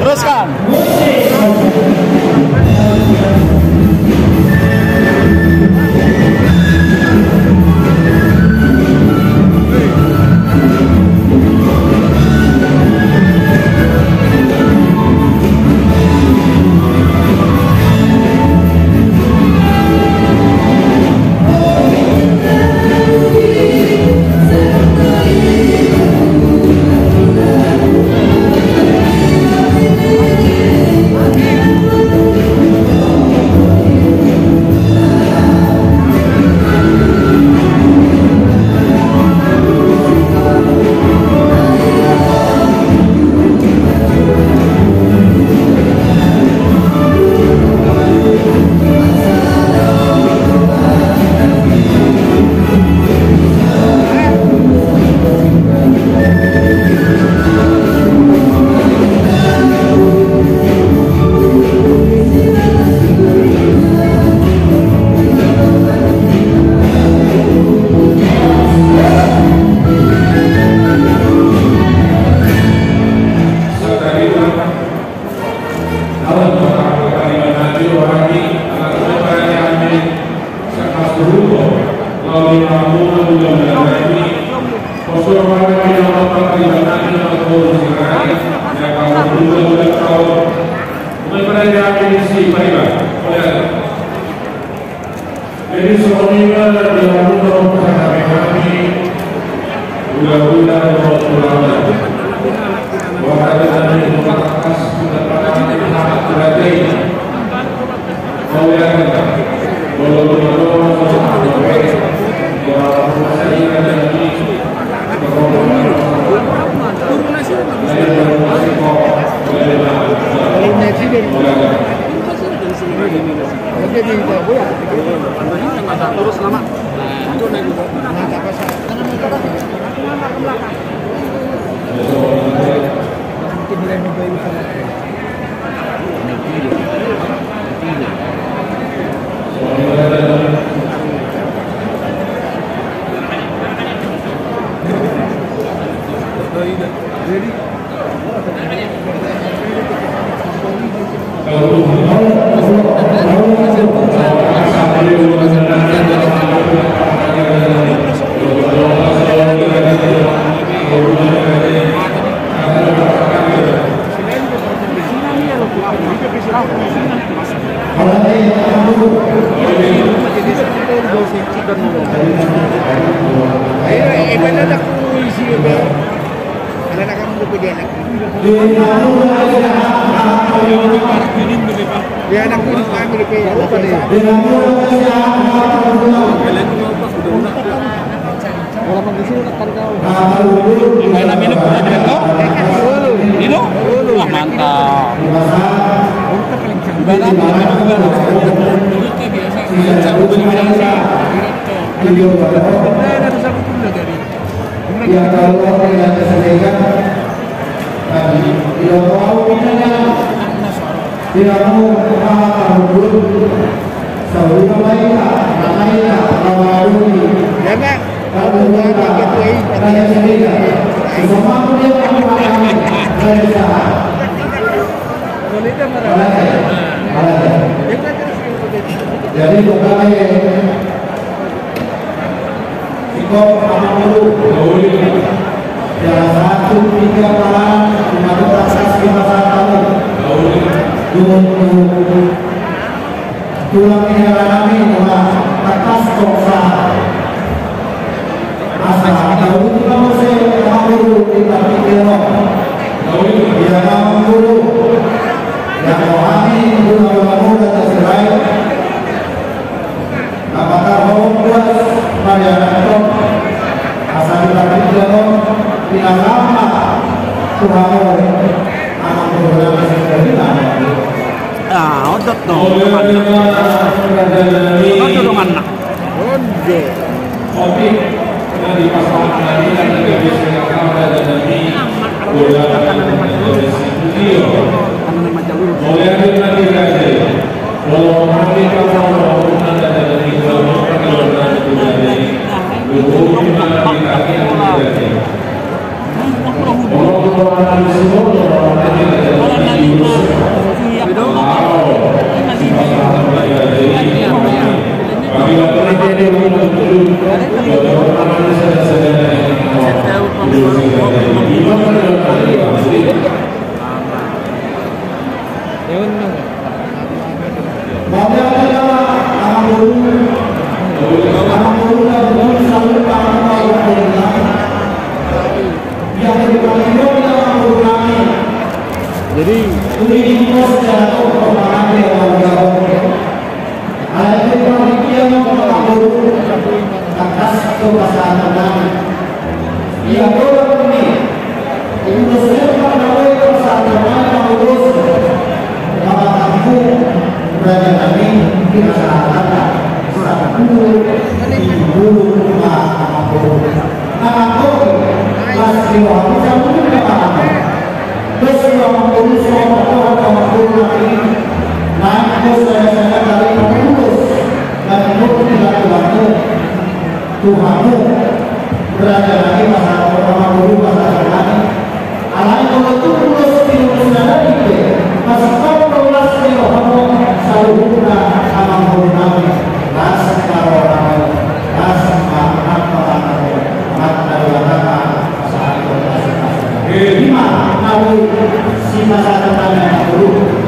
Teruskan. Jadi songon i ma di hamu dohot hami, hula-hula dohot tulangna. Wahai hami, hula-hula, hula-hula, hula-hula, Terus nama? Main minum, udah bilang kau? Minum? Wah, mantap. Ibarat, ibarat. Biasa. Ya, kalau orang yang kesedihan, tadi, tidak tahu minumnya. Tidak mau, ah, betul. Jadi bukan, sikok amangboru. Sahat tu tingki pangalaman di mata tangkas di masa tamu. Dulu tulang ni hela nami, tulang tangkas toksa. Asa tahu tulang muse amangboru di partingkian on. Ia amangboru. Ia rohani tulang amangboru dan sirai. Apakah roh puas marianan tong? Asa di partingkian on, pinalama Tuhan on. Ah, otot dong. Otot dong, anak. Oke. Jadi, alai di partingkian on, amangboru, tangkas do pasahaton nami. Ia godang ni ulos, serta na boi pasahaton nami, ulos, mamatanmu raja nami, di pasahaton nami. Sapuluh, tiga puluh lima, amangboru. Amangboru, las ni rohamu, sapuluh lima, amangboru. Dos do amangboru, songon na pasahat amangboru nami. Naeng dos sada-sada taringot ulos, taringot di haturanmu tu hamu, raja nami, pasahaton amangboru, pasahaton nami. Alai molo tung ulos, tiga puluh sada i pe, masihol do las ni rohamu saluhutna, amangboru nami. Las ma rohamu, las ma haparangan, manghatai hata, pasahaton las ni roha. Ima na boi sipasahaton nami, amangboru.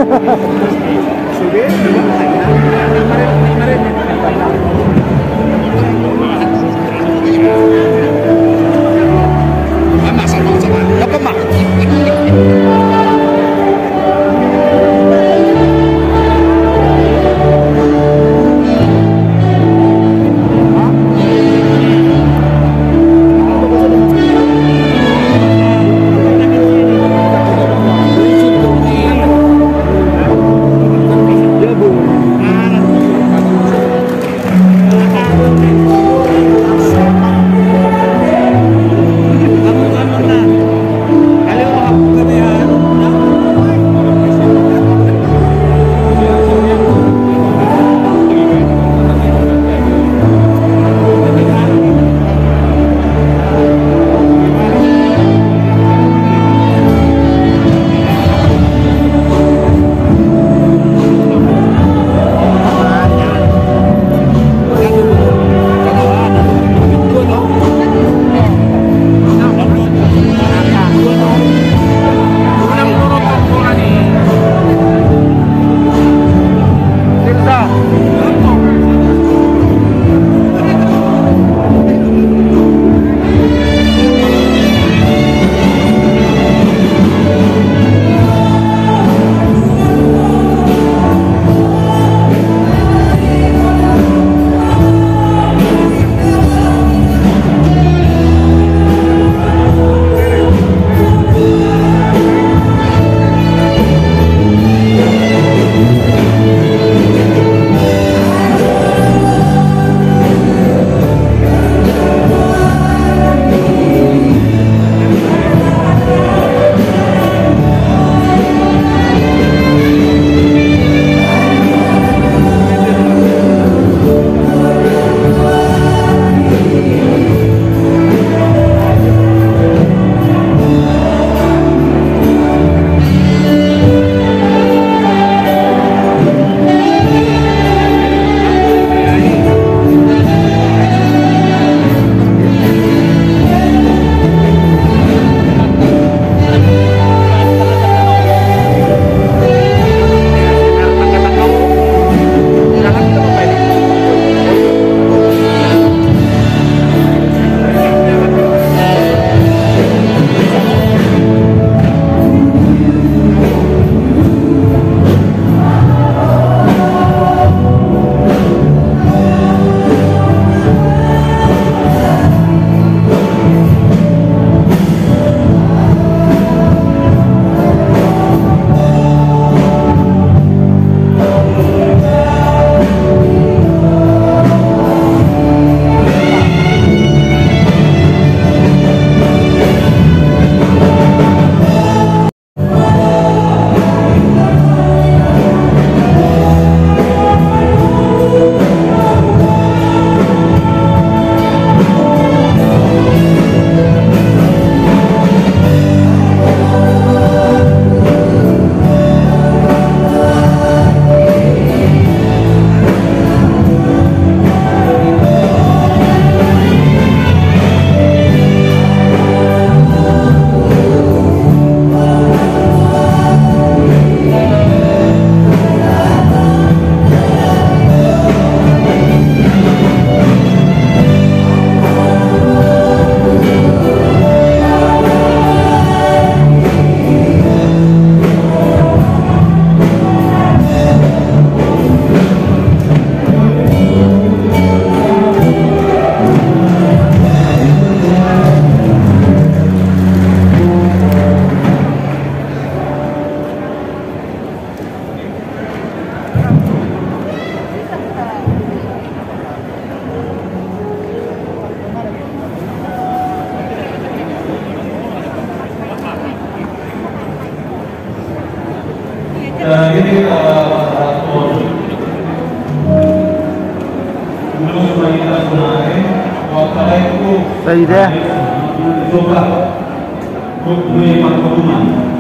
Jadi, eh,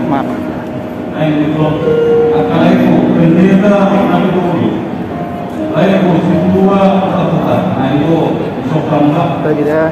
Maaf. Lagi dah.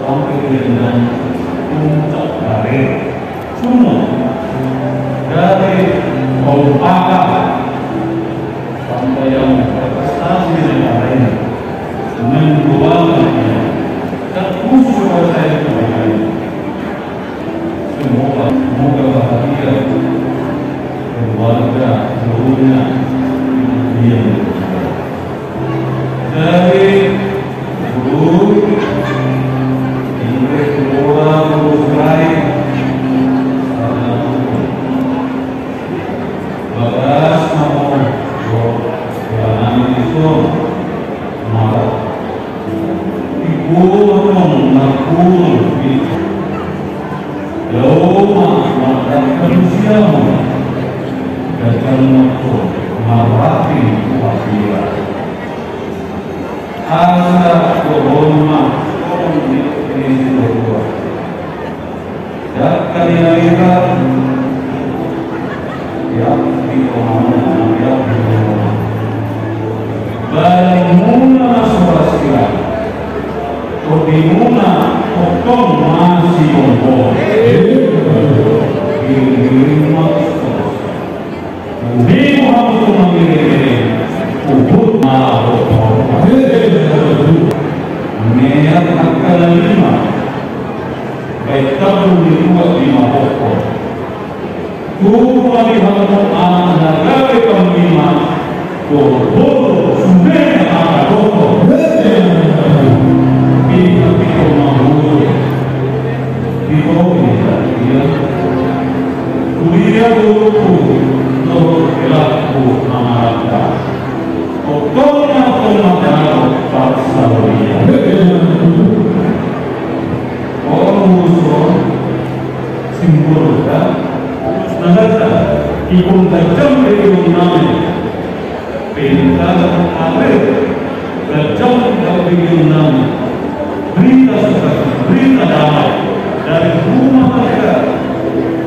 Sampai dengan puncak karir. Semua. Dari Kompaka sampai yang berprestasi di negara ini. Menjualnya. Tak khusus kepada saya pribadi. Semoga, semoga bahagia keluarga, seluruhnya. Dia. Dari guru, Inggris, guru, guru Sirait, bagas mau, guru, guru, guru, guru, Ibu mangkon marpulung pitu. Dao ma mardangka siamun. Gajang mangkon marraping tu apiran. Asa dohon ma songon ni situa-tua. Dangka ni arita. Ya, di pengalaman ya. Badanmuna na so ra sirang. Tondimuna tongtong masibongbong. Giring-giring ma tongtong. Ubi hamu tu mangiring-iring, uhut ma tongtong. Meat angka na lima. Baik tabung di ruas lima pokok. Tubu ma di hamu anak na gabe panglima. Dohot sude angka dohot. Di hati kau mahusu. Di bawah ini dia. Kuliah buku dohot gelapku mangarapkan. Tongtong ma tongtong ma dao paksa dia. Olo muso. Simpul da. Nagata ikon gajang region nami. Perintah April gajang region nami. Berita suka, berita damai dari rumah mereka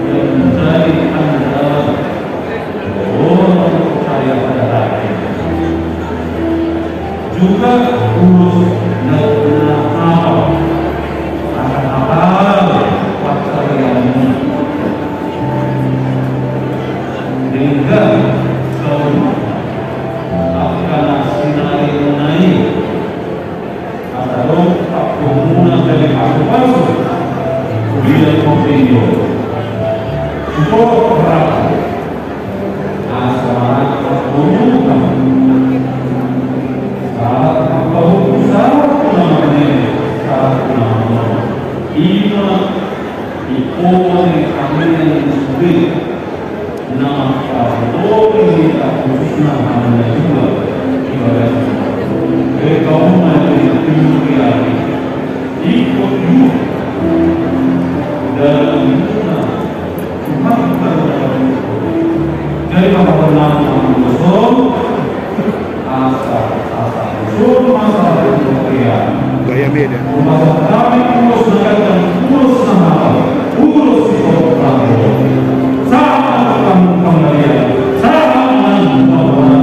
yang menjadi andalan. Orang percaya pada laki. Juga urus na apa? Akan apa? Pacar yang ini. Dengan kalau Asa marangkup boru, sahat ma boru, sahat ma mane, sahat ma mane. Ima di pola ni kami yang sudah nama kategori ni tak khususna hanya dua ibarat. Mereka umumnya di dunia ini ikut juga dalam lingkungan Tuhan kita. Jadi, maka tenang, tenang, kosong. Asa, asa, kosong, asa, kosong, ya. Gaya beda. Rumah sakit kami, urus negara, urus nama, urus si kota. Saat kamu kembali, saat kamu kembali.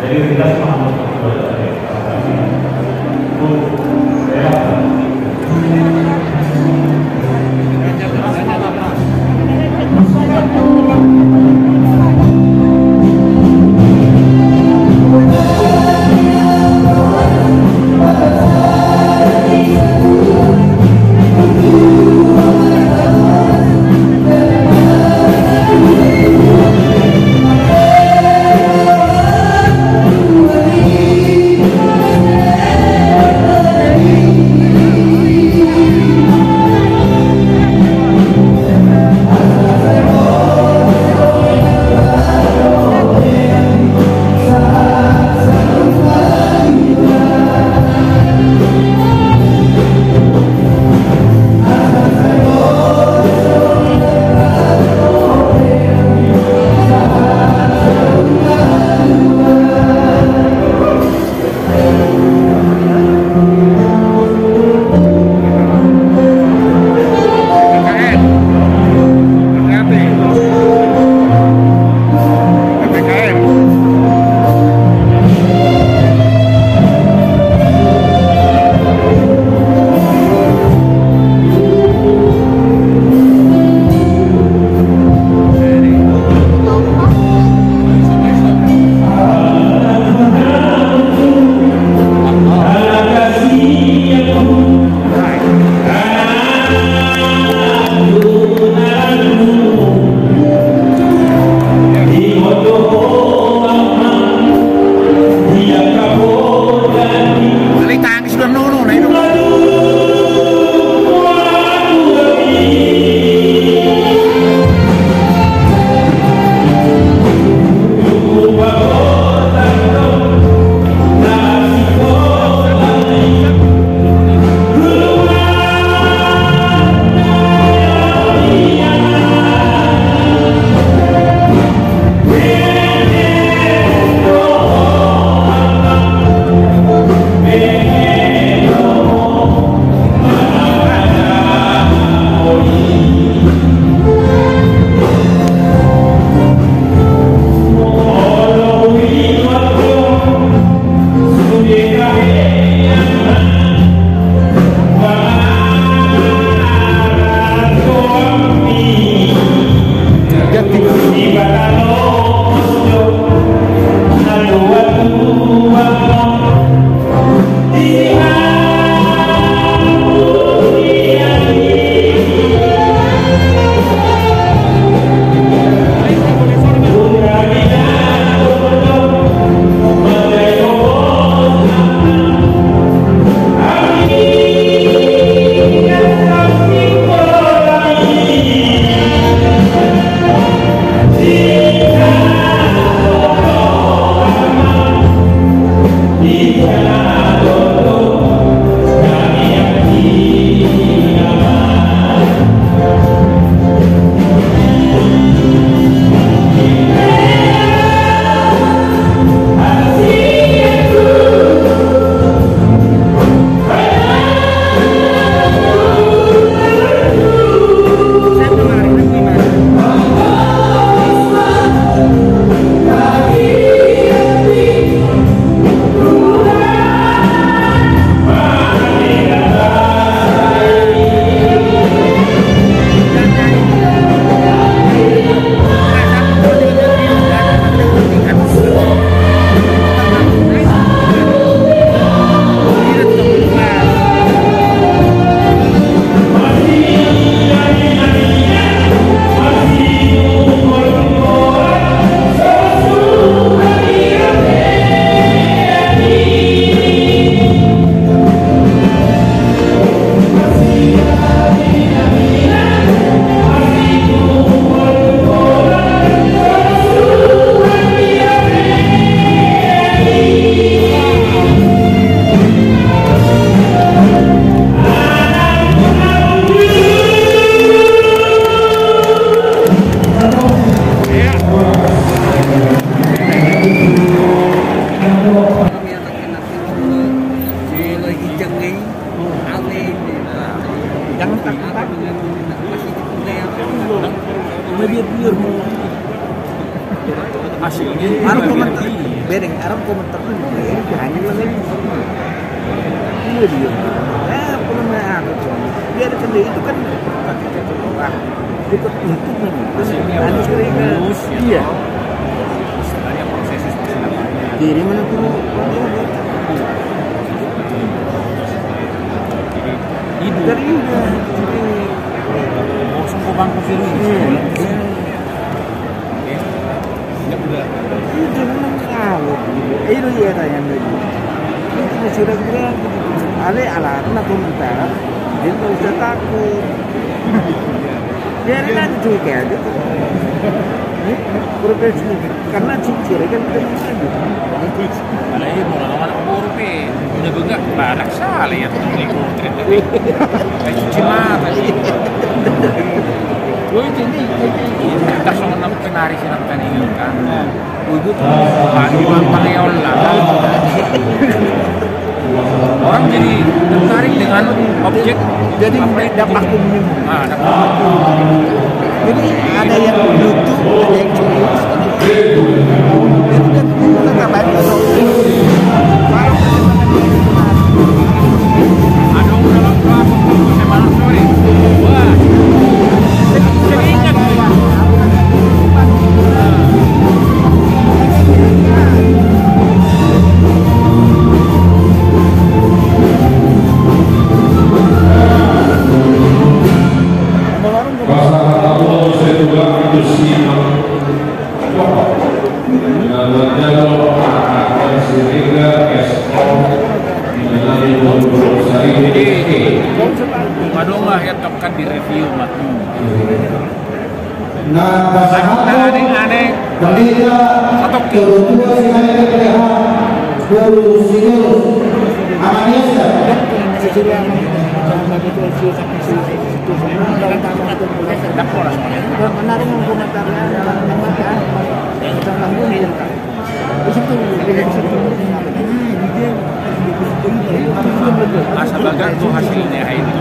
Jadi, ringkas ma hamu. Hasilnya juga. Arab komentar, bereng, Arab komentar tuh, ya, hanya lagi. Iya, dia. Eh, apa namanya, apa tuh? Biarkan dia itu kan pakai kata orang. Dekat untuk ini. Hasilnya bagus, ya. Iya. Istilahnya proses persidangannya. Jadi mana tuh? Jadi, hidup. Dari ini, jadi, kosong kok bangku sini. Iya. Itu memang awet. Eh, itu iya, tanya dulu. Itu sudah kurang. Ale, ala, kena komentar. Dia nggak usah takut. Biarin aja, cuy, kayak gitu. Protes. Karena jujur, kan kita mau lanjut. Alai molo na anak boru pe, udah begak, barak sale ya, tuh, ni kutrit tadi. Kayak cuci mata sih. Oh, itu ini, ini. Kita soal enam kenari sih, enam kan ini kan. Oh, itu tuh, pakai, pakai online. Orang jadi tertarik dengan objek. Jadi, apa ya? Dapat akun ini. Ah, dapat akun. Jadi, ada yang lucu, ada yang serius. Jadi, dia punya kata baik atau ada orang dalam kelas, saya malam sore. Wah, sering, sering ingat. Pasahat ma tusi na manjalo Siregar S O di dalam. Jadi, madonga ya, tokkan di review mah. Nah, pasahat ma pendeta tertua Siregar, boru Sitorus, Amaniesta. Asa bagak tu hasilnya ini.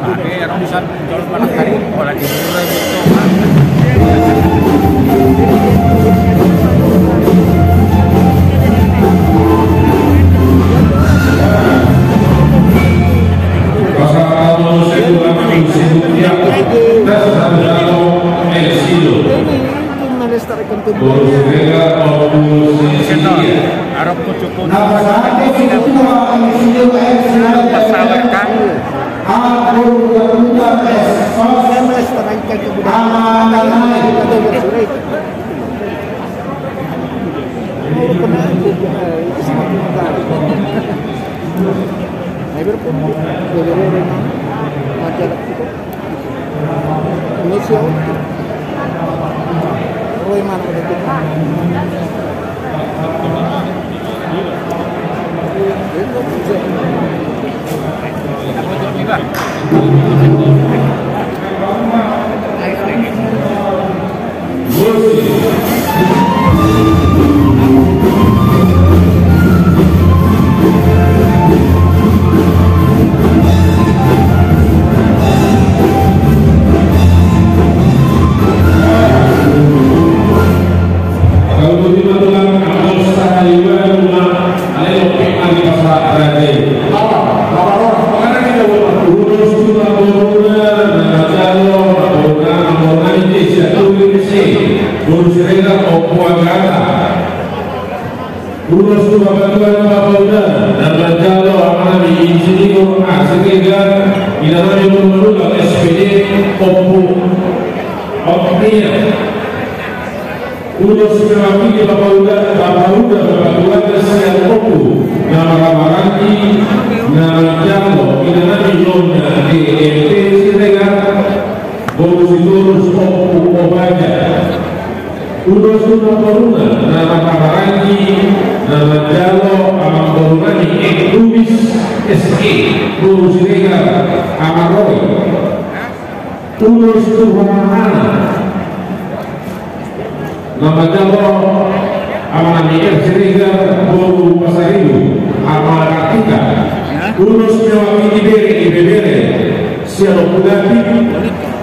Oke, orang bisa jual pada hari, pola di murah gitu. Pasahat ma tusi na manjalo Siregar S O. Arok kucukut. Pasahat ma tusi na manjalo Siregar S O. Ulos tu namboruna na manjalo namboruna ni Desa Turi S E, boru Siregar Ompu Agata. Ulos tu namboruna na manjalo amanami Insinyur A. Siregar, inanami boru Maruta S P D, Ompu Omnia. Ulos mewakili Bapauda, Bapauda, Bapauda sian Oku, na marhahamaranggi, na manjalo inanami Nona D M T Siregar, boru Sitorus Ompu Obaja. Ulos tu namboruna na marhahamaranggi, na manjalo amangborunami Eng Lubis S E, boru Siregar, Amaroi. Ulos tu hamamana na manjalo amanami R. Siregar boru Pasaribu, Ama Kartika. Ulos mewakili bere, ibebere sian Ompu Gati.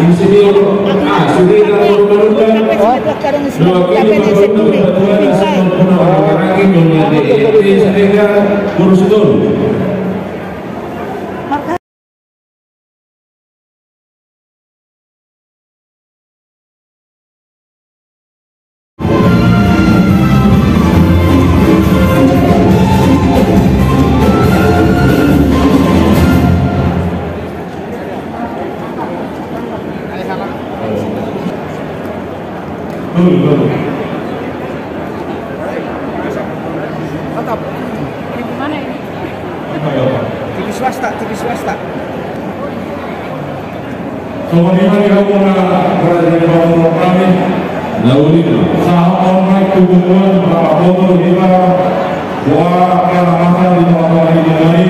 Insinyur A Surya Purbalingga, mewakili Purbalingga Batuan, Senior Purbalingga Rangging, Nyonya D E T Siregar, Guru Sidon. T V swasta, T V swasta. Songon i ma di hamuna raja ni pamoruon nami. Na uli ma. Sahat ma on nai tu punguan, marapodo hita. Boha angka na masa di tonga-tonga ni punguan i.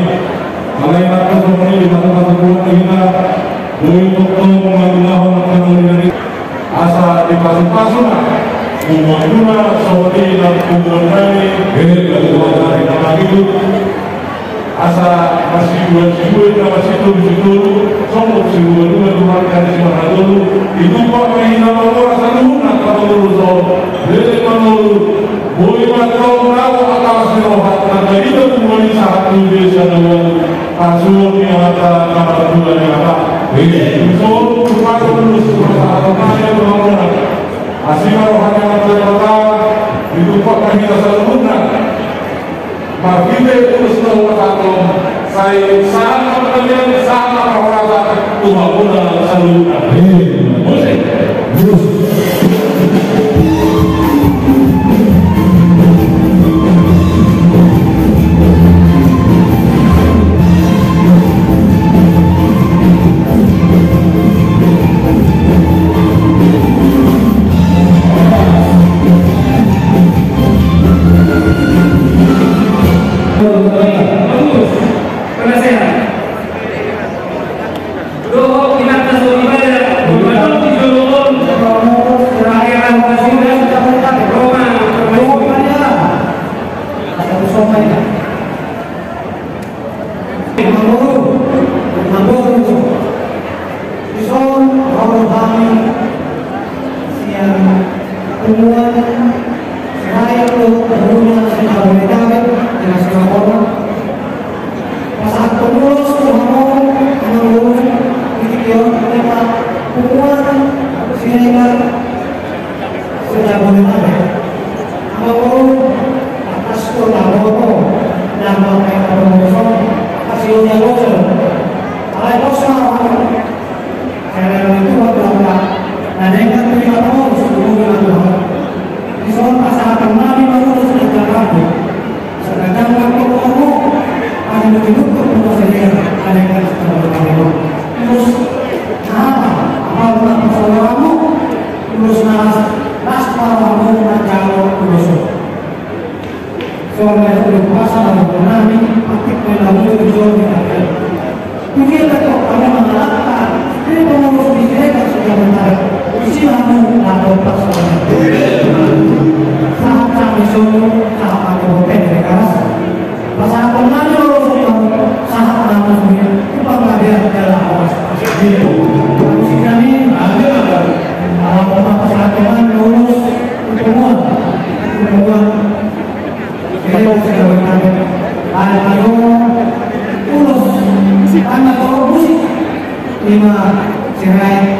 Alai nangkin songon i di pasu-pasu punguan hita. Boi tongtong mangalahon angka na uli nai. Asa dipasu-pasu ma punguan muna songon i nang punguan nami. Punguan nami na mangihut. Asa masibuan-sibuan, na masitolu-sitolu, songon sibuan-buan, Tuhan kan si marhatolu, ditumpak ma hita mangora saluhutna, angka pangurus on, leleng ma ngolu, boi ma tong ro atas ni roha, tanda ida punguan i sahat tu desa na ualu, pasuon ni hata, na martua ni hata. Dison, tumpakon ulos, pasahaton nami tu hamuna. Asi ma roha ni hata, ditumpak ma hita saluhutna. Marhite ulos na hupasahat on, sai sahat ma pangadian, sahat ma parhorasan, tu hamuna saluhutna. Musik. Dohot inanta soripada, dohot di jolo on, rakyat Roma, Roma, Roma. Mangolu, mangolu. Dison, ro hami sian punguan Sirait dohot parhundul se-Jabodetabek, dinas dohot. Pasahathon ulos tu hamu, amang boru, di tingki on, punguan Siregar se-Jabodetabek. Amang boru, atas kota Boto, nama kota Boto, kasih ujian bocor. Alai pos ma hamu. Karena itu waktu apa? Nah, dengan terima kasih, seluruh Tuhan. Dison pasahaton nami ma ulos di Jakarta. Sedangkan waktu kamu ada di grup kepengurusan, ada yang harus kita bertemu. Terus, nah, apa, apa, apa, ulos na las, las ma hamu manjalo ulos. Songon na so dipasal nami, atik ma na ulos di jolo ni atik. Tudia teko hamu mangalangka, di pengurus di Siregar se-Jabodetabek, isi hamu na kompak songon i. Sahat hami solu, sahat hami bope di Siregar. Pasahaton nami ulos on, sahat nami solu, tu panggabean jala horas. Musik nami, ada, ada. Ala pasahaton nami ulos, tu punguan, tu punguan. Jadi, ulos, anak musik, ima, Sirait,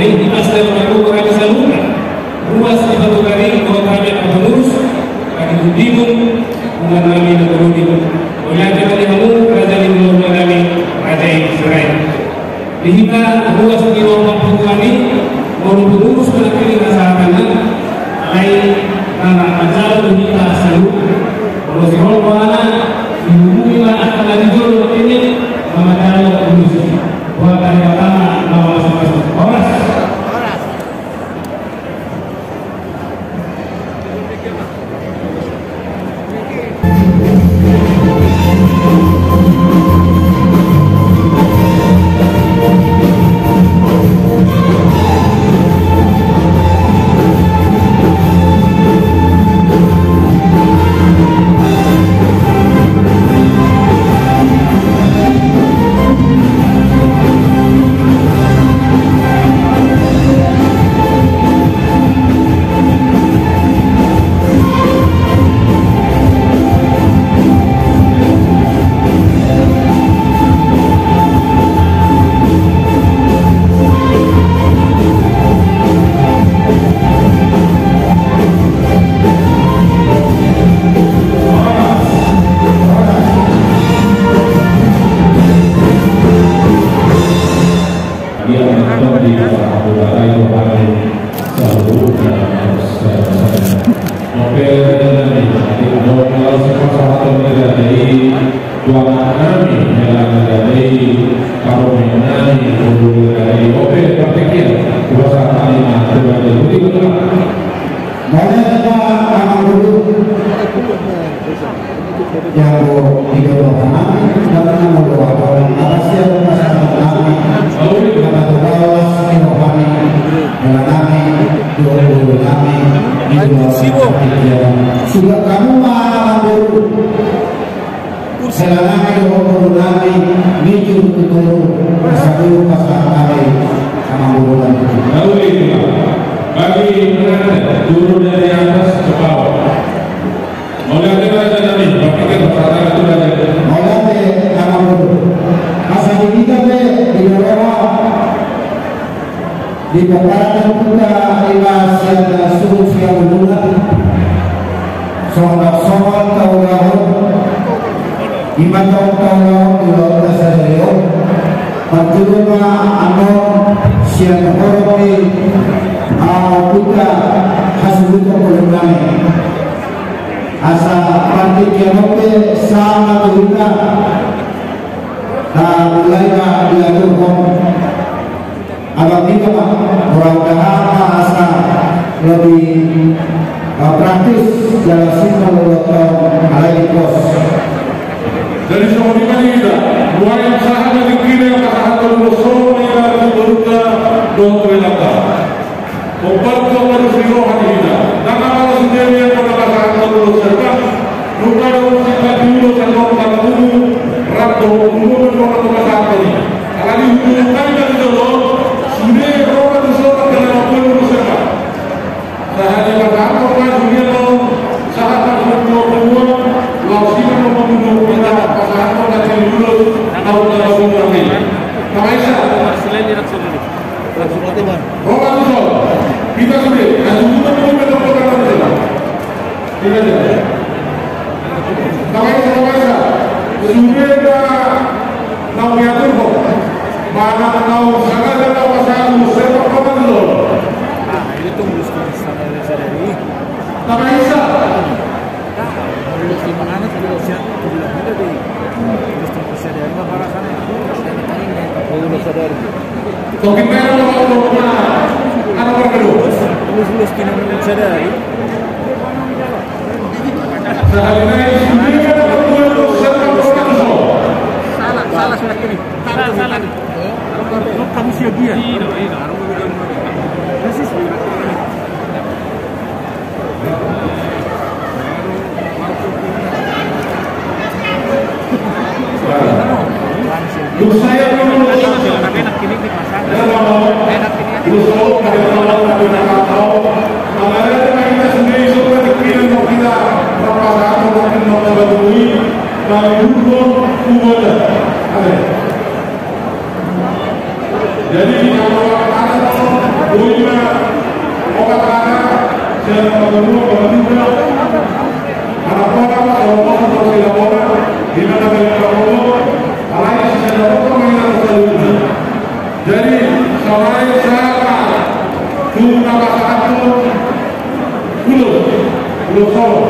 i, di masa na margogo hami saluhutna. Ruas ni patogar i dohot hami angka pengurus, padigung-digung, unang nami na tolu i. Mauliate ma di hamu raja ni hulahula nami, Raja i Sirait. Di hita ruas ni roha pangkubuan i, molo pengurus manangkiri na sahatanna, alai na manjalo do hita saluhutna. Molo sihol rohana, dihubungi ma angka na di jolo nangkin i, manjalo ulos i. Buat dari pertama, nama masuk-masuk. Horas. Ia menonton di masa aku datai Tuhan saluhutna. Oke, dan ini adalah sepasahaton negara dari Tuhan kami, negara dari Karomen nami, negara dari Ope, pertikian kuasa kami, nah, negara dari Bukit Utara. Mauliate ma amangboru. Ia, di dohot rohana, dan nama doa doa, apa siap pasahaton nami, apa doa las di rohana, hela nami, dohot boru nami, di dohot rohana. Suda hamu ma amangboru. Hela nami dohot boru nami, mijur tu toru, asa boi pasahat hami amangboru nami. Lalu itu, bagi pengantin, turun dari atas ke bawah. Mauliate raja nami, pakai pasahat tu raja. Mauliate amangboru. Asa di hita pe, di roha. Di pomparan ni ompunta i ma sian suhut sian umuna. Songon na songon taulahon, i ma songon taulahon di ulaonta sadari on. Marjolo ma annon sian horong ni, ah, ompunta hasuhuton ngolu nami. Asa partingkian on pe sahat ma tu hita. Na mulai ma diaturhon. Abang hita ma, orang Jakarta asa lebih, eh, praktis dalam simpel waktu alai di pos. Jadi songon i ma di hita, nuaeng sahat ma tingkina pasahaton ulos on ma hita tu borunta dohot tu helanta. Hombar tu amanus ni roha di hita. Nang na mala sude ma i anggo na pasahaton ulos serba. Nunga do sipati ulos antong na tubu rap dohot tubu ma roha na pasahaton i. Alani hutu nunga i na di jolo, sude roha na di jolo na mamboan ulos serba. Sahali pasahaton ma sude do, sahat ma sude do, laos i ma do mamboan ulos serba, pasahaton na di ulos, tahu na mamboan ulos serba. Tamaisa. Roha tu son. Hita sude, na sude tu son. Hita sude. Tamaisa, tamaisa. Sude na naung diaturhon. Manang naung sangada na pasahat ulos serba, roha tu son. Tamaisa. Toki merah, anak berkedua. Salah, salah, salah. Kamu siap dia? Jadi, kalau ada, boi ma opat kata, siapa dulu, kalau tidak, anak orang, kalau mau, kalau tidak orang, di mana ada yang orang, alai sisada orang yang harus tahu. Jadi, selain saya, tu nama satu, dulu, dulu solo.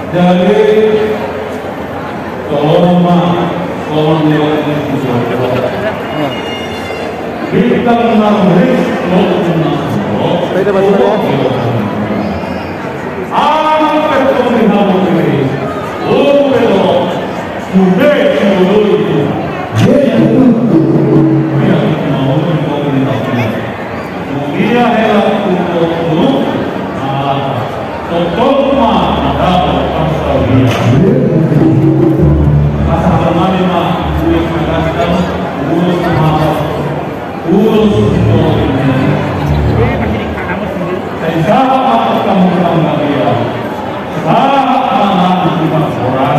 Jadi, tolong ma, tolong lewat di sini. Bintang enam ris, lo enam lo. Sepeda, Mas, ya. Anak ketua di Hamburg ini, lo pedo, sudah sudah itu. Dia mau di kau ini tak punya. Dia heran untuk turun, ah, totol ma, ada pasal dia. Pasal mana ma, gue katakan, gue sama, gue sama. Saya sama kamu sama dia. Sama anak kita orang.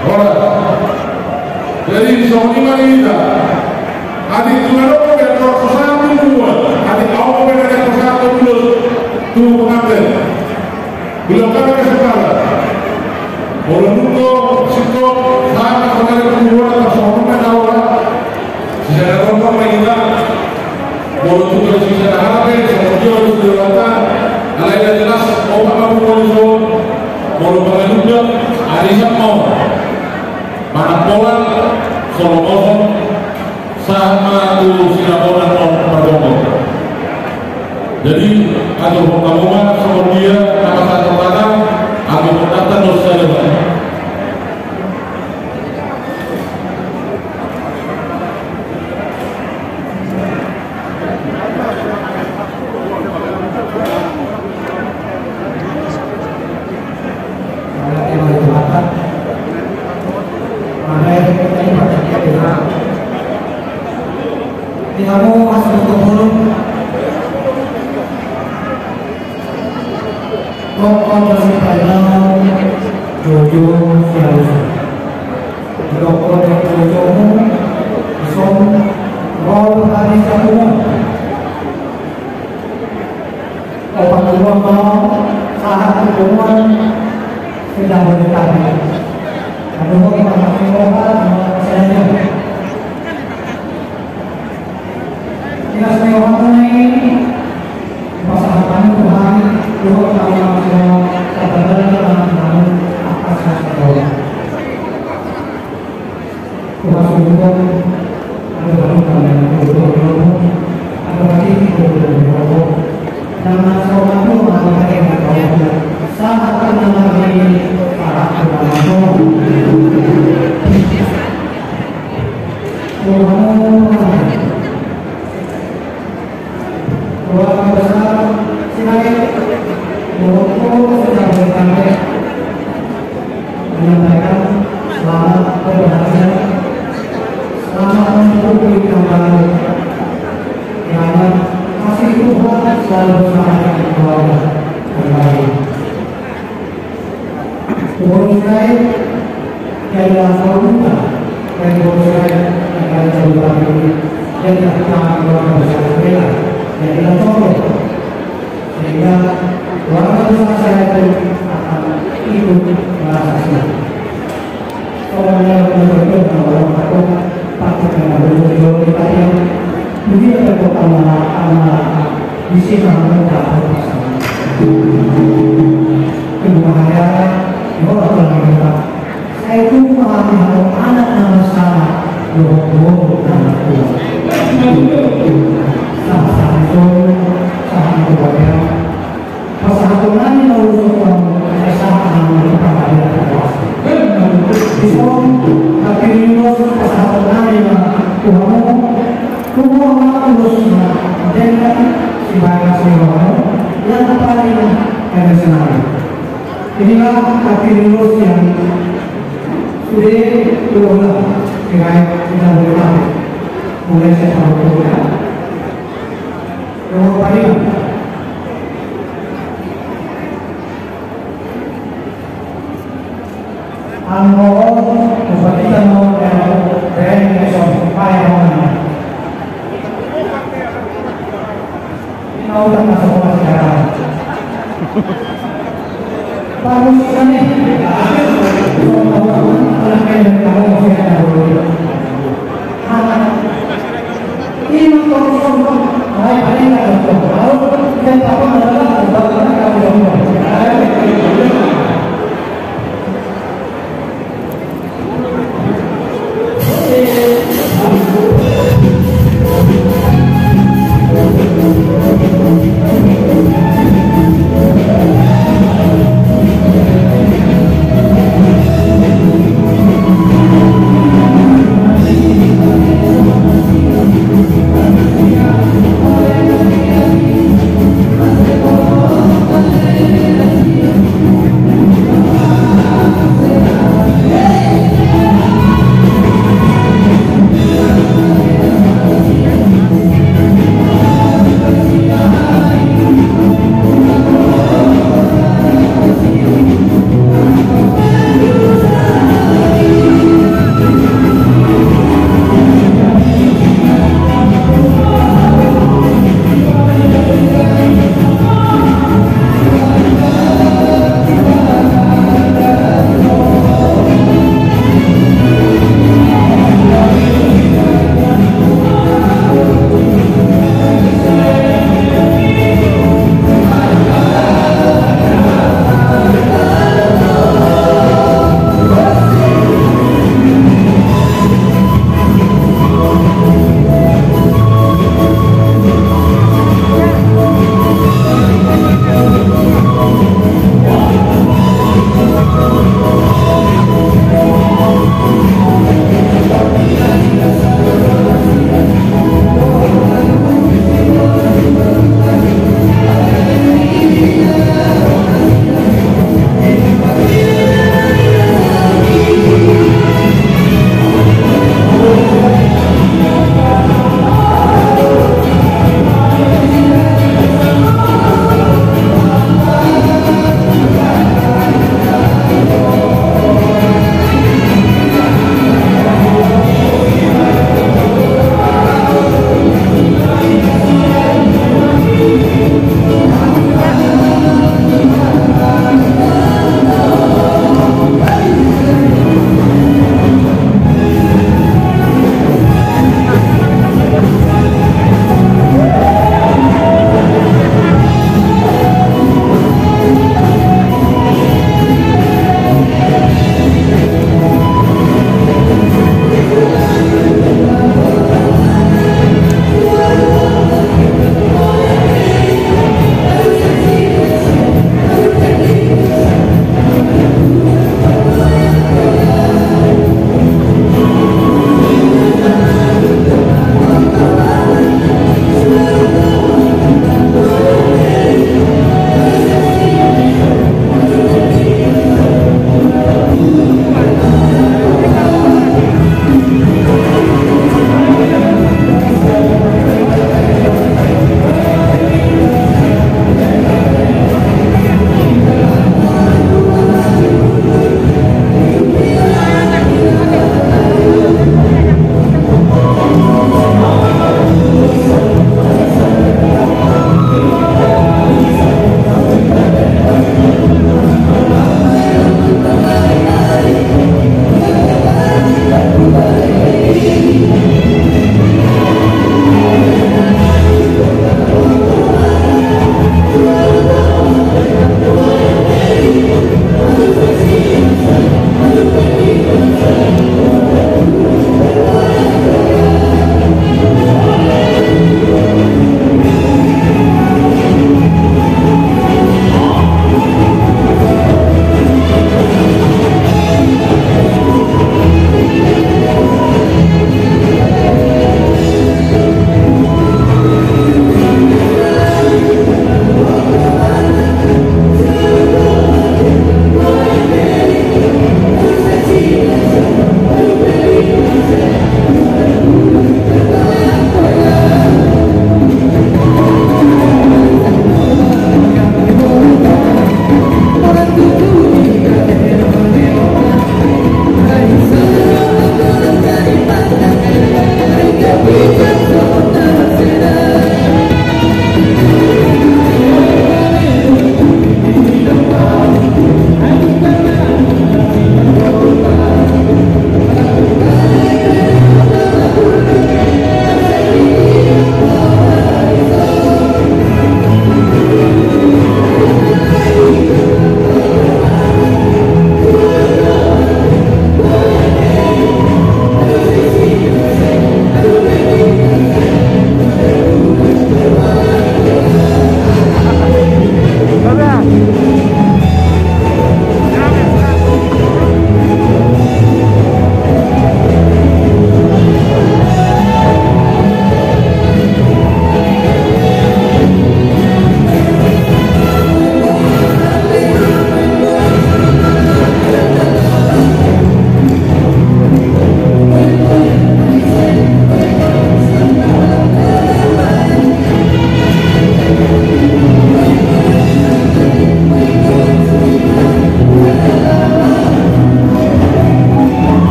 Ora. Jadi songon i ma di hita. Atik tu na adong pe na porsea tu dua, atik adong pe na porsea tu dua, tu pengantin. Bila kada kesempatan. Molo nunga singkop, sama sekali tu dua, atau songon i ma tahu lah. Sisada roha ma hita. Molo tu sisada harape, songon dia harus dilewati. Alai na jelas, opat ma punguan i son. Molo pangalunjak, arisan ma on. Manang pola, solomoson, sahat ma tu sinaponan on marbonggo. Jadi, aturhon hamu ma songon dia na pasahathon hata, aturhon hata dos saja. Di hamu hasuhuton, tongtong masipaingaon, joujou sialusan. Didokkon joujoumu, dison ro hami sapungu. Opat punguan ma on, sahat tu punguan Jabodetabek. Aduh, kok kita pakai opat, sama saja. Inas ni opat punguan i, pasahat hami tu hami, dohot hami na so, tabadan hami, atas hami. Tuhan sungguh, ada banyak kami yang berdoa, ada banyak yang berdoa. Dan masa waktu maka kita tahu, saat kita mengalami para ulama. Tuhan, keluarga besar Sirait, Bogor, Jabodetabek, menyampaikan selamat berbahagia, selamat menempuh hidup yang baru. Kiranya kasih Tuhan selalu bersama dengan keluarga kembali. Pengurus lain, jadilah pembuka, dan pengurus lain, dan jadilah pembuka, jadilah pembuka, jadilah contoh. Sehingga keluarga besar saya itu akan ikut merasa senang. Orang yang betul-betul kalau aku takut dengan betul-betul kita yang dia berkotong sama di sini mendapat pasangan. Kedua, orang yang kita saya itu mengalami anak nama sama, dohot nama tua. Sama-sama itu, sama Sibagas ni rohamu, yang paling esensial. Inilah hati rindu yang sudah berulang dengan kita berkata. Mulai saya tahu ya. Yang paling Anggo on, bupati tano, eh, eh, eh, sorry, eh, eh, ini mau tak masuk rumah sekarang. Pak Musi kami,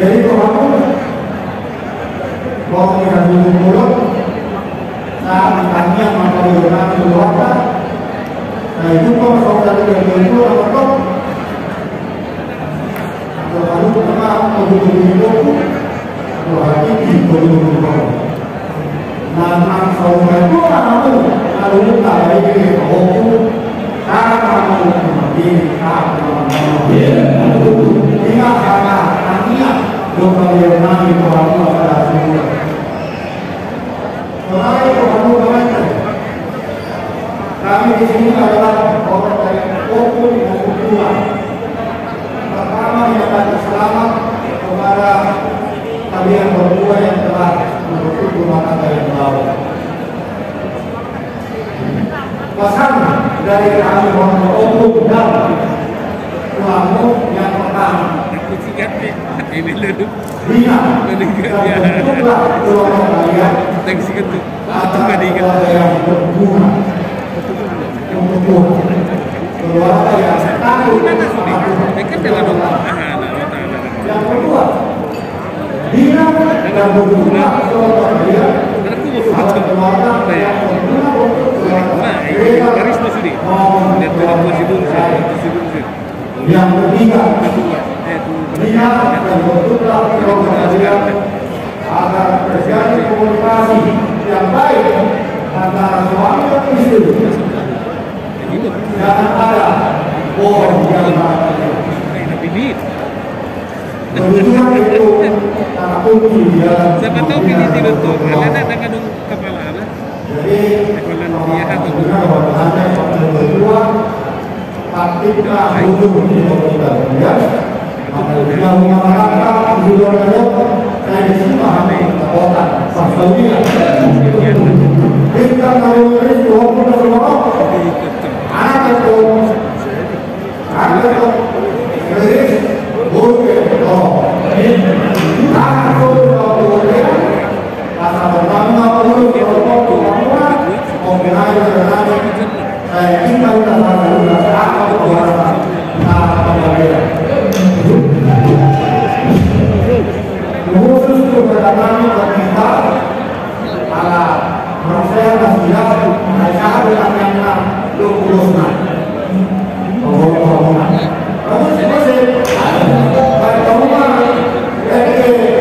Jadi, di hamu, bang, di hamu, mulak. Nah, tangiang mangkatai keluarga. Nah, itu kok saudara dari keluarga apa kok? Kalau kamu kenapa begitu begitu? Wah, ini begitu begitu. Nah, nah, saudara itu kamu kalau tak baik, ya, kamu, nah, kamu, Kami di sini adalah orang dari Ompung dan Ompung Tua. Pertama, menyampaikan selamat kepada kalian berdua yang telah membentuk rumah tangga yang baru. Pesan dari kami, orang Ompung dan Tuamu, yang pertama, Bina dan bentuklah keluarga kalian agar keluarga yang berguna untuk Tuhan, keluarga yang takut akan Tuhan. Yang kedua, Bina dan bentuklah keluarga kalian agar keluarga yang berguna untuk Tuhan. Beda mau yang ketiga, Bina dan bentuklah keluarga kalian agar terjadi komunikasi yang baik antara suami dan istri. Jangan ada bohong di antara kalian. Kebetulan itu kata kunci di dalam. Siapa tahu ini tidak tahu. Ada, ada, ada kandung kepala, ada. Jadi, kalau dia hati benar, bahwasanya wakil ketua, taktiknya mundur di kita, ya. Maka dia mengarahkan di luar dalam, saya disitu hanya kekuatan, pas tahu dia. Kita kalau itu, kita semua, anak itu, Khusus tu berkata kami berkata ala manusia masih ada yang nak lu kurus nak. Bagus, bagus. Baik, kamu mah, eh, eh.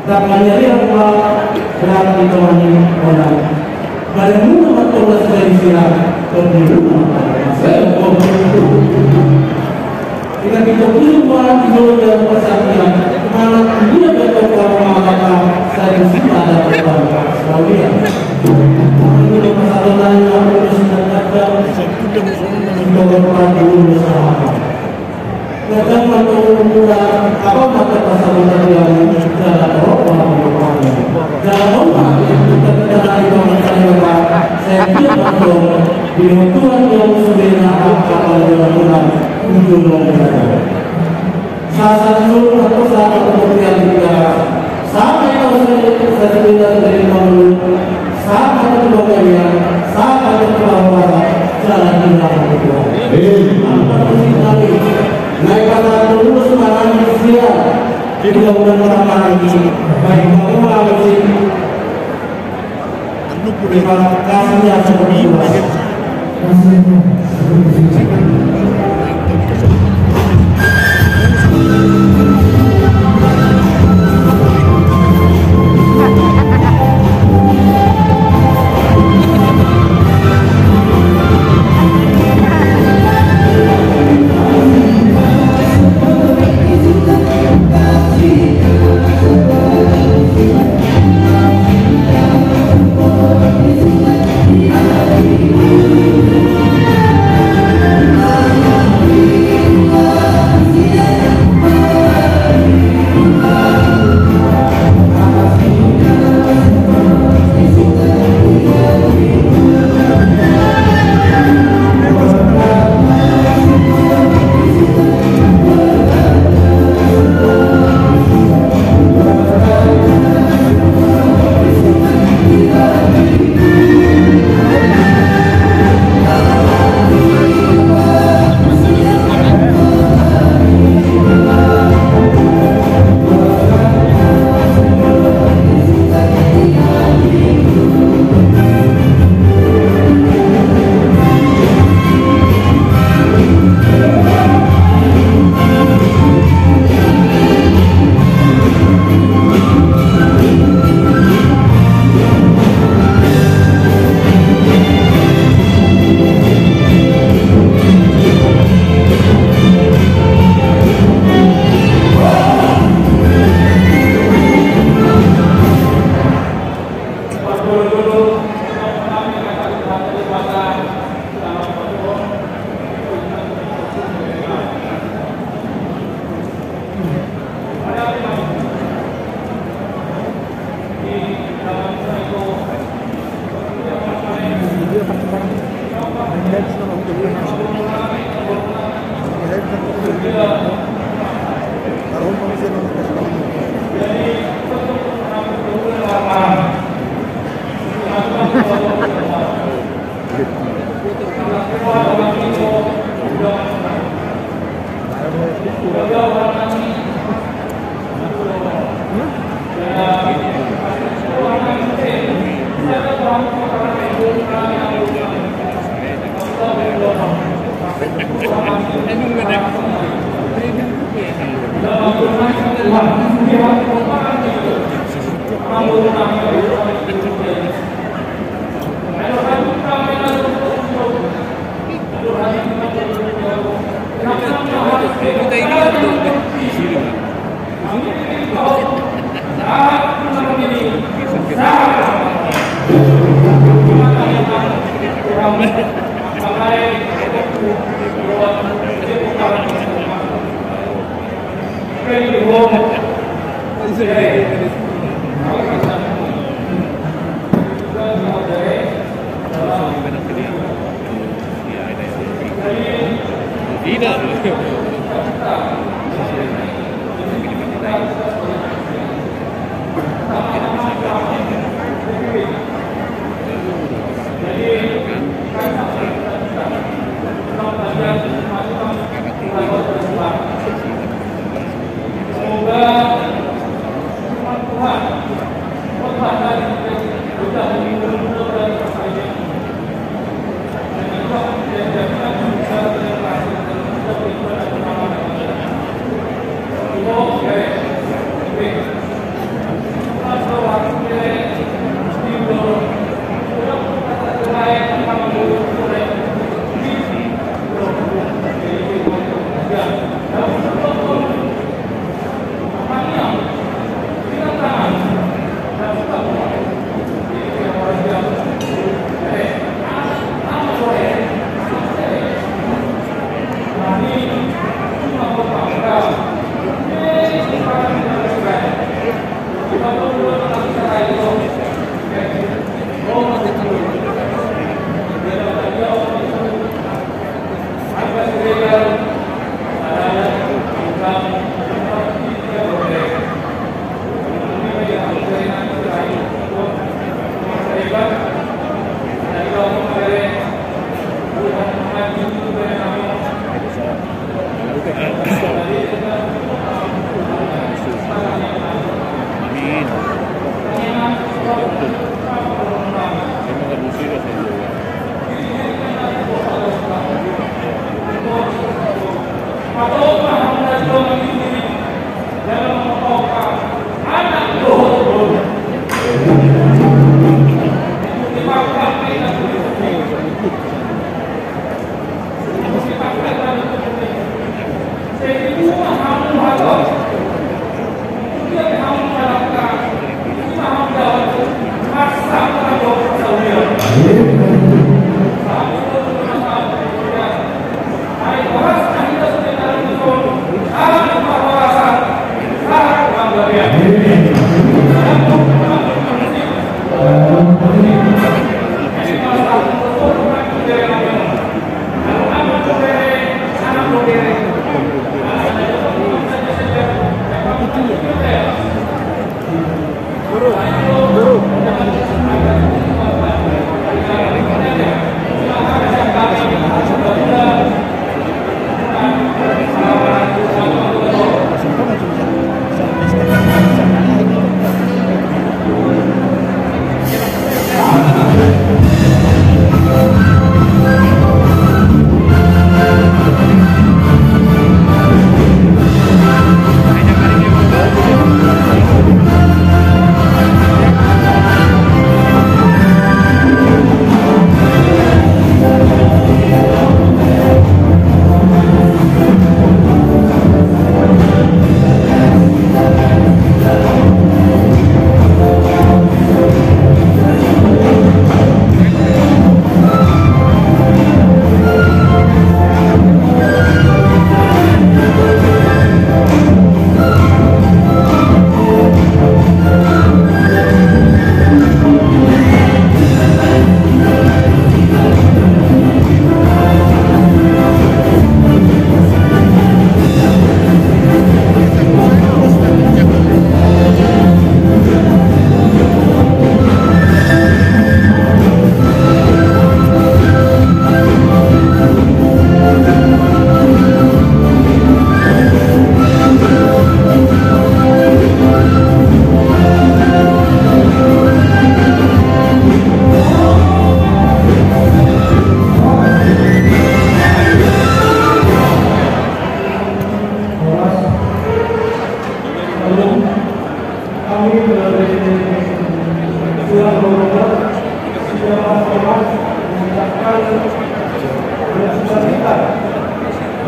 Dang manjadi angka berarti teman orang. Badan muna mantong las dari sila, badan muna mantong las dari sila. Ina kita kirim ma di jolo jala pasangia, mana dia betul kalau mengatakan saya di sini ada betul. Kalau dia, kalau dia masalah lain, aku sudah kata, kita berpadu dulu sama. Kadang mantong muna, apa mata pasal tadi yang jala torop mantong muna. Jala torop mantong muna, kita tidak ada di bawah saya, Pak. Saya kira mantong, di Tuhan yang sudah nak apa yang muna, ujung muna. Sasaran dulu mantong, sasaran dulu yang kita Sapa yang tahu saya, saya tidak dari malu. Sapa yang tahu saya, sapa yang tahu bahwa saya tidak dari malu. Apa sih kami? Naik pada dulu semangat manusia. Kita udah makan lagi. Baik, kamu lagi. Terima kasih ya, seperti itu.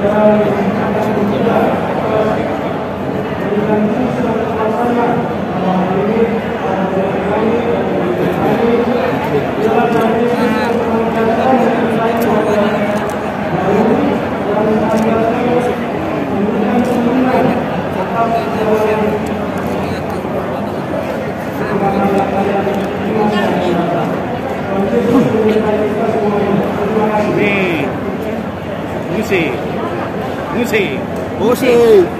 Ni. Musik. Musik. Musik.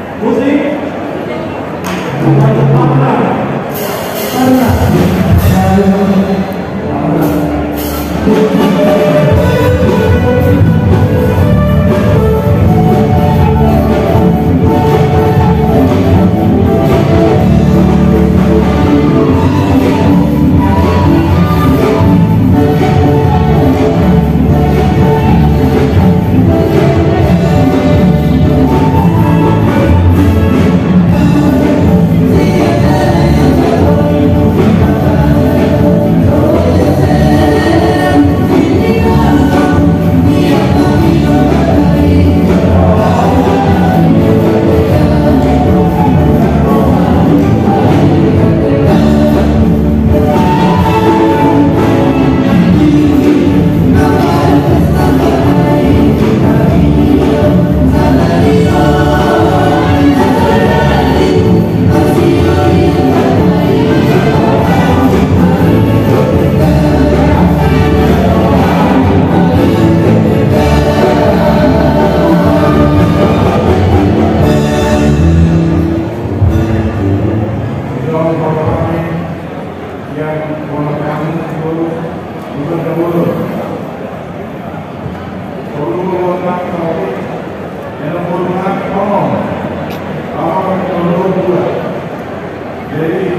Jadi,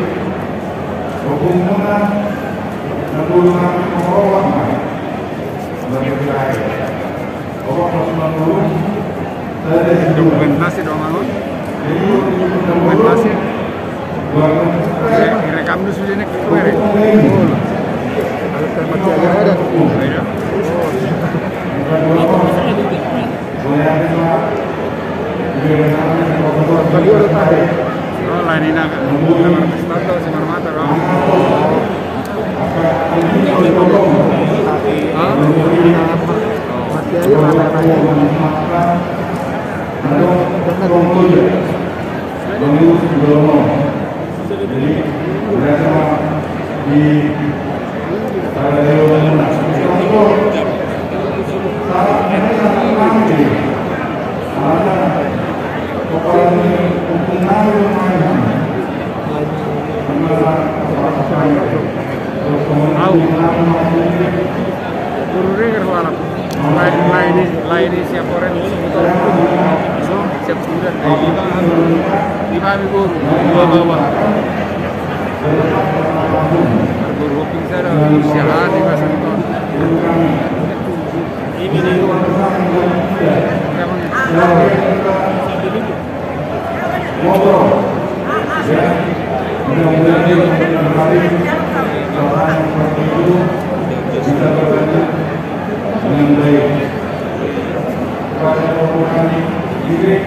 hubungan na bulungan mengorok, bagi kita. Pokok masih menurun. Saya ada yang Bukan nasi doang, Bang. Jadi, bukan nasi. Direkam dulu sudah ini, kemarin. Kalau tempat saya ada. Beda. Oh, lain ini agak. Standar, sinar mata, Bang. Hah? Mati aja, mana, mana. Jadi, mereka di Au. Guru Reger, Lain, lain, lain siap orang. Siap sudah. Di mana guru? Dua bawah. Guru hoki sana, siaran di masa itu. Ini nih. Ngobrol. Ya. Mudah-mudahan di hari Jumat hari, hal-hal yang seperti itu bisa berlanjut dengan baik. Kepada Bapak Kami, ini,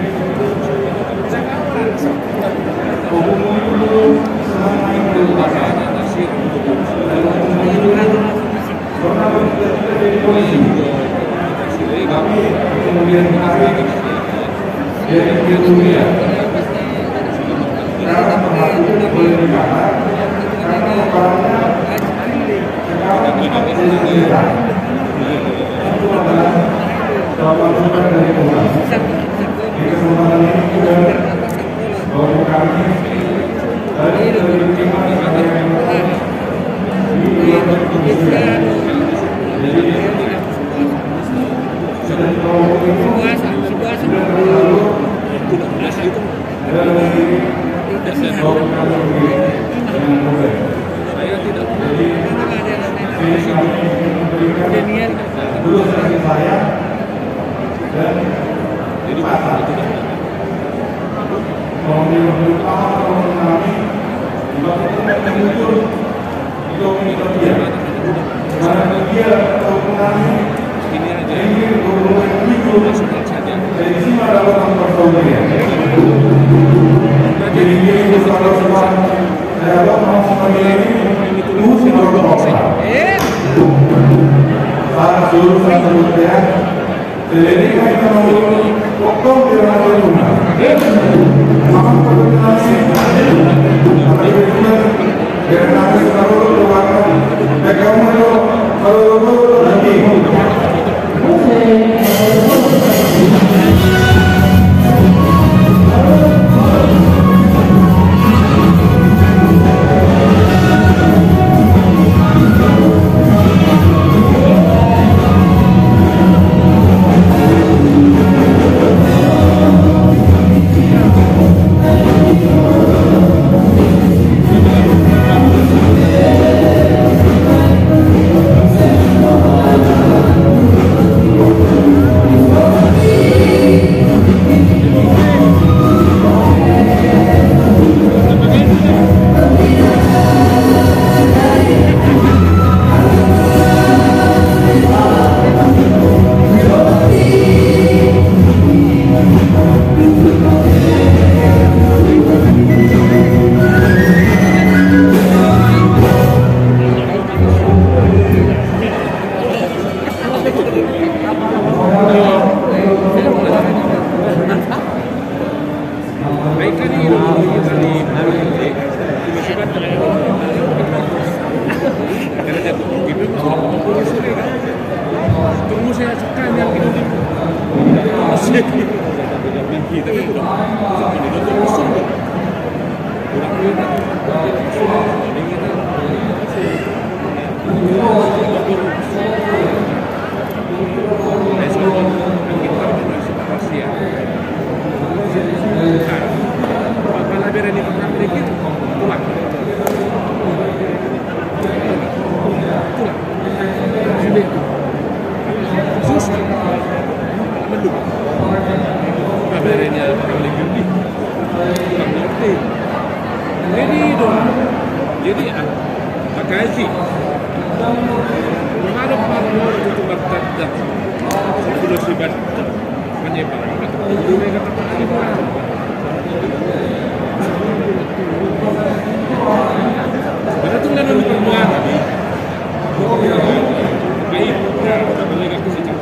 hubungan itu selama ini, dan hubungan itu Jadi, do. Jadi, ah, makasih. Menghadap Pak Gubernur itu bertanda. Sebelum sibat. Menyebar. Berarti nggak ada permulaan. Baik. Nah, kita balik ke sini.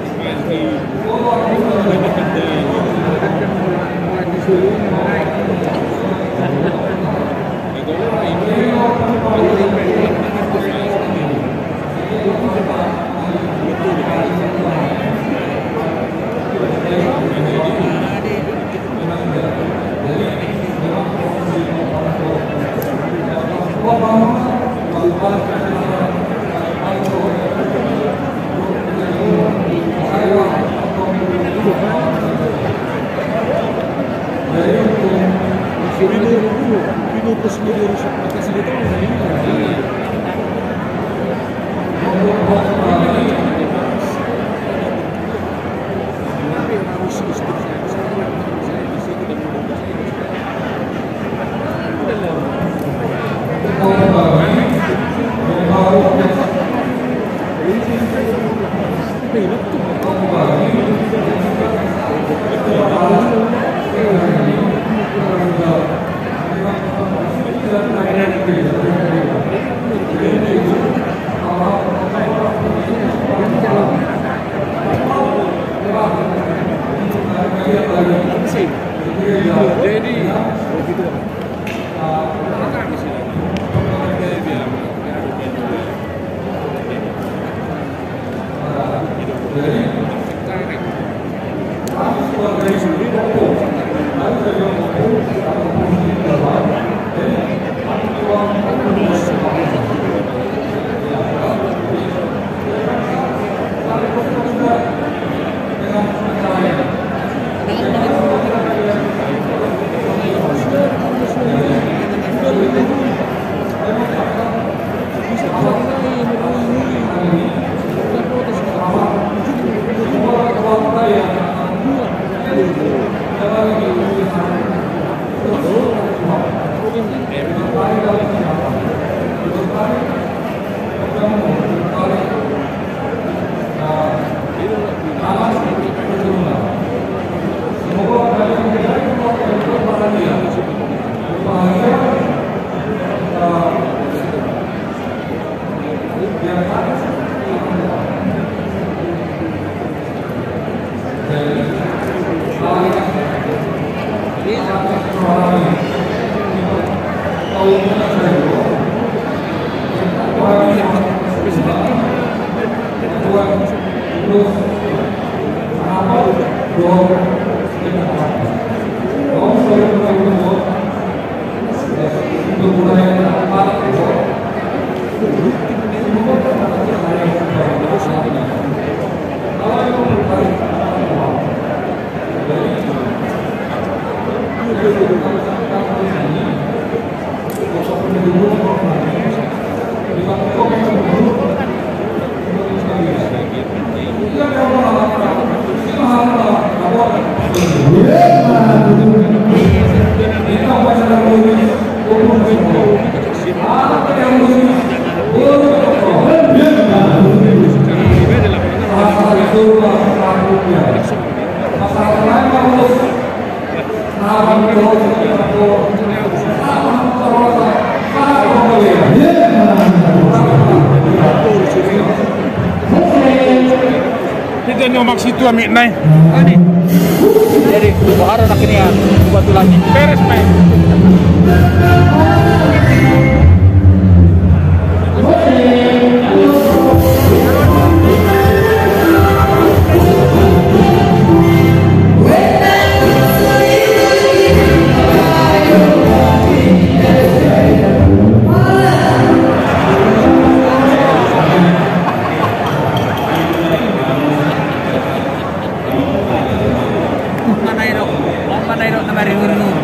Kita nyomak situ, amik nai. Jadi, boha do na kini ya, buat tulang ni. Beres, Pak. Mana iro, mana iro na marihur-hur.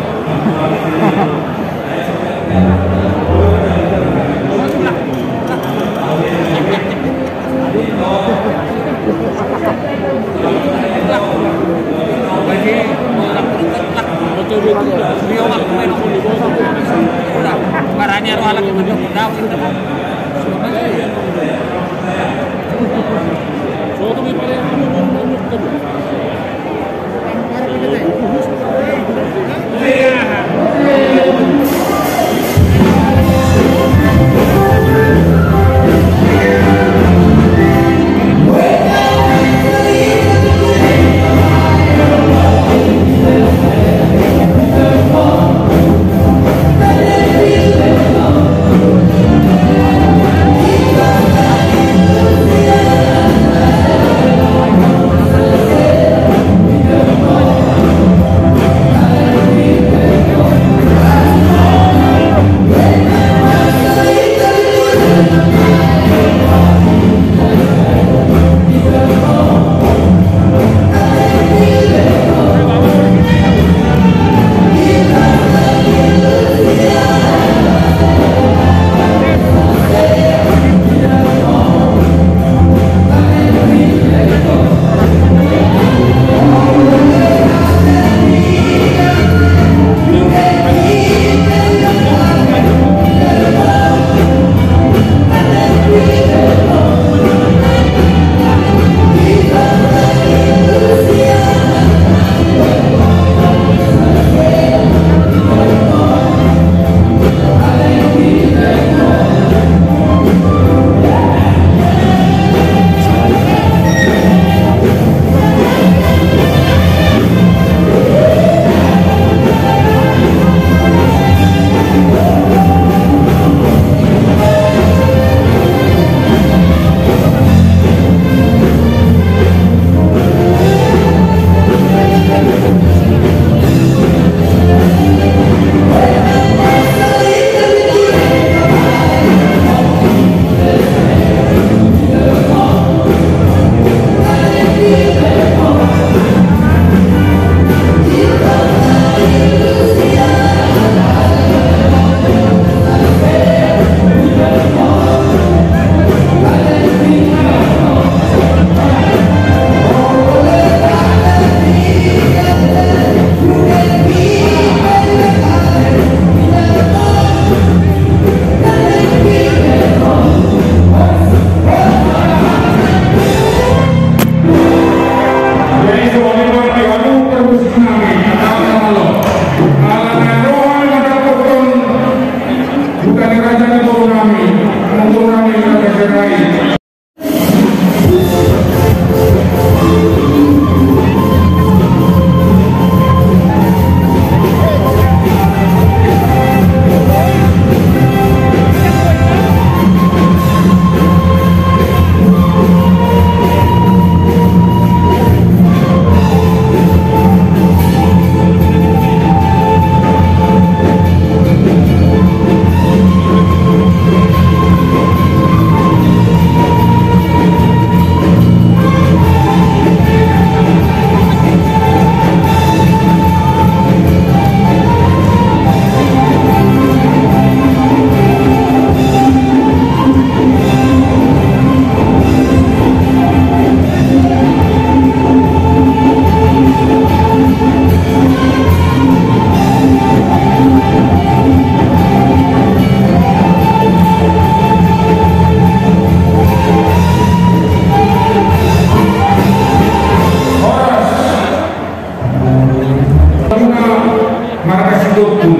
Marga Sitompul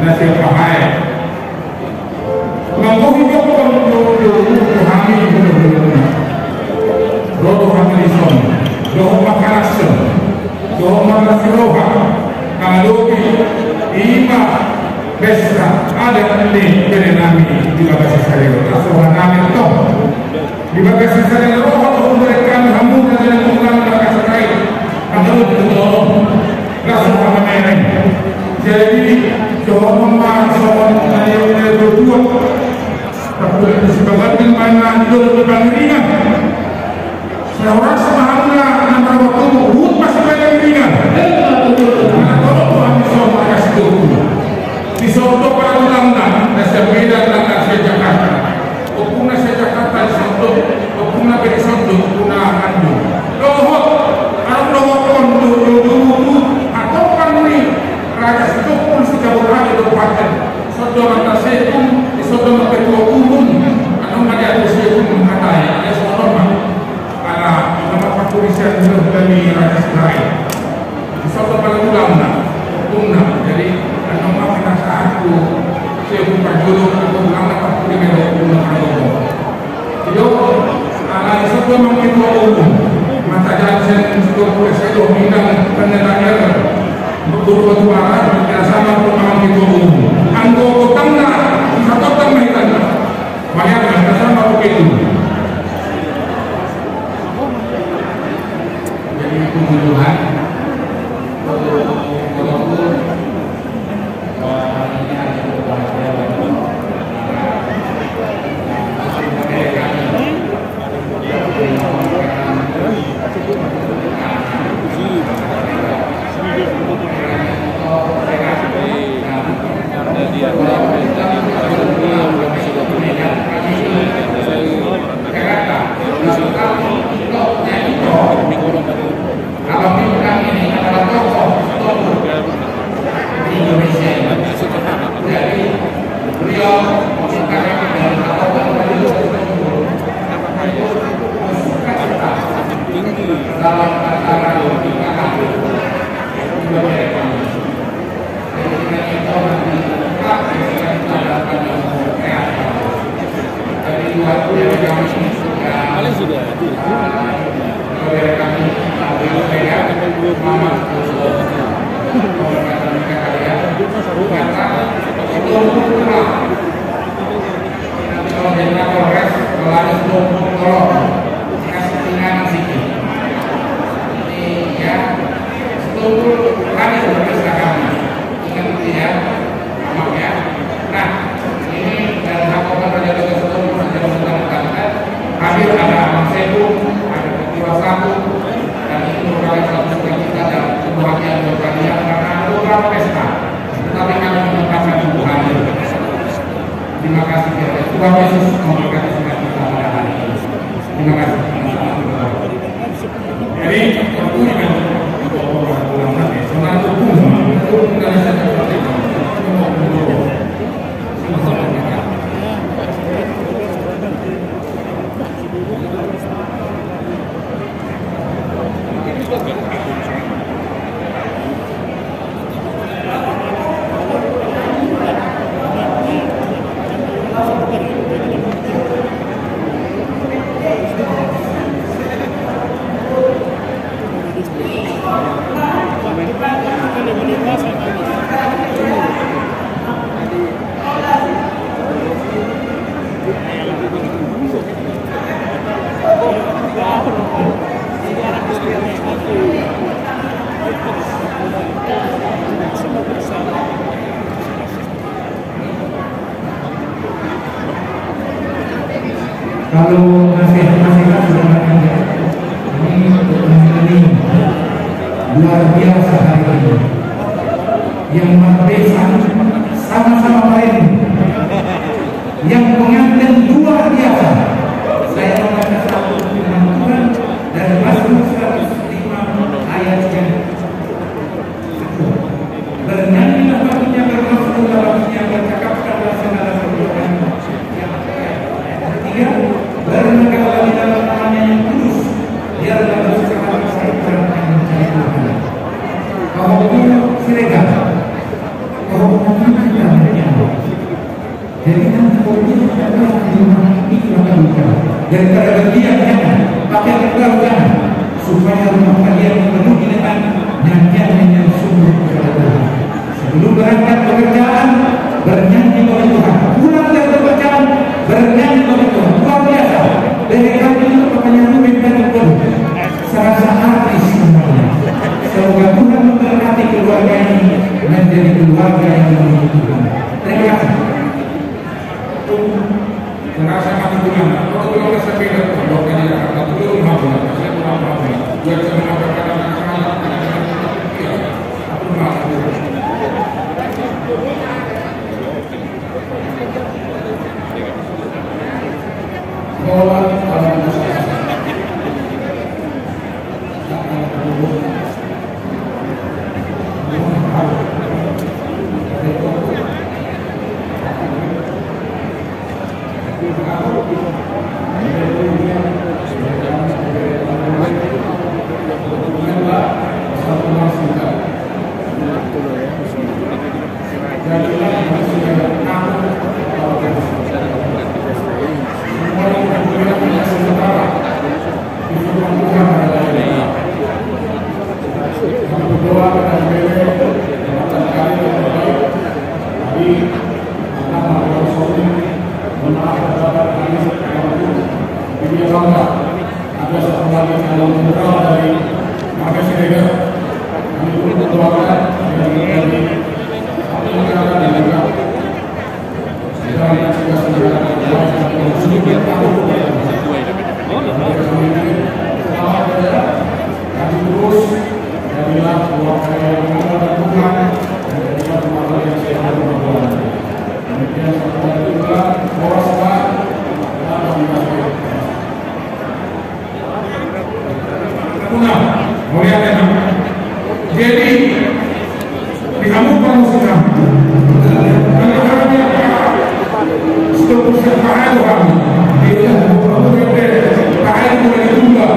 na sian Pahae. Manggohi dokkon do, do, do hami, do, do, do, do. Ro do hami dison. Dohot manghalashon. Dohot marlas ni roha. Mangadopi. Ima. Pesta. Adat ni bere nami. Di bagasan sadari on. Las roha nami tong. Di bagasan sadari on, roha do hubereng hami hamu, raja ni tunggal bagasan sadari. Hamu di tunggal on. Las roha nami. Jadi, dohot ma songon na nidok ni natuatua. Parpudi ni sipanganten ma na nidok ni pangiringan. Sai horas ma hamu na marboru, huhut ma sipangiringan. Mana tolong ma hamu songon na sidohut. Di soto pargulangna, na sian Medan, na sian Jakarta. Ompungna sian Jakarta di soto, ompungna pe di soto, ompungna Tanjung. Dohot, adong dohonon, do, do, do, do, hatompa ni Raja Sitompul se-Jabodetabek do paten. Soto ma ta sekun, soto ma ketua umum, adong ma dia tu sekun mangkatai, ada soto ma. Ala, nama parpudi sian hulahula ni Raja Sirait. Di soto pargulangna, ompungna, jadi, adong ma pinasahat tu sekun parjolo, pargulangna parpudi melo, ompungna pargulangna. Iyo, ala i soto ma ketua umum. Mata jansen, soto kesedo, minang, penyelenggara. Betul, betul, betul, sama, sama, ketua umum. Anggo kotangna, satu tang, minang. Banyak, sama, begitu. Jadi, puji Tuhan. Walaupun Kalau kita ini adalah tokoh, tokoh di Indonesia ini. Jadi, beliau menciptakan dari awal beliau itu bersuka cita dalam acara kita. Paling sudah. Kalau dari Kapolres, kalau ada sepuluh kolom, kasih ringan sedikit. Ini ya, sepuluh kali sudah kasih kami. Ingat itu ya, maaf ya. Nah, ini dari Kapolres Raja Wali Solo, Raja Wali Solo, hadir ada Bang Sebu, ada Ketua Sabu, dan itu merupakan satu sukacita dan kebahagiaan buat kami karena ada beberapa pesta. Tetapi kami menempatkan untuk hadir. Terima kasih, ya. Tuhan Yesus memberkati semua kita pada hari ini. Terima kasih. Jadi, waktu ini kan, Kalau nasihat-nasihat sudah ada, ini, ini luar biasa hari ini. Yang marbesar sama-sama keren. Yang pengantin luar biasa. Saya membaca satu firman Tuhan dari Mazmur seratus lima ayat yang satu. Bernyanyilah baginya, bermasyhurlah baginya, bercakapkanlah segala perbuatan yang baik. Ketiga, bermegahlah di dalam namanya yang kudus, biarlah bersama-sama saling berangkat mencari Tuhan. Pahompu Siregar. Jadi nanti kalau dia ada di rumah itu akan lupa. Daripada bagian jangan, pakai terlalu jangan, supaya rumah kalian dipenuhi dengan nyanyian-nyanyian syukur kepada Tuhan. Sebelum berangkat pekerjaan, bernyanyi bagi Tuhan. Pulang dari pekerjaan, bernyanyi bagi Tuhan. Luar biasa. Dari kami itu penyanyi minta dipenuhi. Serasa artis semuanya. Semoga Tuhan memberkati keluarga ini menjadi keluarga yang memuji Tuhan. Terima kasih. Terasa kami pulang. Kalau pulang ke sepeda, kalau tadi ada pulang, pulang, pulang. Buat saya mengatakan anak-anak, iya, aku mau. Jadi, di hamu pamusik nami. Stop, stop, pahalu kami. Di hamu pamusik nami. Pahalu mulai tunggal.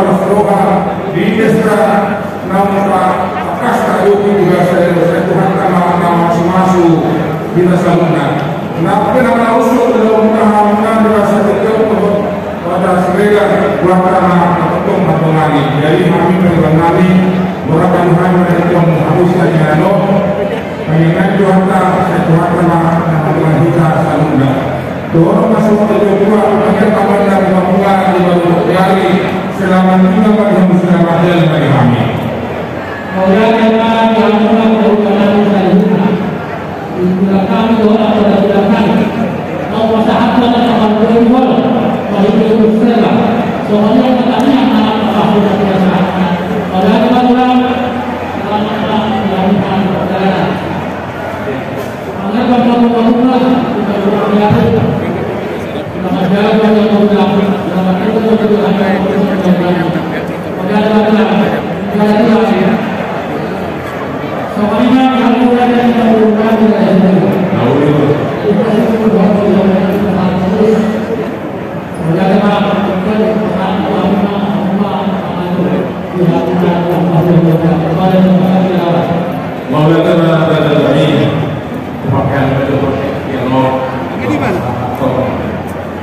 Roha di desa na mata atas tadi juga saya Tuhan karena nama sumasu kita saluhutna. Nape na mausu dalam tahanan dirasa betul pada selera buat tanah atau matongani. Jadi kami beriman kami murah kami hanya dari Tuhan habis hanya no. Pangirangan Tuhanta, sai Tuhanta ma na mangirangi hita saluhutna. Dohot ma songon na dua, hami angka banda ni pamula di baru jari, selamat tinggal bagi hamu, selamat jalan bagi kami. Mauliate ma di hamu na mangulahon saluhutna. Di tulang kami dohot na tulang kami. Mau pasahat ma na mangulahon, mau hidup sela. Soalnya katanya anak apa sudah biasa. Mauliate ma tulang. Mauliate ma raja nami. Pakai anu itu pakai piano. Ini mana? Tuh,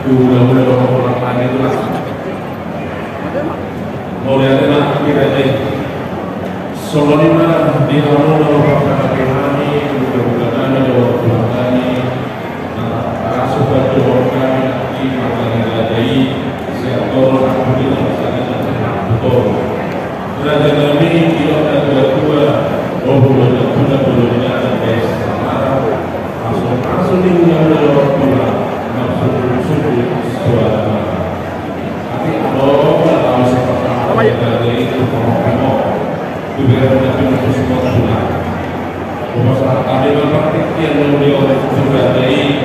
udah udah udah udah udah udah. Mauliate ma di raja i. Songon i ma di hamu na mangulahon hami, mula-mula nami dohot tulang nami. Raja nami, di raja i, sian toru, raja nami, di raja nami, di raja tua-tua, bohulon na puna, bohulon na puna, es samara, langsung, langsung di undang undang orang tua, langsung, langsung di suara. Tapi adong na laho sipasahat raja i tu pongok-pongok. Tu bere na pinupus ma tulang. Hupasahat hami ma partingkian na uli on tu raja i.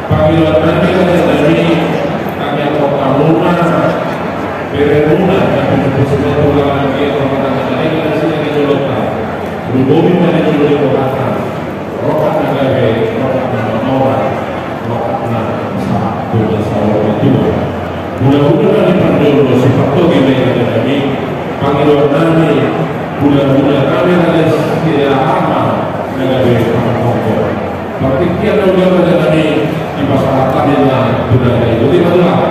Pangidoan nami raja nami, hami angka hamuna, beremuna na pinupus ma tulang, anggiat ma na naeng na sida di jolonta. Lumobi ma di jolo ni rohana. Roha na gabe, roha na mamora, roha na sahat tu na saur matua. Mula-mula nami parjolo, sipatogi ma i raja nami, pangidoan nami, mula-mula nami raja i, sititi ama na gabe panghongkon. Partingkian na uli on raja nami, dipasahat hami ma tu raja i. Boti ma tulang.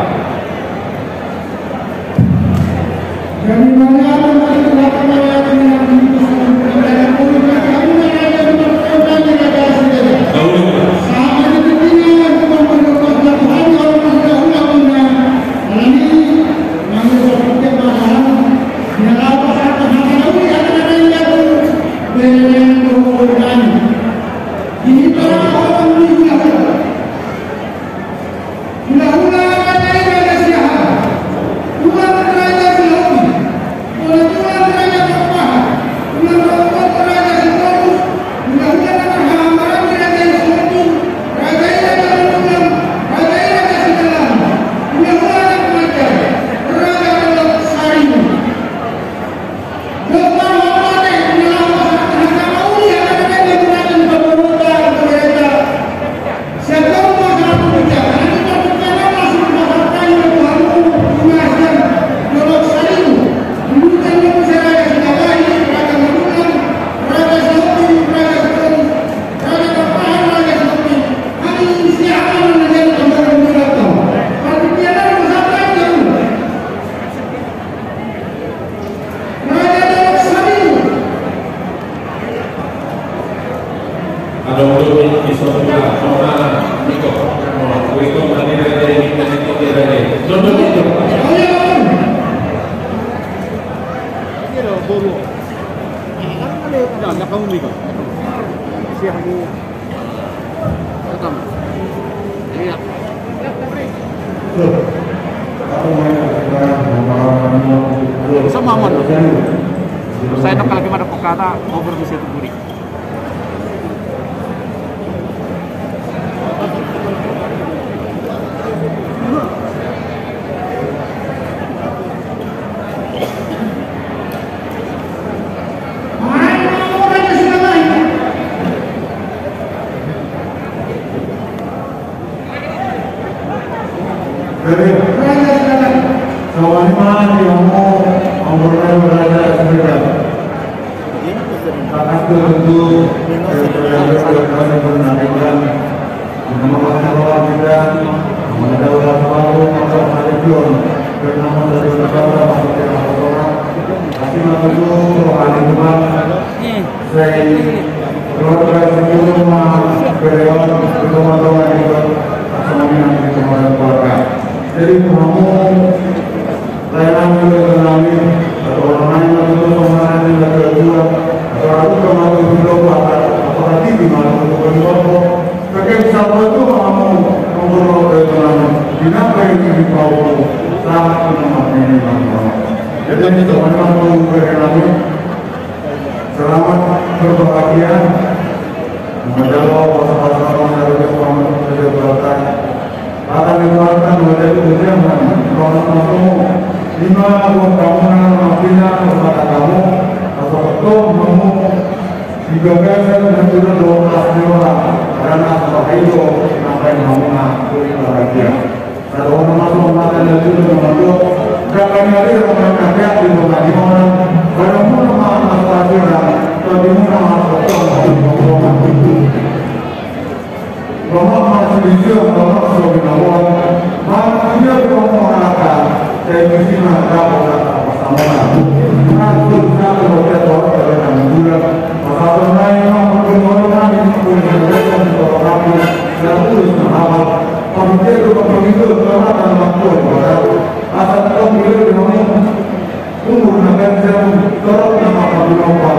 Hula-hula raja i raja Siahaan, tulang raja Sihombing, tulang-tulang raja Pakpahan, tulang rombongan raja Sitorus, hula-hula na marhahamaranggi raja Sihombing, raja i raja Manurung, raja i raja Sidalangi, hula-hula na manjalo raja Dolok Saribu. Adong do di, di soal, soal, iko, iko, mandi dari, dari, dari, dari. Contoh itu. Iya, nggak kamu nih, Kak. Siap, Bu. Sama aman. Saya nak lagi pada pekata, over di situ buri. Jadi, sawan ma di hamu. Jadi, hamu lae nami, lae nami, atau orang lain, atau orang lain yang kedua, atau aku sama aku belum apa, atau hati di mana aku belum apa, pakai siapa tu hamu, ngomong lae nami, di napa ini di bawah, saat nama ini nama. Jadi, kita orang mau lae nami, selamat berbahagia. Manjalo pasa-pasa manjalo pamuk saja berata. Kata ni Tuhan kan menjadi ujian kan. Kalau kamu lima buat kamu nang mampina kepada kamu, atau ketua kamu di gagasan dan sudah dua belas orang. Karena sebagai itu, ngapain kamu nak berbahagia. Ado na masuk mata na tutu na mandok, dangka ni ari na mangkapeak di bongani orang, pada muna ma masuk akhirat, tapi muna ma masuk tongkol. Lomak ma silisio, lomak so binawan, mana dia di bongkong rata, sai musina dapot rata pasamona. Satu, satu, hotel, hotel, dan bulan. Pasal nai ma, mungkin orang nai, mungkin orang nai, mungkin orang nai, dan tulis nama. Pamitian do pamitian do, selamat dan makmur, asa tong beliau di rumah. Umur na ganjang, torop na maka binomba.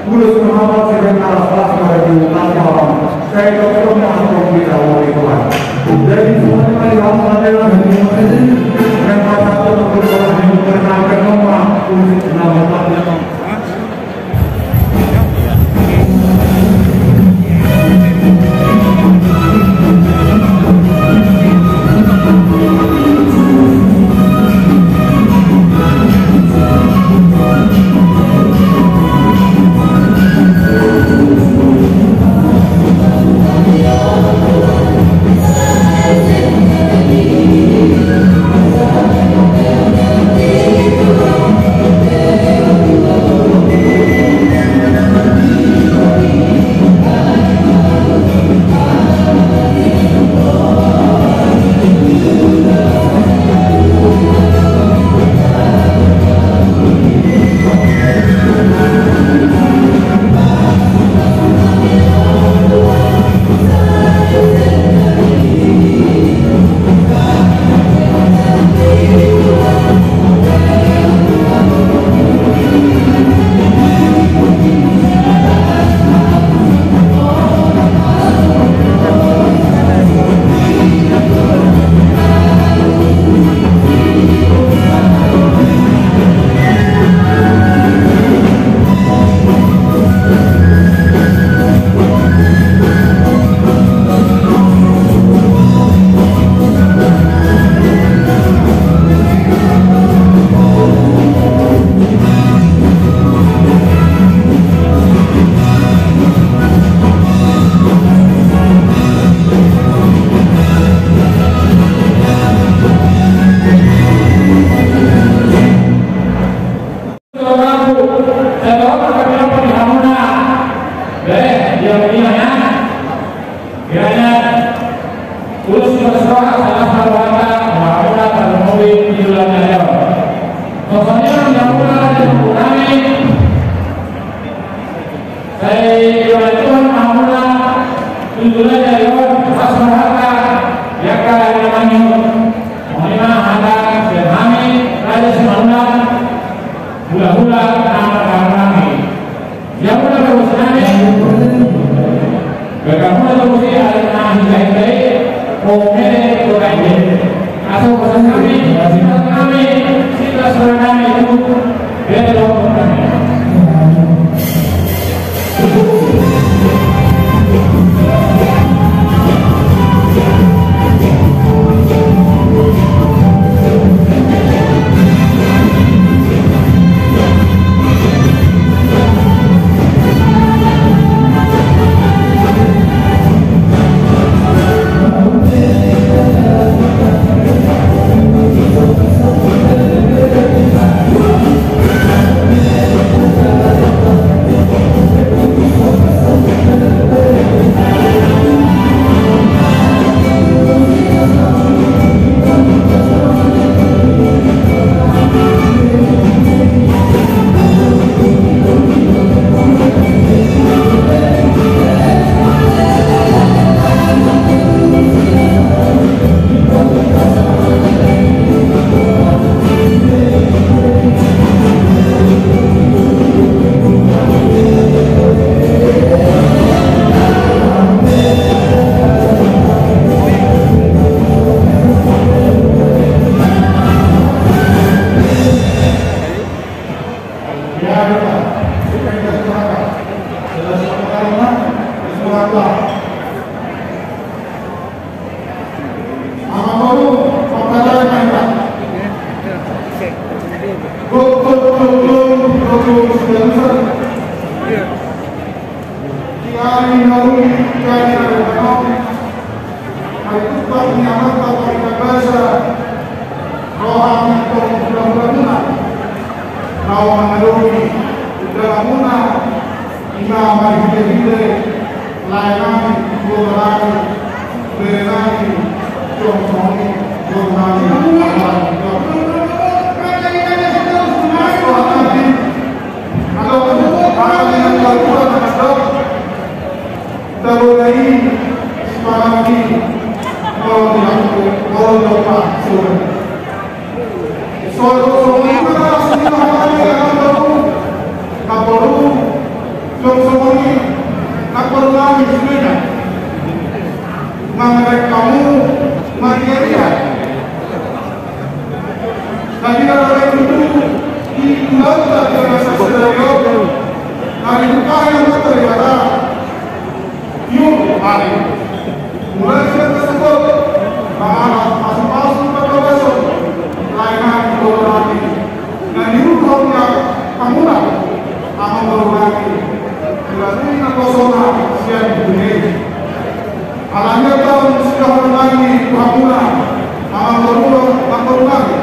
Ulos na maka sering alas las pada di utas malam. Saya dokter mengatakan kita oleh Tuhan. Jadi semuanya mari kamu adalah yang pasal untuk berdoa di pernakan rumah. Ulos na maka Sai Tuhan hamuna, tuntunan dari Tuhan, pas berharga, ya kan, yang manyut, mohon maaf, ada, dan kami, Raja Simanjuntak, hula-hula, nama kami. Yang mana bagus nami, bagaimana tuh sih, ada nami baik-baik, komen, komen. Asa urusan kami, sifat kami, sifat suara kami itu beda dong kami. Marhite-hite lae nami, boru nami, bere nami, jong songon i boru nami. Tabo na i sipanganon i, molo di, molo di dompak sore. Songon i ma na sini ma hami, amang boru, namboru, jong songon i namboru nami sumena. Mangarek hamu marria-ria. Jadi na baen tutu di ulaonta di bagasan sadari on, na dibuka i na mata di mata. Iur ari. Mulai sian pasu-pasu, manganak pasu-pasu parbagason lae nami, boru nami, na niuruhon ni hamuna, amang boru nami, dilalui na posona sian dunia i. Alani i antong sidohonon nami tu hamuna, amang boru, amang boru nami,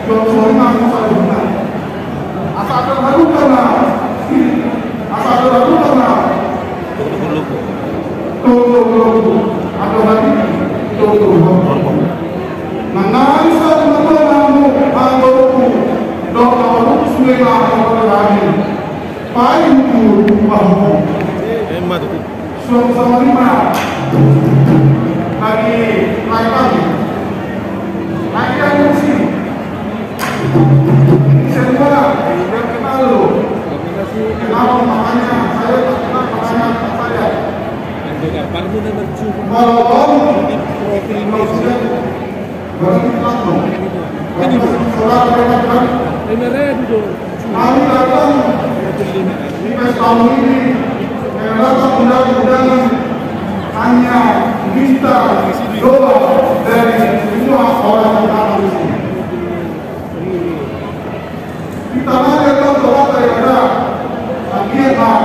jong songon i ma saluhutna. Asa terharu ma, asa terharu ma. Tolong, tolong, ada lagi. Tolong, tolong. Nangis aku, nangis aku, aku, aku, sudah aku, sudah aku, aku, aku, paling dulu, aku. Suang songon i ma. Bagi lae nami. Lae nami di sini. Ini semua yang kenal lo. Kenal makanya saya tak kenal makanya tak saya. Kalau om, maksudnya, berarti kenal lo. Berarti saudara kenal kan? Kami datang di pesta ini, yang datang undangan-undangan hanya minta doa dari semua orang yang datang di sini. Kita mari datang ke Bapak yang ada, tapi yang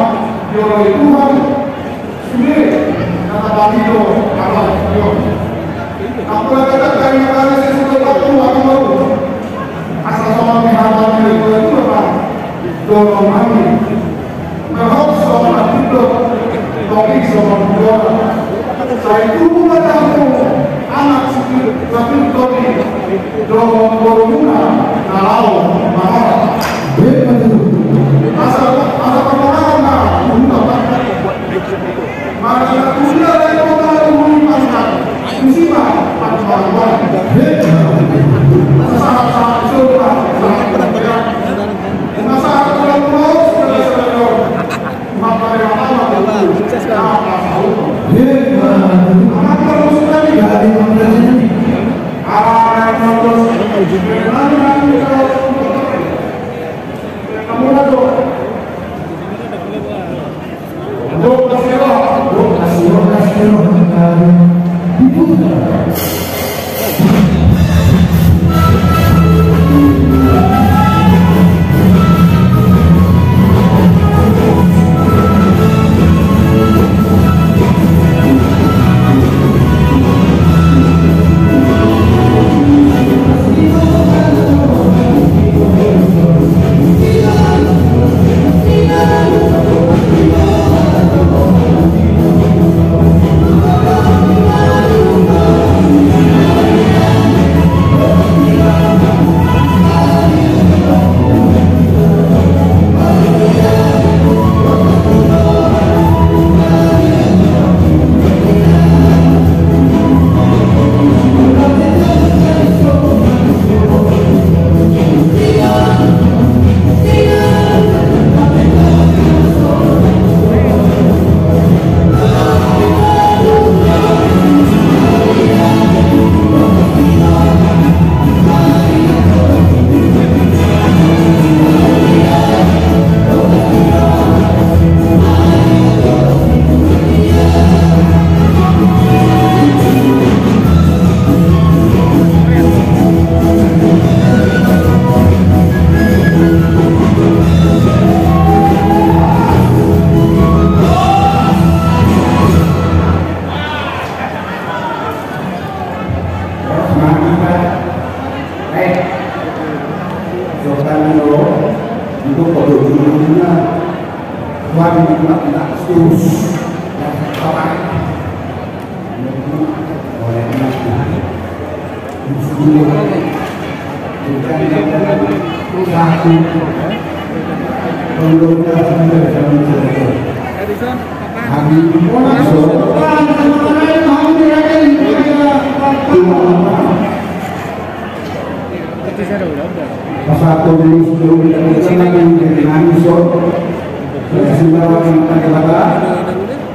dioloi Tuhan, Sude, kata Pak Tito, kata Pak Tito. Apalagi kata yang ada sesuatu waktu, waktu, waktu. Asal sama pihak yang itu, itu apa? Dorong kami. Nah, sama Pak Tito, Pak Tito, sama Pak Tito. Sai tubu ma tamu anak sipir, sipir topi, dohot borumuna na laho mangorat. Asa, asa pamoraon ma, tubu ma. Mari na tubu ma, lae kota, tubu ma, pasukan. Tusi ma, pasukan. Sahat, sahat, sahat, sahat. Sahat, sahat, sahat.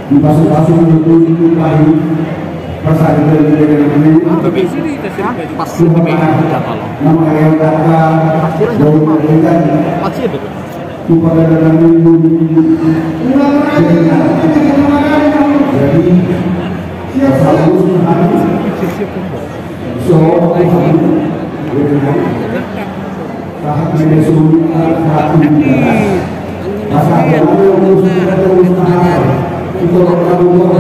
Di pasu-pasu menurut itu pahi. Pas ada di dalam negeri. Pas di meja kalau. Nama yang kata, bau ikan. Pas itu. Kepada dalam minggu. Jadi, ya, selalu sehat. So, Tuhan. Sahat media sosial, sahat di dalam. Pasal yang terus, terus, terus, terus. Itu kalau kamu mau,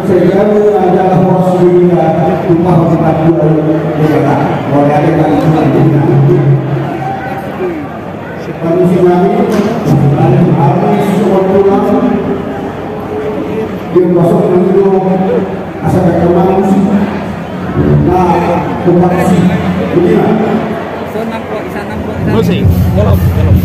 saya jamin ada hoax juga, upah kita jual, ya kan? Mulai ada yang selanjutnya. Kami tsunami, ada habis semua tulang. Dia masuk nanti dulu. Asa kata manusia. Nah, kompetisi. Begini. Musik. Belum, belum.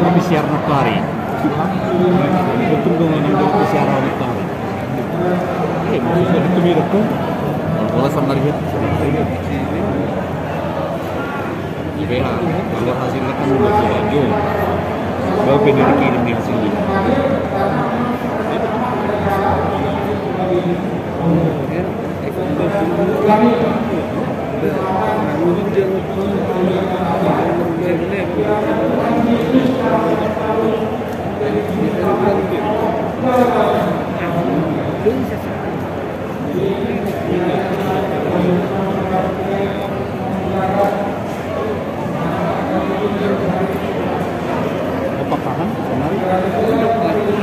Tapi siar nantoari. Untung dong, untung dong siar nantoari. Eh, maksudnya itu mirip tuh. Kalau sama dia. Iya, kalau hasilnya kan udah siap, Jo. Baru pengen dikirim nih hasilnya. Apa paham? Kemari?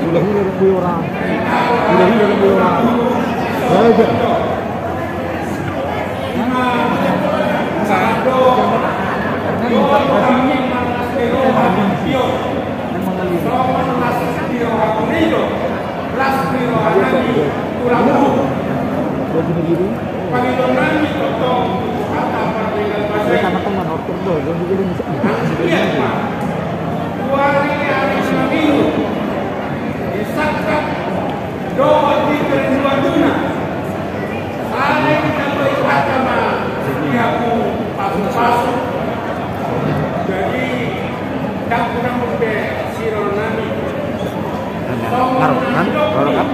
Hula-hula dan boy orang. Hula-hula dan boy orang. Raja. Las ni roha nami, tulang. Pangidoan nami tongtong tu Tuhanta pardenggan basa i. Nang liat ma, tu ari ni ari Sabtu, disangkap dohot di kerinduan duna. Sala i na boi hata ma, di hamu pasu-pasu. Jadi, ndang kurang be siro nami. Ngarok kan? Ngarok kan?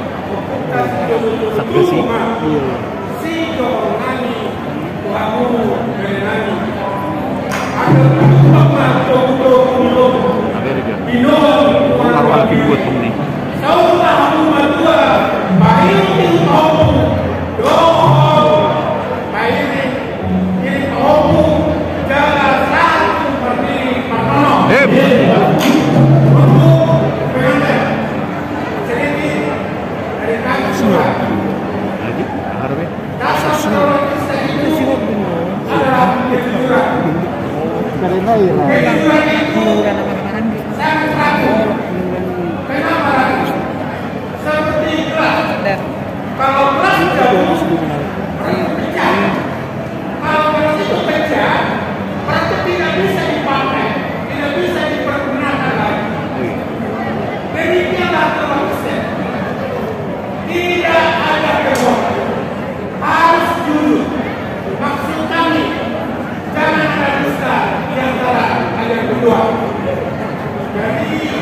Satgas i? Iya. Apa dia? Ngarok kan? Buat pun nih. Hep. Lagi, harus. Karena ya. Seperti itulah. Kalau gelas jatuh, pecah. Kalau gelas itu pecah, berarti tidak bisa dipakai, tidak bisa dipergunakan lagi. Demikianlah keluarga Kristen. Tidak ada kebohongan. Harus jujur. Maksud kami, jangan ada dusta di antara kalian berdua. Jadi,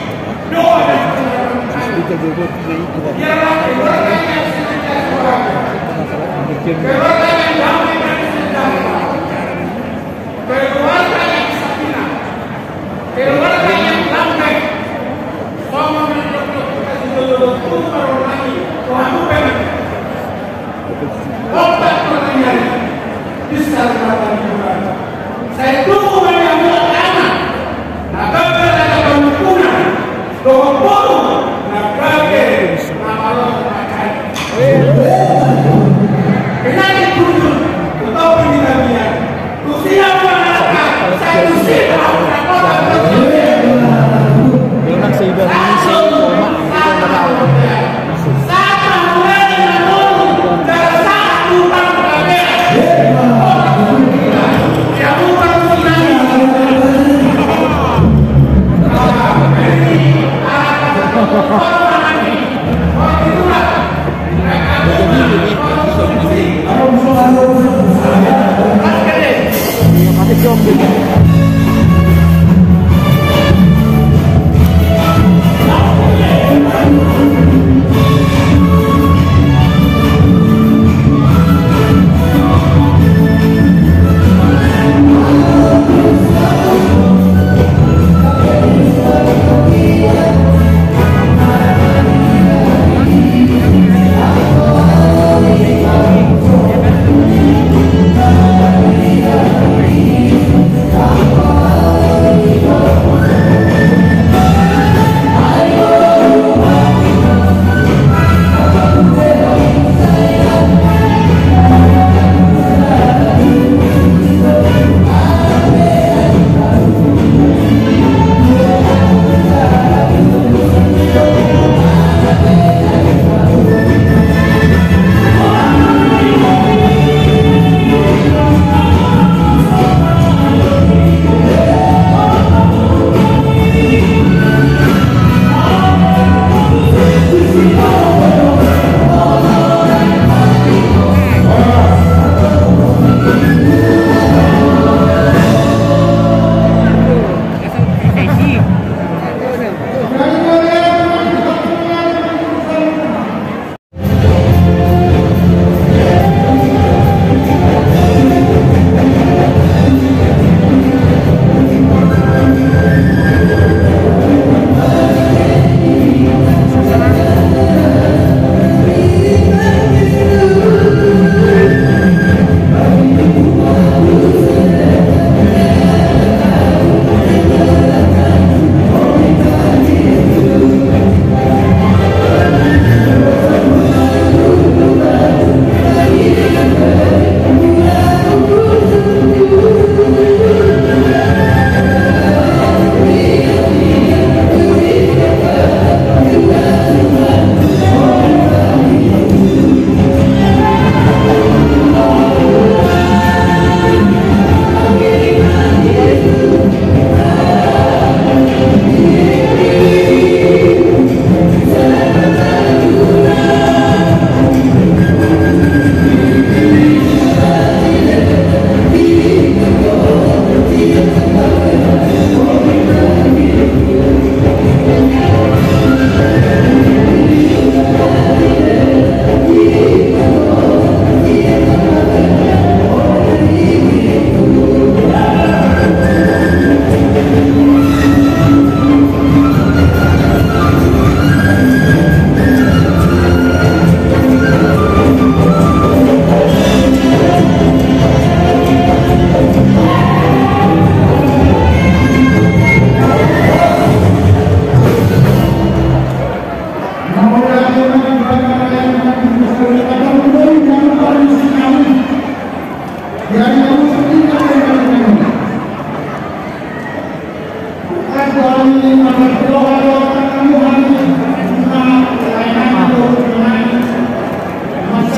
doa dan pengharapan kami, biarlah keluarga yang senantiasa bahagia, keluarga yang damai dan sejahtera, keluarga yang sakinah, keluarga yang damai. Songon na nidok ni Tuhan i, Tuhan i. Opat pertanyaan. Bisa dikatakan Tuhan. Saya tunggu dari Abraham. Na gabe na gabe puna. Dohot boru na gabe na malo na gabe. Kenapa dituntut? Betul pendidikannya.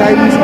Chinese.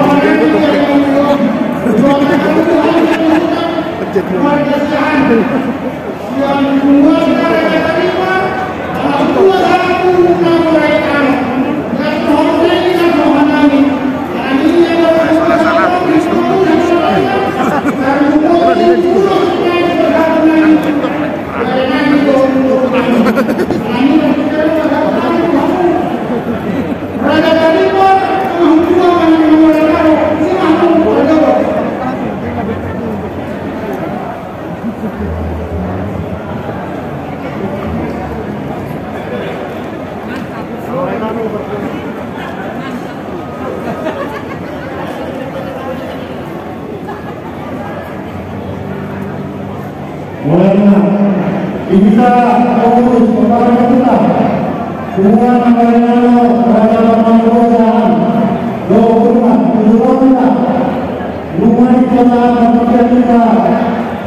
Mulai na, di hita pengurus, pengurus hita. Tuan Mariano Raja Pamangku Raja, do rumah, tujuh rumah. Rumah di kota, rumah di kota.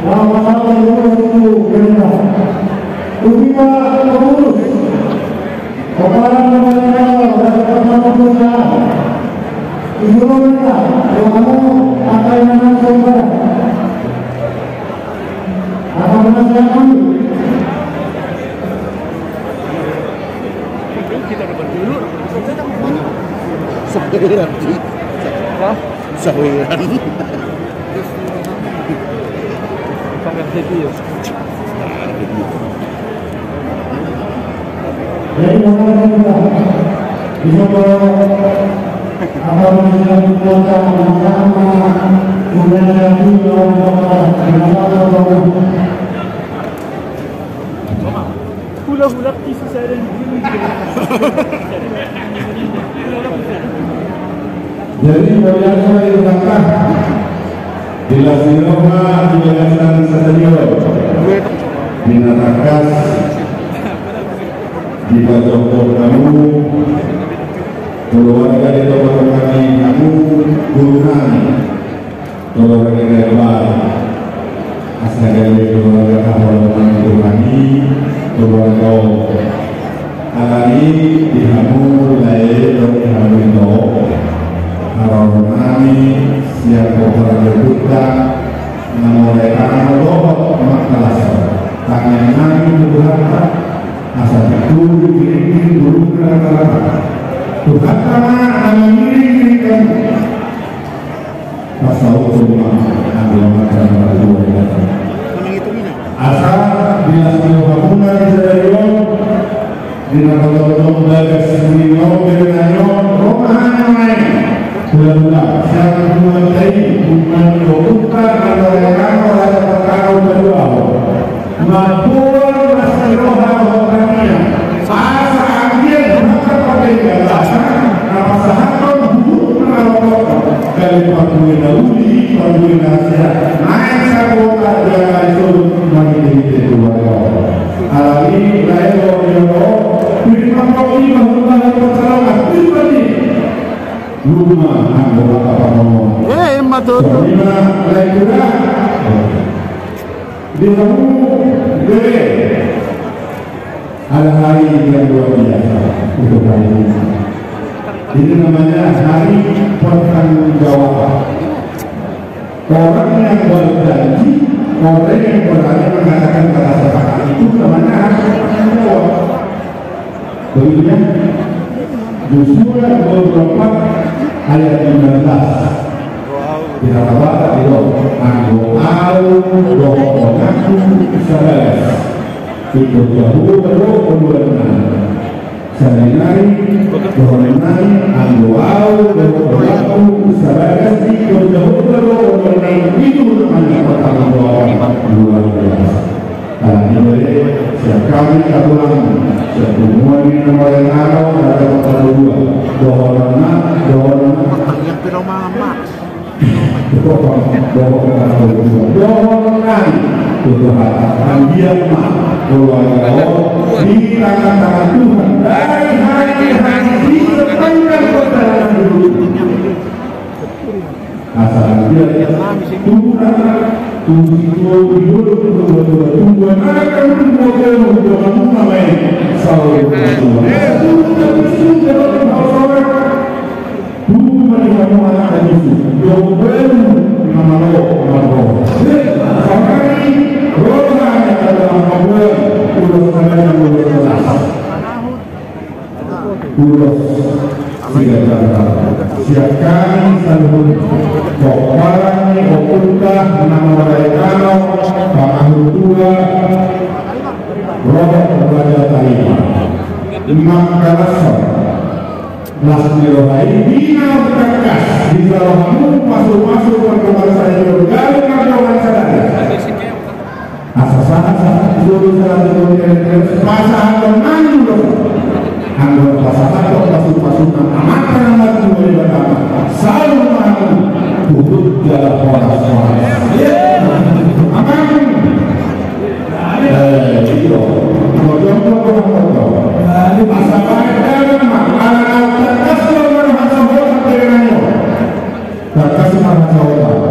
Lama-lama dulu itu, gerenda. Tuan pengurus. Kepala Mariano Raja Pamangku Raja. Tujuh rumah, rumahmu, apa yang nanti saudara. Saweran. Hah? Saweran. Jadi, bagaimana kita bisa bawa apa namanya, kekuatan bersama, mengenai hati orang tua, kenapa orang tua? Hula-hula tisu saya dan gini. Jadi, biasa itu kata, di las ni roha, di bagasan sadari on. Di na tangkas, di pajokjok hamu, keluarga di tongah-tongah ni hamu, guru nami. Keluarga ni Tuhan. Asa gabe keluarga haholongan ni Tuhan i, keluarga on. Alani di hamu lae dohot di hamu ito. Haroro nami sian pohara ni Tuhan. Namo lae tangan dohot mangkalashon. Tangan nami Tuhan. Asa betul diri Tuhan. Tuhan tangan nami diri. Pasauton ma anggo mangan na martua i. Asa di las ni rohamuna di sadari on, di na patongtong bagas ni on, di na on, roha na maen. Hula-hula, siapa pun tadi, bukan dibuka, kalau yang kamu rasa tak tahu kedua. Mamboan las ni roha dohot tangiang. Asa anggiat hata pardenggan na pasahathon huhut na rokok. Gabe parbue na uli, parbue na sehat. Naeng sahat tu angka na i, marhite-hite tu angka on. Alani lae dohot ni roha, pir mamboan i, mamboan i, mamboan i. Luma anggo hata parmohonan. Eh, ima tutu. Songon i ma lae tu da. Di hamu bere. Ada hari yang luar biasa untuk hari ini. Ini namanya hari pertanggungjawaban. Orang yang berjanji, orang yang berani mengatakan kata sepakat itu namanya hari pertanggungjawaban. Berikutnya, Yosua dua puluh empat ayat lima belas. Di hata Batak didok, anggo ahu dohot donganku sabagas. Ingkon Jahowa do oloannami. Sahali nari, dohononnami, anggo ahu dohot donganku sabagas, ingkon Jahowa do oloannami. Itu namanya pertanggungjawaban luar biasa. Alani i, sian hami, sian tulang, sian punguan ni na marhaha, na marhaha dua. Dohononna, dohononna. Dohononna. Dohononna. Dohononna. Tutu hata, anggiat ma keluarga on di tangan-tangan Tuhan. Dari hari ke hari, di sepanjang perjalanan hidup. Asa anggiat Tuhan Tung situo di dolok tua-tua, tung dua anak, tung dua golu, dua kampung nama i. Saur matua. Tung ma di kampung anak Yesus, dong baru nama lo, nama lo. Saur ni, roha ni kata nama lo, ulos nama yang ulos keras. Ulos sian hami saluhut pomparan ni ompunta na maradophon pangahutua Robert Raja Taima. Mangkalashon las ni roha i, di na tangkas dijalo hamu pasupasu parhorasan ni gabe mardongan sadari. Asa sahat-sahat, solu sahat, solu teles-teles, pasahathon nami do. Anggo pasahathon pasu-pasuna Amanta na martua Debata, saur matua, huhut jala horas-horas. Amin. Eh, itu. Asa baen damang ma, ala na tangkas do marhasahatan. Tangkas ma hata,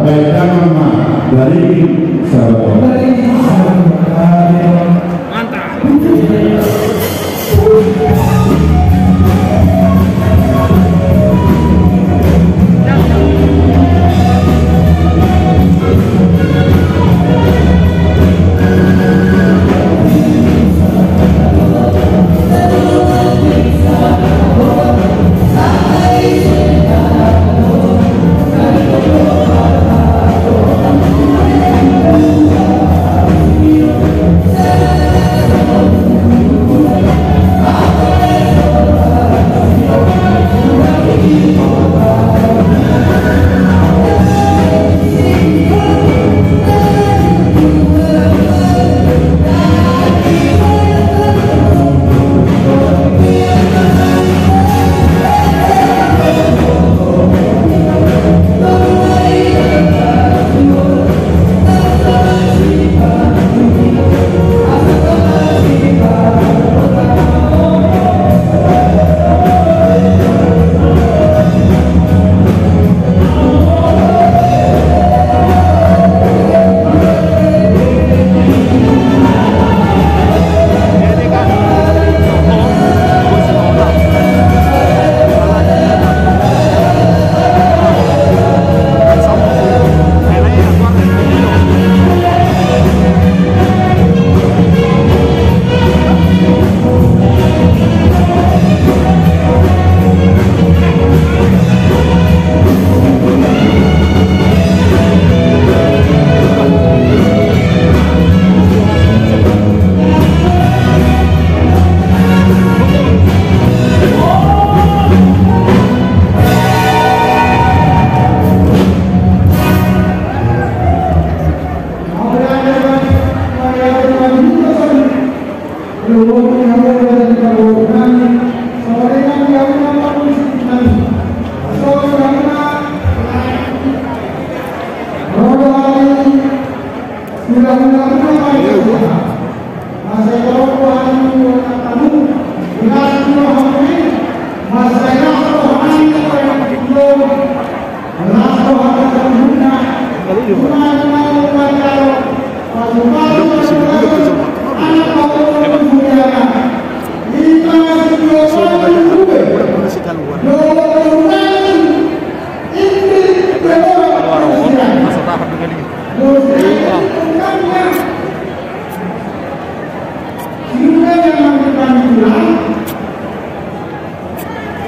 baen damang ma, bariki sabaton.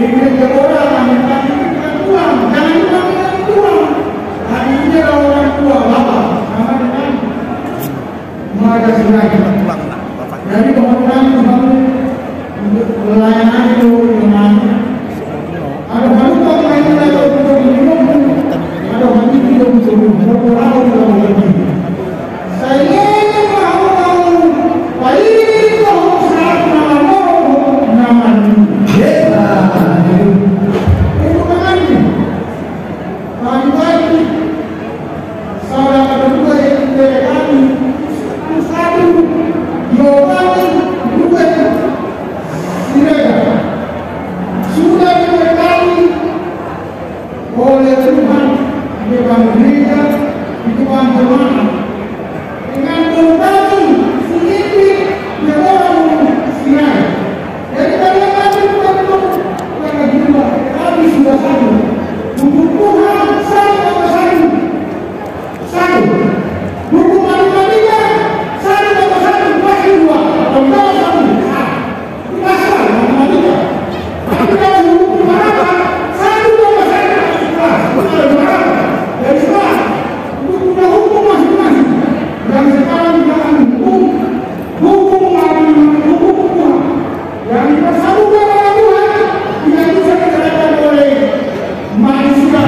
Ingkon jala orang kami panggil orang tua, jangan dipanggil orang tua. Tadinya kalau orang tua, bapak, sama dengan marga Sirait. Jadi mohon kami untuk pelayanan itu dengan ada halupa main ada untuk minum, ada halupa untuk minum, ada orang untuk Sai ma ahu paingot sahat na lamoro nama ni Debata. Itu kan ni. Pagi-pagi, sada na dua yang diberikan satu, dua kali, dua kali. Sudah diberikan oleh Tuhan di depan gereja, di depan jemaat. Hukum matematika, satu tambah satu pasti dua. Tambah satu. Ah, itu pasal matematika. Tapi kalau hukum Marata, satu tambah satu pasti sebelas. Bukan Marata. Jadi sebelas. Hukum, hukum masing-masing. Yang sekarang jangan hukum, hukum mati, hukum Tuhan. Yang dipersatukan oleh Tuhan tidak bisa dikalahkan oleh manusia.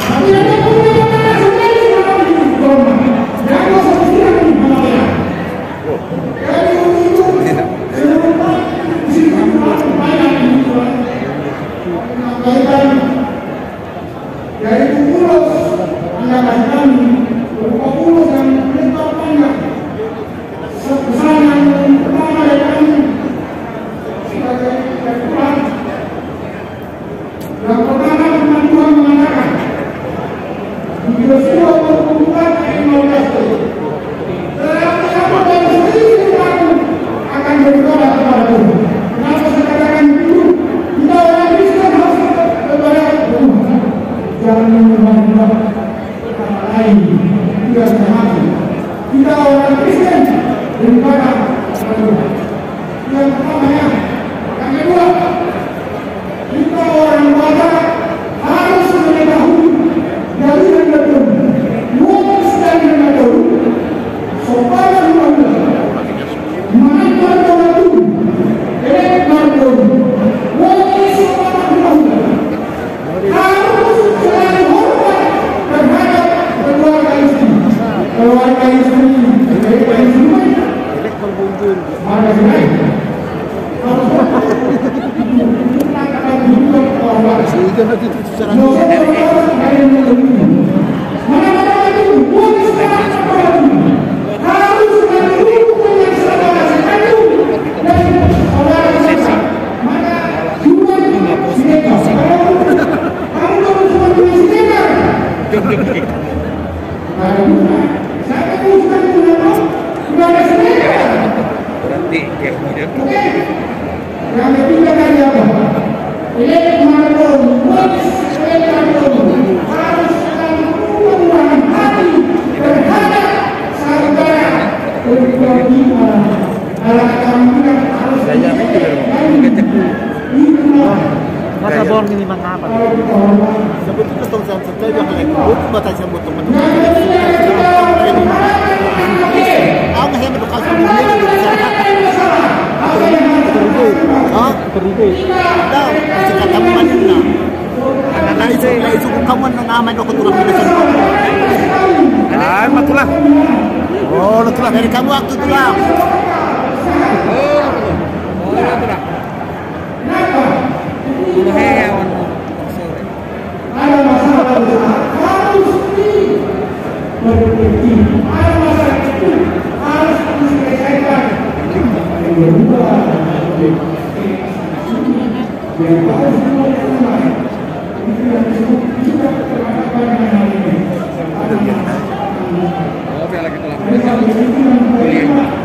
Tapi ada pun yang mengatakan sebenarnya orang ini Roma. Dan kau satu tidak mengatakan. Jadi untuk itu, serupa di sini banyak ini, Tuhan. Menyampaikan Yaitu ulos, anda kasih kami berupa ulos yang melekat panjang. Pesan yang pertama dari kami sebagai ketua, yang pertama, firman Tuhan mengatakan di Yosua dua puluh empat ayat lima belas, tetapi aku dan seisi rumahku akan beribadah kepada Tuhan. Kenapa saya katakan begitu? Kita orang Kristen harus beribadah kepada Tuhan. Jangan menyembah-nyembah tempat lain. Itu yang saya maksud. Kita orang Kristen beribadah kepada Tuhan. Yang pertama ya. Yang kedua, kita orang Batak harus mengetahui dari yang betul. Muat dari yang betul. Sopan dan mulia. Manang marboru tu, elek marboru. Wong i sopan marboru. Harus selalu hormat terhadap keluarga istri. Keluarga istri, keluarga istri. Mana sih? Harus hormat. Sehingga nanti itu secara Berarti dia punya. Yang ketiga tadi apa? Elek marboru, modus elek marboru. Harus selalu penuh kemurahan hati terhadap saudara. Untuk kita, ala kata bilang harus. Masa borngin ini mangapa? Sebetulnya tong Au ma hea mandok au. Ha? Dah, masih kata mana? Nah, itu, itu kamu nang ama dok tulang. Ah, ma tulang. Oh, tulang. Dari kamu waktu tulang. Oh, tulang. Udah hea. Ada masalah besar harus diperbaiki. Ada masalah kecil harus diselesaikan. Yang kedua, yang harus dilakukan itu yang disebut tidak terhadap pandangan ini. Mereka berpikir yang pertama,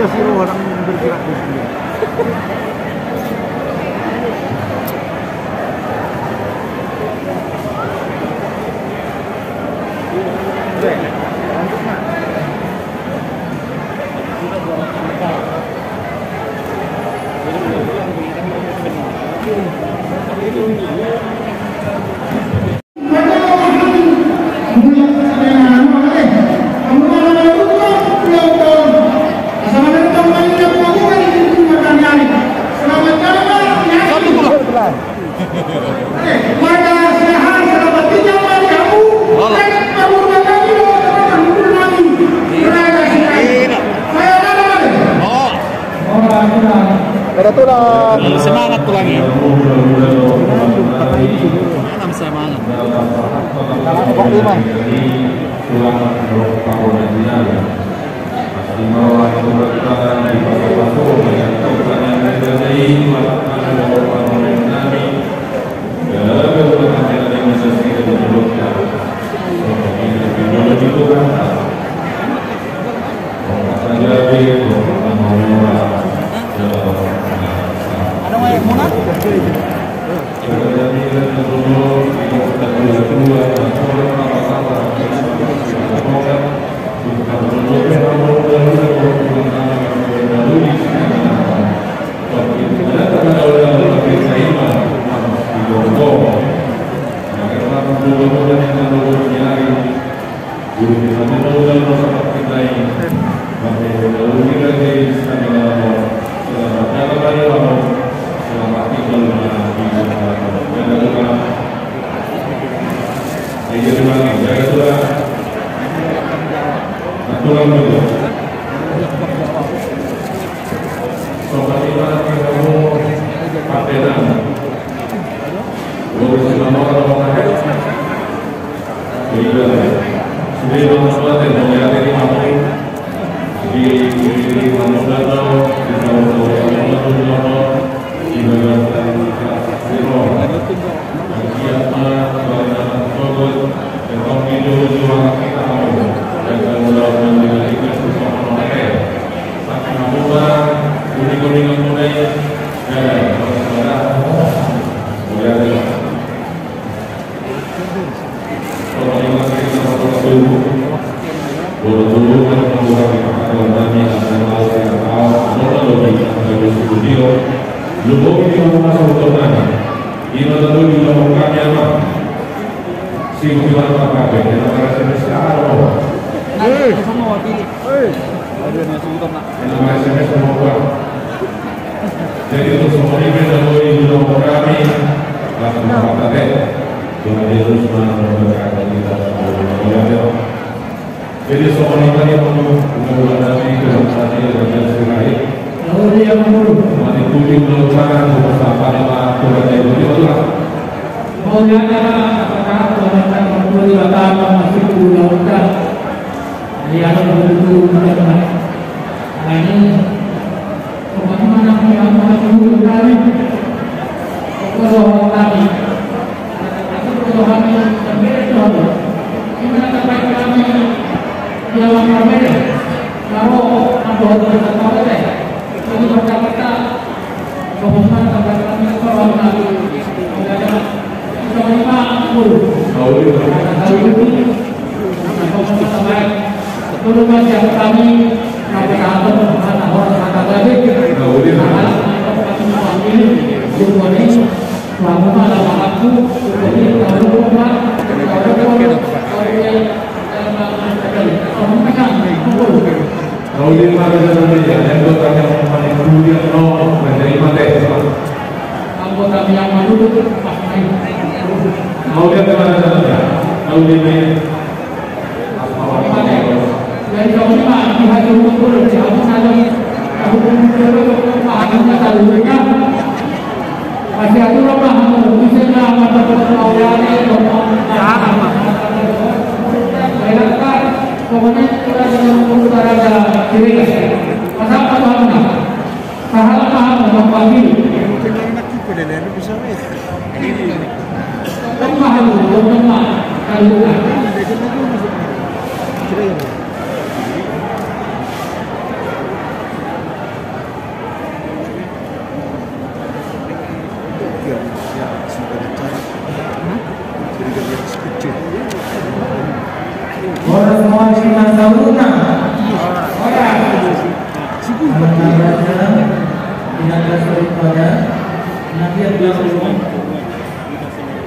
Suruh orang bergerak di sini. Ada tulang. Semangat tulang ini. Mana semangat? Pokoknya, Bang. Jadi, untuk semua ini, kita boleh juga memahami, langsung mengatakan, Tuhan Yesus memberkati kita semua. Jadi, semua ini, untuk mengulangi, kita tadi ada yang sudah. Mati putih, melupakan, untuk sapa, lima, Tuhan Yesus, itu lah. Mau lihat apa? Apakah Tuhan akan memberi batang masih di lautan? Lihat dulu, teman-teman. Nah, ini.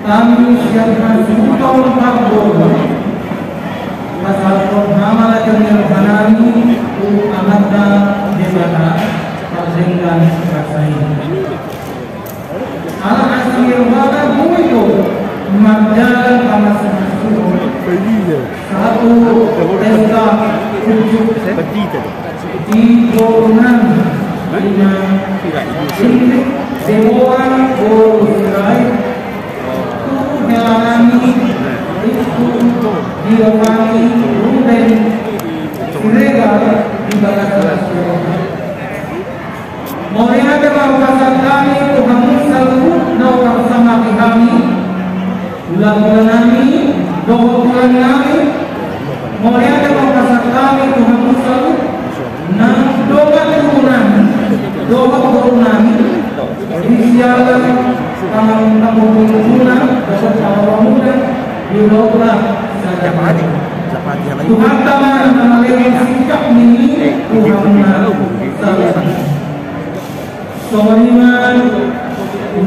Hami sian hasuhuton parboru pasahathon hamauliateon ni rohanami tu Amanta Debata pardenggan basa i. Ala asi ni rohana boi do mardalan pamasumasuhon sahat tu pesta unjuk di borunami, ima Ingrid Debora boru Sirait, tu helanami Ringku Giovanni Ruben Siregar di bagasan asi ni roha. Mauliate ma hupasahat hami tu hamu saluhut na huparsamaki hami, hulahulanami dohot tulangnami. Mauliate ma hupasahat hami tu hamu saluhut nang dongan tubunami dohot borunami di siala pangamunta pongki muna dohot parumaenmuna di ulaonta sadari on. Tuhanta ma na mangalehon singkat ni i tu hamuna saluhut. Songon i ma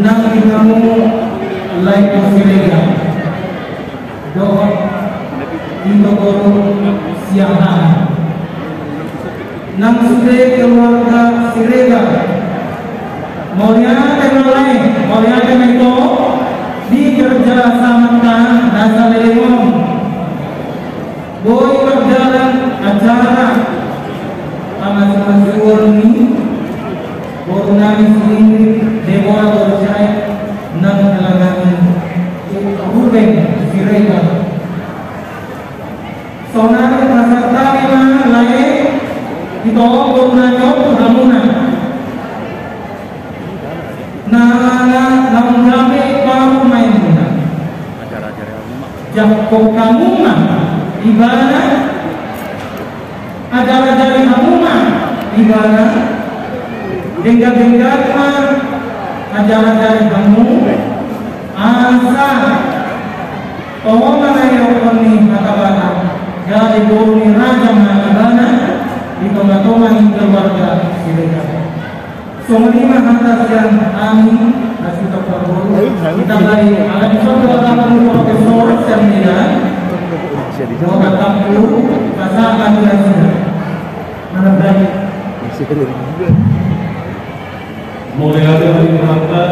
nang di hamu lae Siregar dohot ito boru Siahaan, nang sude keluarga Siregar. Mauliate ma lae, mauliate ma ito di kerjasamanta na saleleng on. Boi mardalan acara pamasumasuon ni borunami si Ingrid Debora boru Sirait nang helanami Ruben Siregar. Sonari pasahat hami ma lae ito borunami on tu hamuna. Na, na, naung gabe parumaenmuna. Jangkon hamu ma ibana, ajar-ajari hamu ma ibana, denggan-denggan ma ajar-ajari hamu, asa tongon ma na nidok ni hata Batak, gabe boru ni raja ma ibana di tonga-tonga ni keluarga Siregar. Songon i ma hata sian hami hasuhuton parboru. Ditambai ala dison do hata ni profesor sian Medan. Dohot hata pasahat tu nasida. Mana baik. Mauliate ma di hata,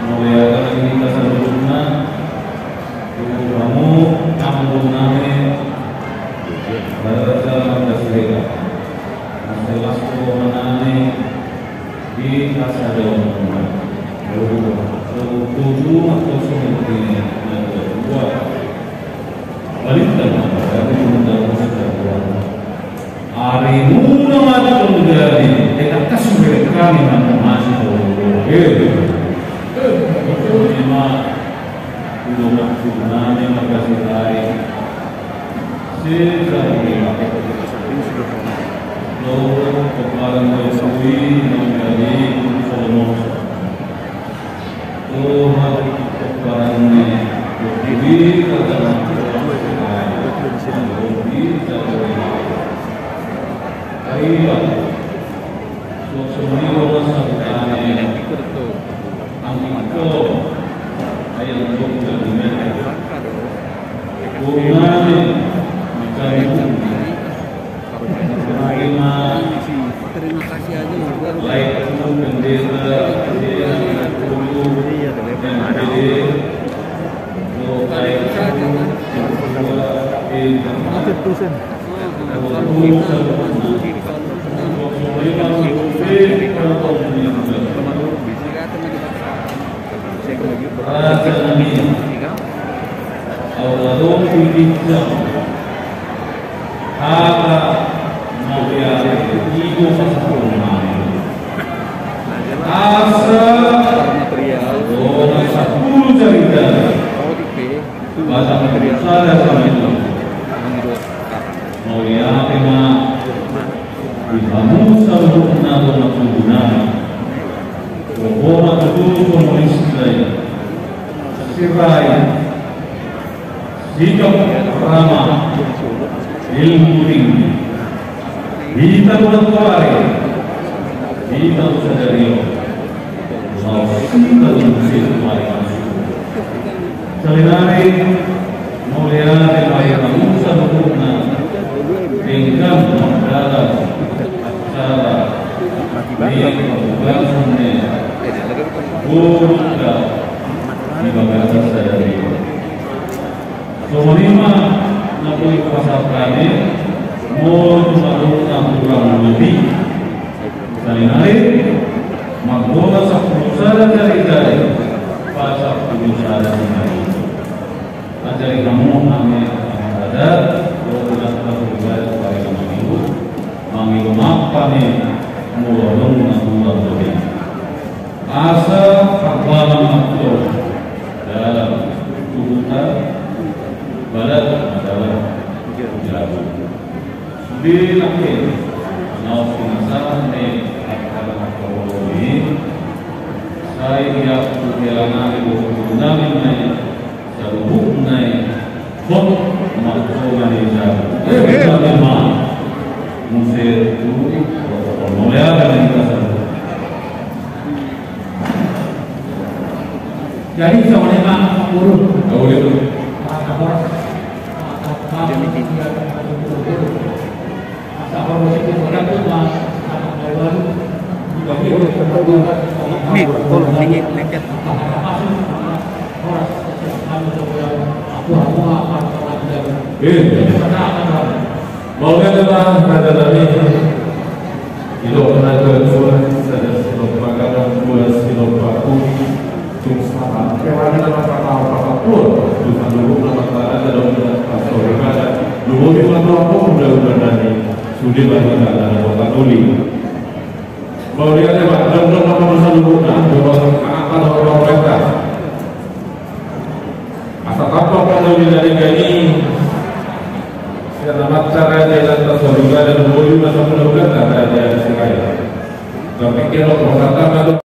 mauliate ma di hita saluhutna. Di hamu amang nami, raja Amanta Siregar. Mansai las do rohanami di hasadaon muna. Tutu ma tutu songon i na dua. Balintang ma, tapi muna dua. Arimuna ma tong jadi, eh, tangkas sude hami manumasi. Eh, ima, udah mati nami makasih hari. Sejak ini, lo keparan lo kui nang jadi, solomoso. Terima kasih aja. Baik, pendeta, Hata mauliate i do pasahaton nami. Asa dongan sapulu jari-jari, batang sada sama itu. Mauliate ma di hamu saluhutna dongan tubunami. Dohot ma tutu songon i, Sirait, Sikap ramah, ilmu tinggi. Hita tu Tohari, hita tu sadari on. Saonari, mauliate ma di hamu saluhutna, denggan mangkatai acara ni pambukaan ni boru di bagasan sadari on. Songon i ma na boi pasahat hami, molo tung adong na kurang lobi, saonari, marbola sampulu sada carita i, pasampulu sada sinari. Ajari hamu hami angka adat, dohot na parhobas, mangido maaf hami molo adong na kurang lobi. Asa parbalang ma tu dalan tu huta, balat ma dalan tu jabu. Sude nangkin na pinasahat ni angka na parhobas i, sai diaku hela nami dohot boru nami ma i, saluhutna i, hot ma songon i jabu. Eh, hami ma muse tu protokol. Mauliate ma di hita saluhutna. Jadi, songon i ma, Guru. Guru. Masa horas. Masa horas. Mik, tolong dingin, lengket. Iya. Mauliate ma raja nami. Didok na tuan-tuan, sada silompa gadang, dua silompa ubi, tung sada kewangi na marpatau patapur, tu saluhut na martanda, dong na pasori pada, luhut i ma tu ampung, uda-uda nami, sude ma hita na botang uli. Mauliate ma, dong-dong ma hamu saluhutna, dohot angka na marpatau. Asa tampak pangoli na denggan i, sian amanta raja inanta soripada, molo i ma sampulu ugata raja Sirait. Tapi kena pemotatan